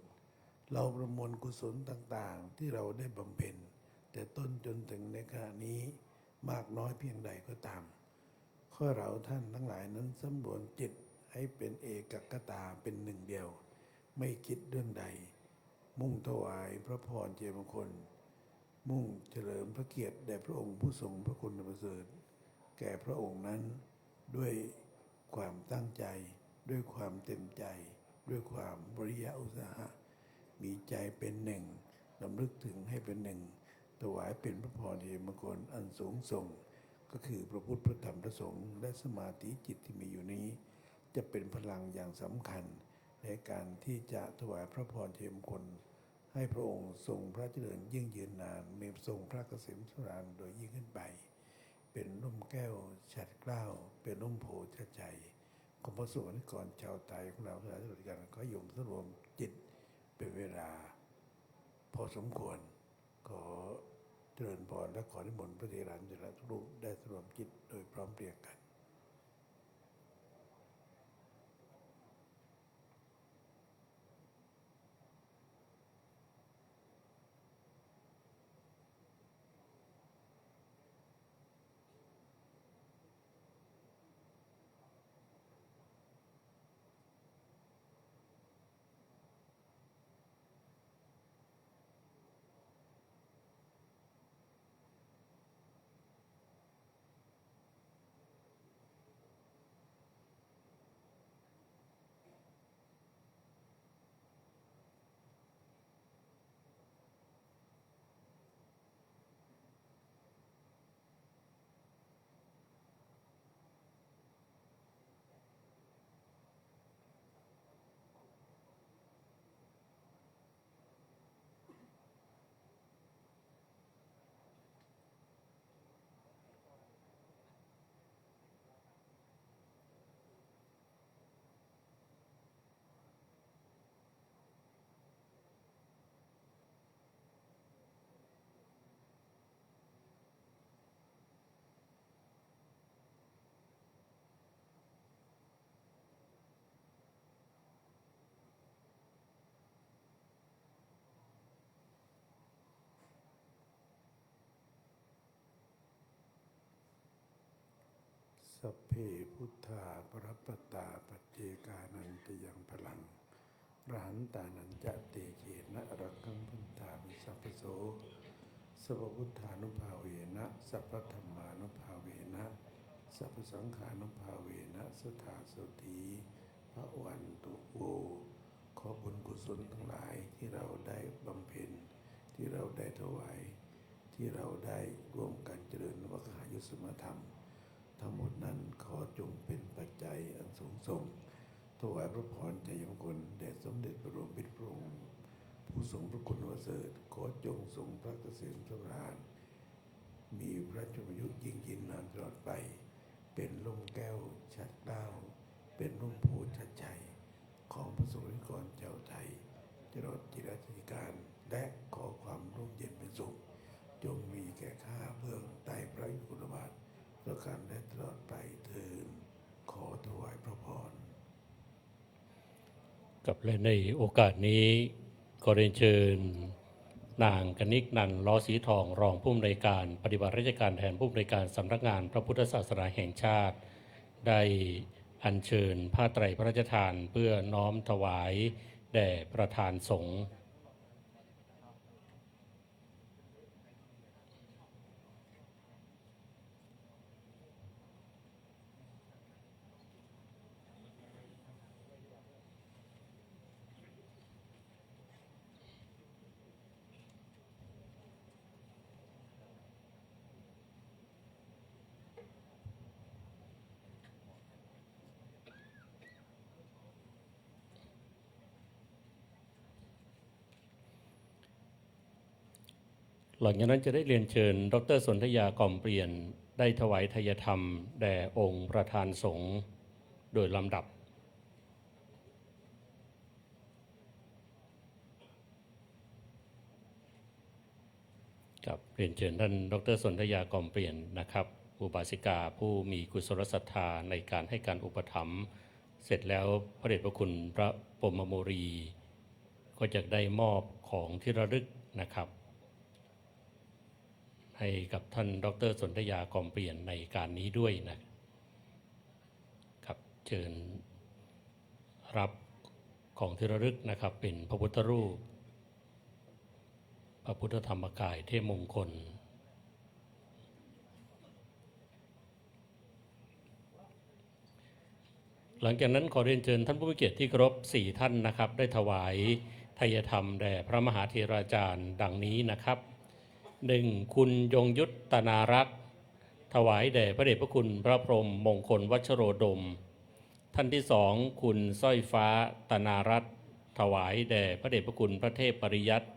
เราประมวลกุศลต่างๆ ที่เราได้บำเพ็ญ แต่ต้นจนถึงในขณะนี้มากน้อยเพียงใดก็ตาม ขอเราท่านทั้งหลายนั้นสำรวมจิตให้เป็นเอกัคคตาเป็นหนึ่งเดียว ไม่คิดเรื่องใด มุ่งถวายพระพรชัยมงคล มุ่งเฉลิมพระเกียรติแด่พระองค์ผู้ทรงพระคุณอันประเสริฐ แก่พระองค์นั้นด้วยความตั้งใจ ด้วยความเต็มใจ ด้วยความวิริยะอุตสาหะ มีใจเป็นหนึ่ง รำลึกถึงให้เป็นหนึ่ง ถวายเป็นพระพรชัยมงคลอันสูงส่ง ก็คือพระพุทธ พระธรรม พระสงฆ์ และสมาธิจิตที่มีอยู่นี้ จะเป็นพลังอย่างสำคัญ ในการที่จะถวายพระพรชัยมงคล ให้พระองค์ทรงพระเจริญยิ่งยืนนาน มีทรงพระเกษมสำราญโดยยิ่งขึ้นไป เป็นร่มแก้วฉัตรเกล้า เป็นร่มโพธิ์ชัยชัย ของพระสงฆ์นิกรชาวไทยของเราทั้งหลายตลอดกาล ขอโยมสำรวมจิตเป็นเวลาพอสมควร ขอเจริญพรและขอนิมนต์พระเถรานุเถระทุกรูปได้สำรวมจิตโดยพร้อมเพรียงกัน Sabbe buddhā balappattā paccekānañca yaṃ balaṃ, arahantānañca tejena rakkhaṃ bandhāmi sabbaso. Sabbabuddhānubhāvena sabbadhammānubhāvena sabbasaṅghānubhāvena sadā sotthī bhavantu vo. ขอบุญกุศลทั้งหลายที่เราได้บำเพ็ญ ที่เราได้ถวาย ที่เราได้ร่วมกันเจริญนวกหายุสมธรรม ทั้งหมดนั้นขอจงเป็นปัจจัยอันสูงส่ง ถวายพระพรชัยมงคลแด่สมเด็จพระบรมพิตรพระองค์ ผู้ทรงพระคุณประเสริฐ ขอจงทรงพระเกษมสำราญ มีพระชนมายุยิ่งยืนนานตลอดไป เป็นร่มแก้วฉัตรเกล้า เป็นร่มโพธิ์ชัยชัย ของพระสงฆ์นิกรชาวไทย ตลอดจิรัชกาล และขอความร่มเย็นเป็นสุข จงมีแก่ข้าเบื้องใต้พระยุคลบาท ประการและตลอดไปเทอญ ขอถวายพระพร ครับ และในโอกาสนี้ก็เรียนเชิญนางกนิกนันท์ ล้อสีทอง รองผู้อำนวยการปฏิบัติราชการแทนผู้อำนวยการสำนักงานพระพุทธศาสนาแห่งชาติ ได้อัญเชิญผ้าไตรพระราชทานเพื่อน้อมถวายแด่ประธานสงฆ์ ข หลังจากนั้นจะได้เรียนเชิญดอกเตอร์สนธยากล่อมเปลี่ยน ได้ถวายไทยธรรมแด่องค์ประธานสงฆ์โดยลำดับ ครับ เรียนเชิญท่านดอกเตอร์สนธยากล่อมเปลี่ยนนะครับ อุบาสิกาผู้มีกุศลศรัทธาในการให้การอุปถัมภ์ เสร็จแล้วพระเดชพระคุณพระพรหมมุรี ก็จะได้มอบของที่ระลึกนะครับ ให้กับท่านดอกเตอร์สนธยากล่อมเปลี่ยนในการนี้ด้วยนะครับ เชิญรับของที่ระลึกนะครับ เป็นพระพุทธรูป พระพุทธธรรมกายเทพมงคล หลังจากนั้นขอเรียนเชิญท่านผู้มีเกียรติที่เคารพสี่ท่านนะครับ ได้ถวายไทยธรรมแด่พระมหาเถราจารย์ดังนี้นะครับ หนึ่ง คุณยงยุทธ ตนารักษ์ ถวายแด่พระเดชพระคุณพระพรหมมงคลวัชโรดม ท่านที่สอง คุณสร้อยฟ้า ตนารัตน์ ถวายแด่พระเดชพระคุณพระเทพปริยัติ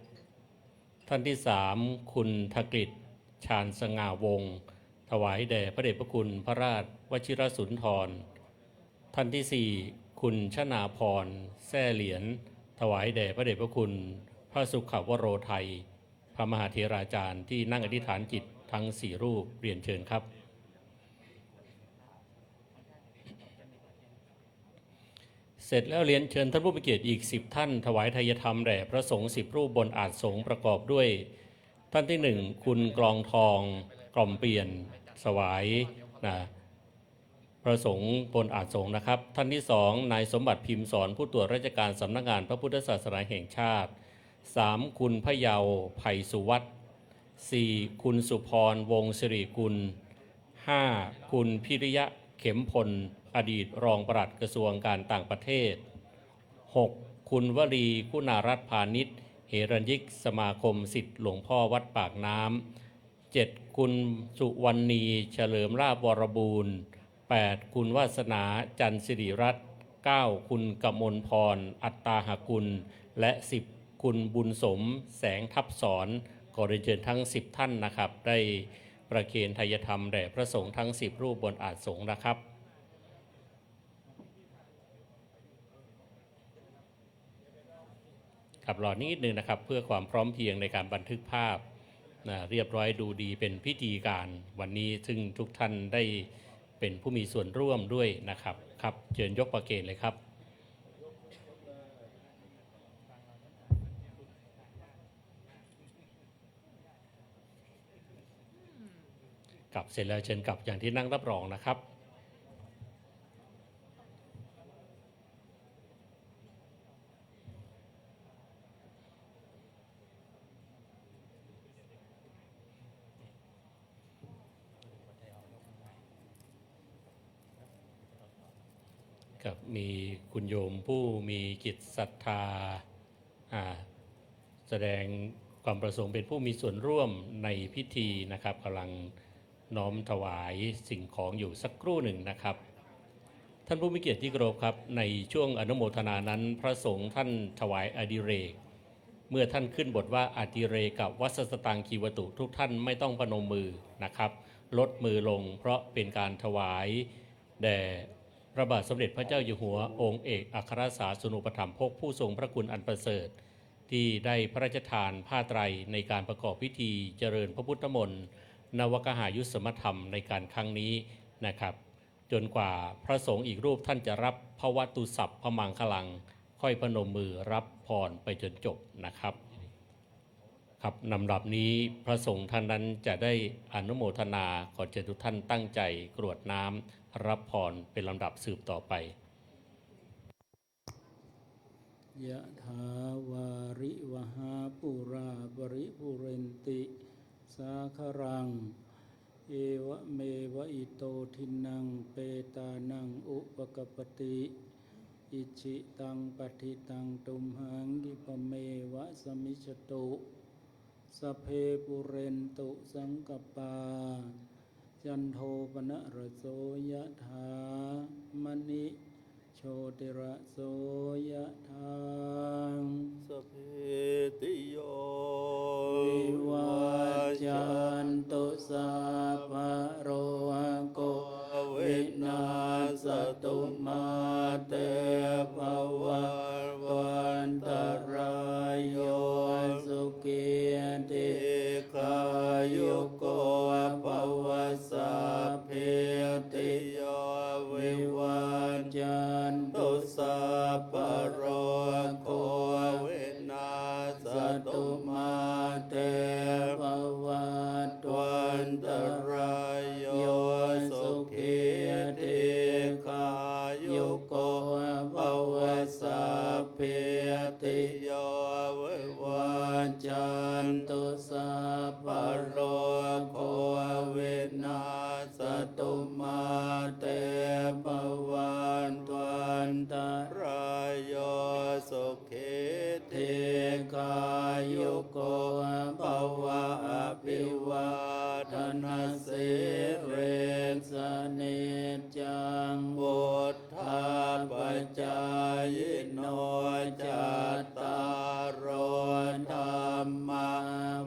ท่านที่สาม คุณธกฤษ ชาญสง่าวงศ์ ถวายแด่พระเดชพระคุณพระราชวชิรสุนทร ท่านที่สี่ คุณชนาพร แซ่เหลียน ถวายแด่พระเดชพระคุณพระสุขวโรไทย พระมหาเถราจารย์ที่นั่งอธิษฐานจิตทั้งสี่รูป เรียนเชิญครับ เสร็จแล้วเรียนเชิญท่านผู้มีเกียรติอีกสิบท่าน ถวายไทยธรรมแด่พระสงฆ์สิบรูปบนอาสน์สงฆ์ ประกอบด้วย ท่านที่หนึ่ง คุณกลองทอง กล่อมเปลี่ยน ถวายนะ พระสงฆ์บนอาสน์สงฆ์นะครับ ท่านที่สอง นายสมบัติ พิมพ์สอน ผู้ตรวจราชการสำนักงานพระพุทธศาสนาแห่งชาติ สาม คุณพะเยา ไพสุวัฒน์ สี่ คุณสุพร วงศ์สิริกุล ห้า คุณพิริยะ เข็มพล อดีตรองปลัดกระทรวงการต่างประเทศ หก คุณวลี คุณารัตน์พาณิชย์ เหรัญญิก สมาคมศิษย์หลวงพ่อวัดปากน้ำ เจ็ด คุณสุวรรณี เฉลิมลาภวรบูรณ์ แปด คุณวาสนา จันทร์สิริรัตน์ เก้า คุณกมลพร อัตตาหกุล และ สิบ คุณบุญสม แสงทับสอน ขอเรียนเชิญทั้งสิบท่านนะครับ ได้ประเคนไทยธรรมแด่พระสงฆ์ทั้งสิบรูปบนอาสน์สงฆ์นะครับ ครับ รอนิดนึงนะครับ เพื่อความพร้อมเพรียงในการบันทึกภาพนะ เรียบร้อยดูดีเป็นพิธีการ วันนี้ซึ่งทุกท่านได้เป็นผู้มีส่วนร่วมด้วยนะครับ ครับ เชิญยกประเคนเลยครับ กลับเสร็จแล้วเชิญกลับอย่างที่นั่งรับรองนะครับ ครับ มีคุณโยมผู้มีจิตศรัทธา อ่า แสดงความประสงค์เป็นผู้มีส่วนร่วมในพิธีนะครับ กำลังน้อมถวายสิ่งของอยู่สักครู่หนึ่งนะครับ ท่านผู้มีเกียรติที่เคารพครับ ในช่วงอนุโมทนานั้น พระสงฆ์ท่านถวายอดิเรก เมื่อท่านขึ้นบทว่า อดิเรกวัสสตัง คีวตุ ทุกท่านไม่ต้องพนมมือนะครับ ลดมือลง เพราะเป็นการถวายแด่พระบาทสมเด็จพระเจ้าอยู่หัว องค์เอกอัครสาสนูปถัมภก ผู้ทรงพระคุณอันประเสริฐ ที่ได้พระราชทานผ้าไตรในการประกอบพิธีเจริญพระพุทธมนต์ นวกหายุสมธรรมในการครั้งนี้นะครับ จนกว่าพระสงฆ์อีกรูปท่านจะรับ ภวตุสัพพมังคลัง ค่อยพนมมือรับพรไปจนจบนะครับ ครับ ลำดับนี้พระสงฆ์ท่านนั้นจะได้อนุโมทนา ขอเชิญทุกท่านตั้งใจกรวดน้ำรับพรเป็นลำดับสืบต่อไป Yathā vārivahā pūrā paripūrenti sāgaraṃ, evameva ito dinnaṃ petānaṃ upakappati. Icchitaṃ patthitaṃ tumhaṃ khippameva samijjhatu. Sabbe pūrentu saṅkappā, cando paṇṇaraso yathā, maṇi jotiraso yathā. Sabbītiyo vivajjantu, vigacchantu, sabbarogo vinassatu, mā te bhavatvantarāyo, sukhī dīghāyuko bhava. Sabbītiyo vivajjantu, sabbarogo vinassatu, mā te bhavatvantarāyo, sukhī dīghāyuko bhava. Sabbītiyo vivajjantu, sabbarogo vinassatu, mā te bhavatvantarāyo, sukhī dīghāyuko bhava. Abhivādanasīlissa niccaṃ vuḍḍhāpacāyino, cattāro dhammā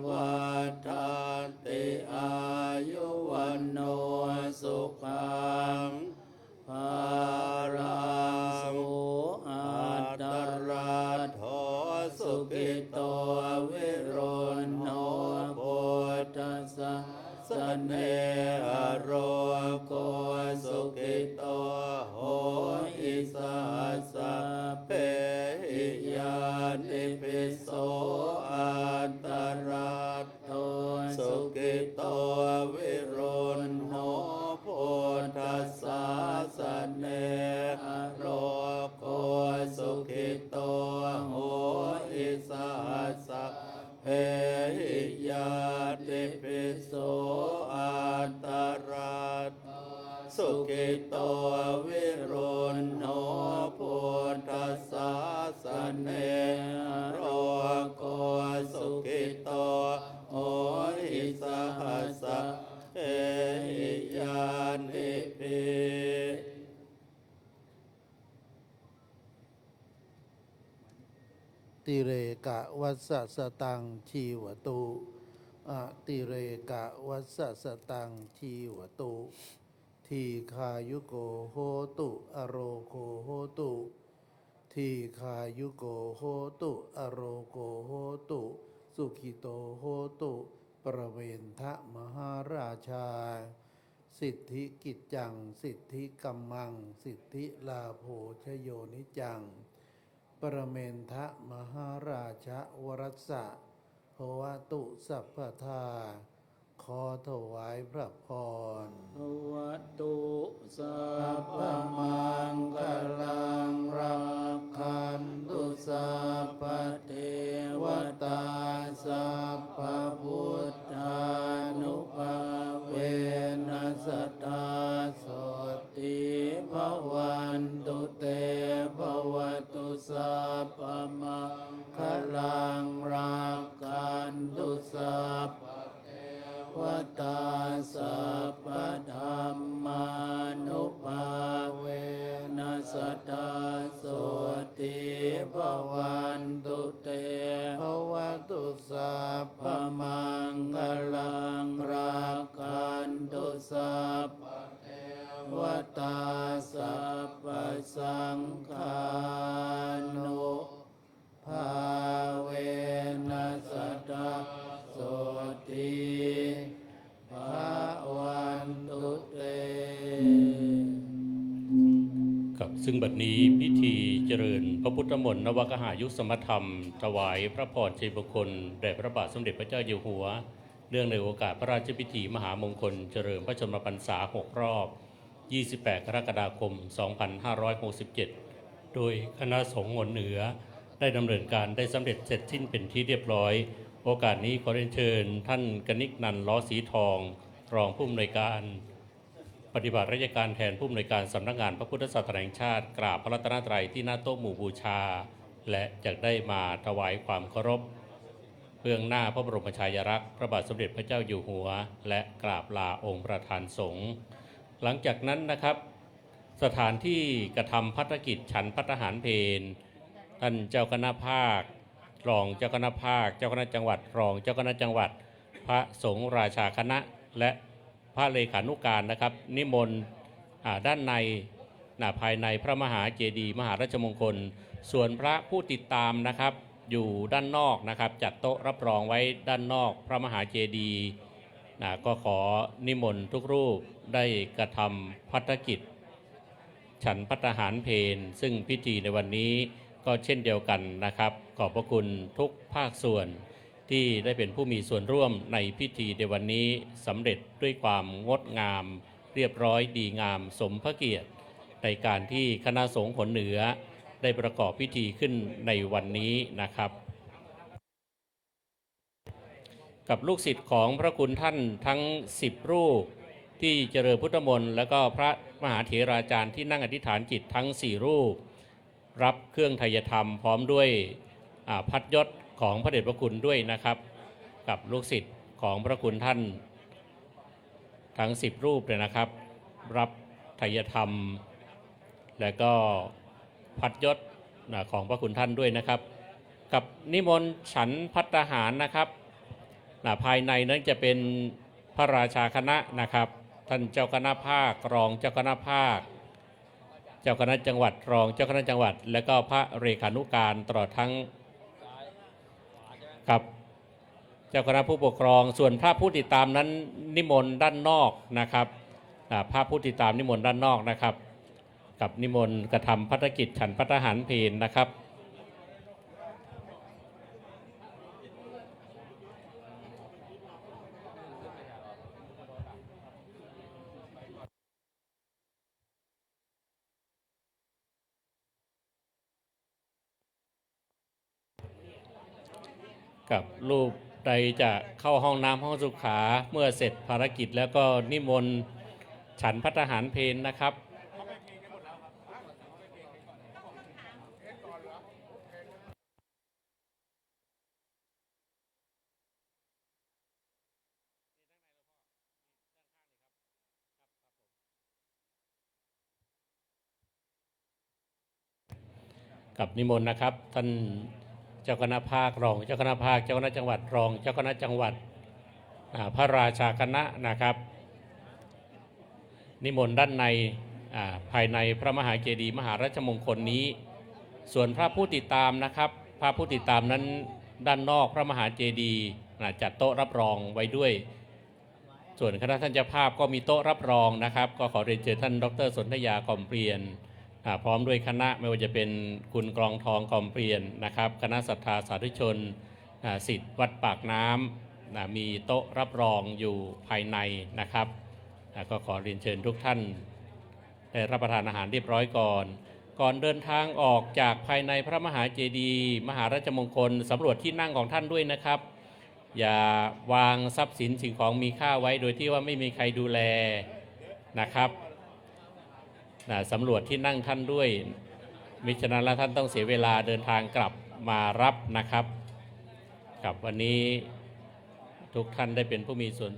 vaḍḍhanti, āyu vaṇṇo sukhaṃ balaṃ. So atthaladdho sukhito viruḷho buddhasāsane, arogo sukhito hohi saha sabbehi ñātibhi. So atthaladdho sukhito viruḷho buddhasāsane, arogo sukhito hohi saha sabbehi ñātibhi. So atthaladdho sukhito viruḷho buddhasāsane, arogo sukhito hohi saha sabbehi ñātibhi. Atirekavassa sataṃ jīvatu, atirekavassa sataṃ jīvatu, dīghāyuko hotu, arogo hotu. Dīghāyuko hotu, arogo hotu, sukhito hotu. Brahmendra mahārājā, siddhikiccaṃ siddhikammaṃ siddhilābho jayo niccaṃ. Brahmendra mahārājā varassa bhavatu sabbadā. ขอถวายพระพร Bhavatu sabbamaṅgalaṃ, rakkhantu sabbadevatā, sabbabuddhānubhāvena sadā sotthī bhavantu te. Bhavatu sabbamaṅgalaṃ, rakkhantu sabbadevatā, sabbadhammānubhāvena sadā sotthī bhavantu te. Bhavatu sabbamaṅgalaṃ, rakkhantu sabbadevatā, sabbasaṅghānubhāvena sadā sotthī bhavantu te. ครับ ซึ่งบัดนี้พิธีเจริญพระพุทธมนต์นวกหายุสมธรรม ถวายพระพรชัยมงคลแด่พระบาทสมเด็จพระเจ้าอยู่หัว เนื่องในโอกาสพระราชพิธีมหามงคลเฉลิมพระชนมพรรษาหกรอบ ยี่สิบแปด กรกฎาคม สองพันห้าร้อยหกสิบเจ็ด โดยคณะสงฆ์โหนเหนือ ได้ดำเนินการได้สำเร็จเสร็จสิ้นเป็นที่เรียบร้อย โอกาสนี้ขอเรียนเชิญท่านกนิษฐ์นันท์ ล้อสีทอง รองผู้อำนวยการ ปฏิบัติราชการแทนผู้อำนวยการสำนักงานพระพุทธศาสนาแห่งชาติ กราบพระรัตนตรัยที่หน้าโต๊ะหมู่บูชา และจักได้มาถวายความเคารพ เบื้องหน้าพระบรมฉายาลักษณ์พระบาทสมเด็จพระเจ้าอยู่หัว และกราบลาองค์ประธานสงฆ์ หลังจากนั้นนะครับ สถานที่กระทำภัตตกิจฉันภัตตาหารเพล ท่านเจ้าคณะภาค รองเจ้าคณะภาค เจ้าคณะจังหวัด รองเจ้าคณะจังหวัด พระสงฆ์ราชาคณะและพระเลขานุการนะครับ นิมนต์ อ่า ด้านใน นะ ภายในพระมหาเจดีย์มหาราชมงคล ส่วนพระผู้ติดตามนะครับ อยู่ด้านนอกนะครับ จัดโต๊ะรับรองไว้ด้านนอกพระมหาเจดีย์ นะ ก็ขอนิมนต์ทุกรูปได้กระทำภัตตกิจ ฉันภัตตาหารเพล ซึ่งพิธีในวันนี้ก็เช่นเดียวกันนะครับ ขอบพระคุณทุกภาคส่วนที่ได้เป็นผู้มีส่วนร่วมในพิธีในวันนี้ สำเร็จด้วยความงดงาม เรียบร้อยดีงาม สมพระเกียรติ ในการที่คณะสงฆ์หนเหนือได้ประกอบพิธีขึ้นในวันนี้นะครับ กับลูกศิษย์ของพระคุณท่านทั้งสิบรูป ที่เจริญพุทธมนต์ แล้วก็พระมหาเถราจารย์ที่นั่งอธิษฐานจิตทั้งสี่รูป รับเครื่องไทยธรรมพร้อมด้วย อ่า พัดยศของพระเดชพระคุณด้วยนะครับ กับลูกศิษย์ของพระคุณท่านทั้งสิบรูปเลยนะครับ รับไทยธรรม และก็พัดยศ นะ ของพระคุณท่านด้วยนะครับ กับนิมนต์ฉันภัตตาหารนะครับ นะ ภายในนั้นจะเป็นพระราชาคณะนะครับ ท่านเจ้าคณะภาค รองเจ้าคณะภาค เจ้าคณะจังหวัด รองเจ้าคณะจังหวัด และก็พระเลขานุการ ตลอดทั้ง ครับ เจ้าคณะผู้ปกครอง ส่วนพระผู้ติดตามนั้นนิมนต์ด้านนอกนะครับ อ่า พระผู้ติดตามนิมนต์ด้านนอกนะครับ กับนิมนต์กระทำภัตตกิจฉันภัตตาหารเพลนะครับ กับรูปใดจะเข้าห้องน้ำห้องสุขา เมื่อเสร็จภารกิจแล้วก็นิมนต์ฉันภัตตาหารเพลนะครับ กับนิมนต์นะครับ ท่านเจ้าคณะภาค รองเจ้าคณะภาค เจ้าคณะจังหวัด รองเจ้าคณะจังหวัด อ่า พระราชาคณะนะครับ นิมนต์ด้านใน อ่า ภายในพระมหาเจดีย์มหาราชมงคลนี้ ส่วนพระผู้ติดตามนะครับ พระผู้ติดตามนั้นด้านนอกพระมหาเจดีย์ นะ จัดโต๊ะรับรองไว้ด้วย ส่วนคณะท่านเจ้าภาพก็มีโต๊ะรับรองนะครับ ก็ขอเรียนเชิญท่านดอกเตอร์สนธยา กล่อมเปลี่ยน อ่า พร้อมด้วยคณะ ไม่ว่าจะเป็นคุณกลองทอง กล่อมเปลี่ยนนะครับ คณะศรัทธาสาธุชน อ่า ศิษย์วัดปากน้ำ นะ มีโต๊ะรับรองอยู่ภายในนะครับ อ่า ก็ขอเรียนเชิญทุกท่านได้รับประทานอาหารเรียบร้อยก่อน ก่อนเดินทางออกจากภายในพระมหาเจดีย์มหาราชมงคล สำรวจที่นั่งของท่านด้วยนะครับ อย่าวางทรัพย์สินสิ่งของมีค่าไว้โดยที่ว่าไม่มีใครดูแลนะครับ นะ สำรวจที่นั่งท่านด้วย มิฉะนั้นแล้วท่านต้องเสียเวลาเดินทางกลับมารับนะครับ กับวันนี้ทุกท่านได้เป็นผู้มีส่วนร่วม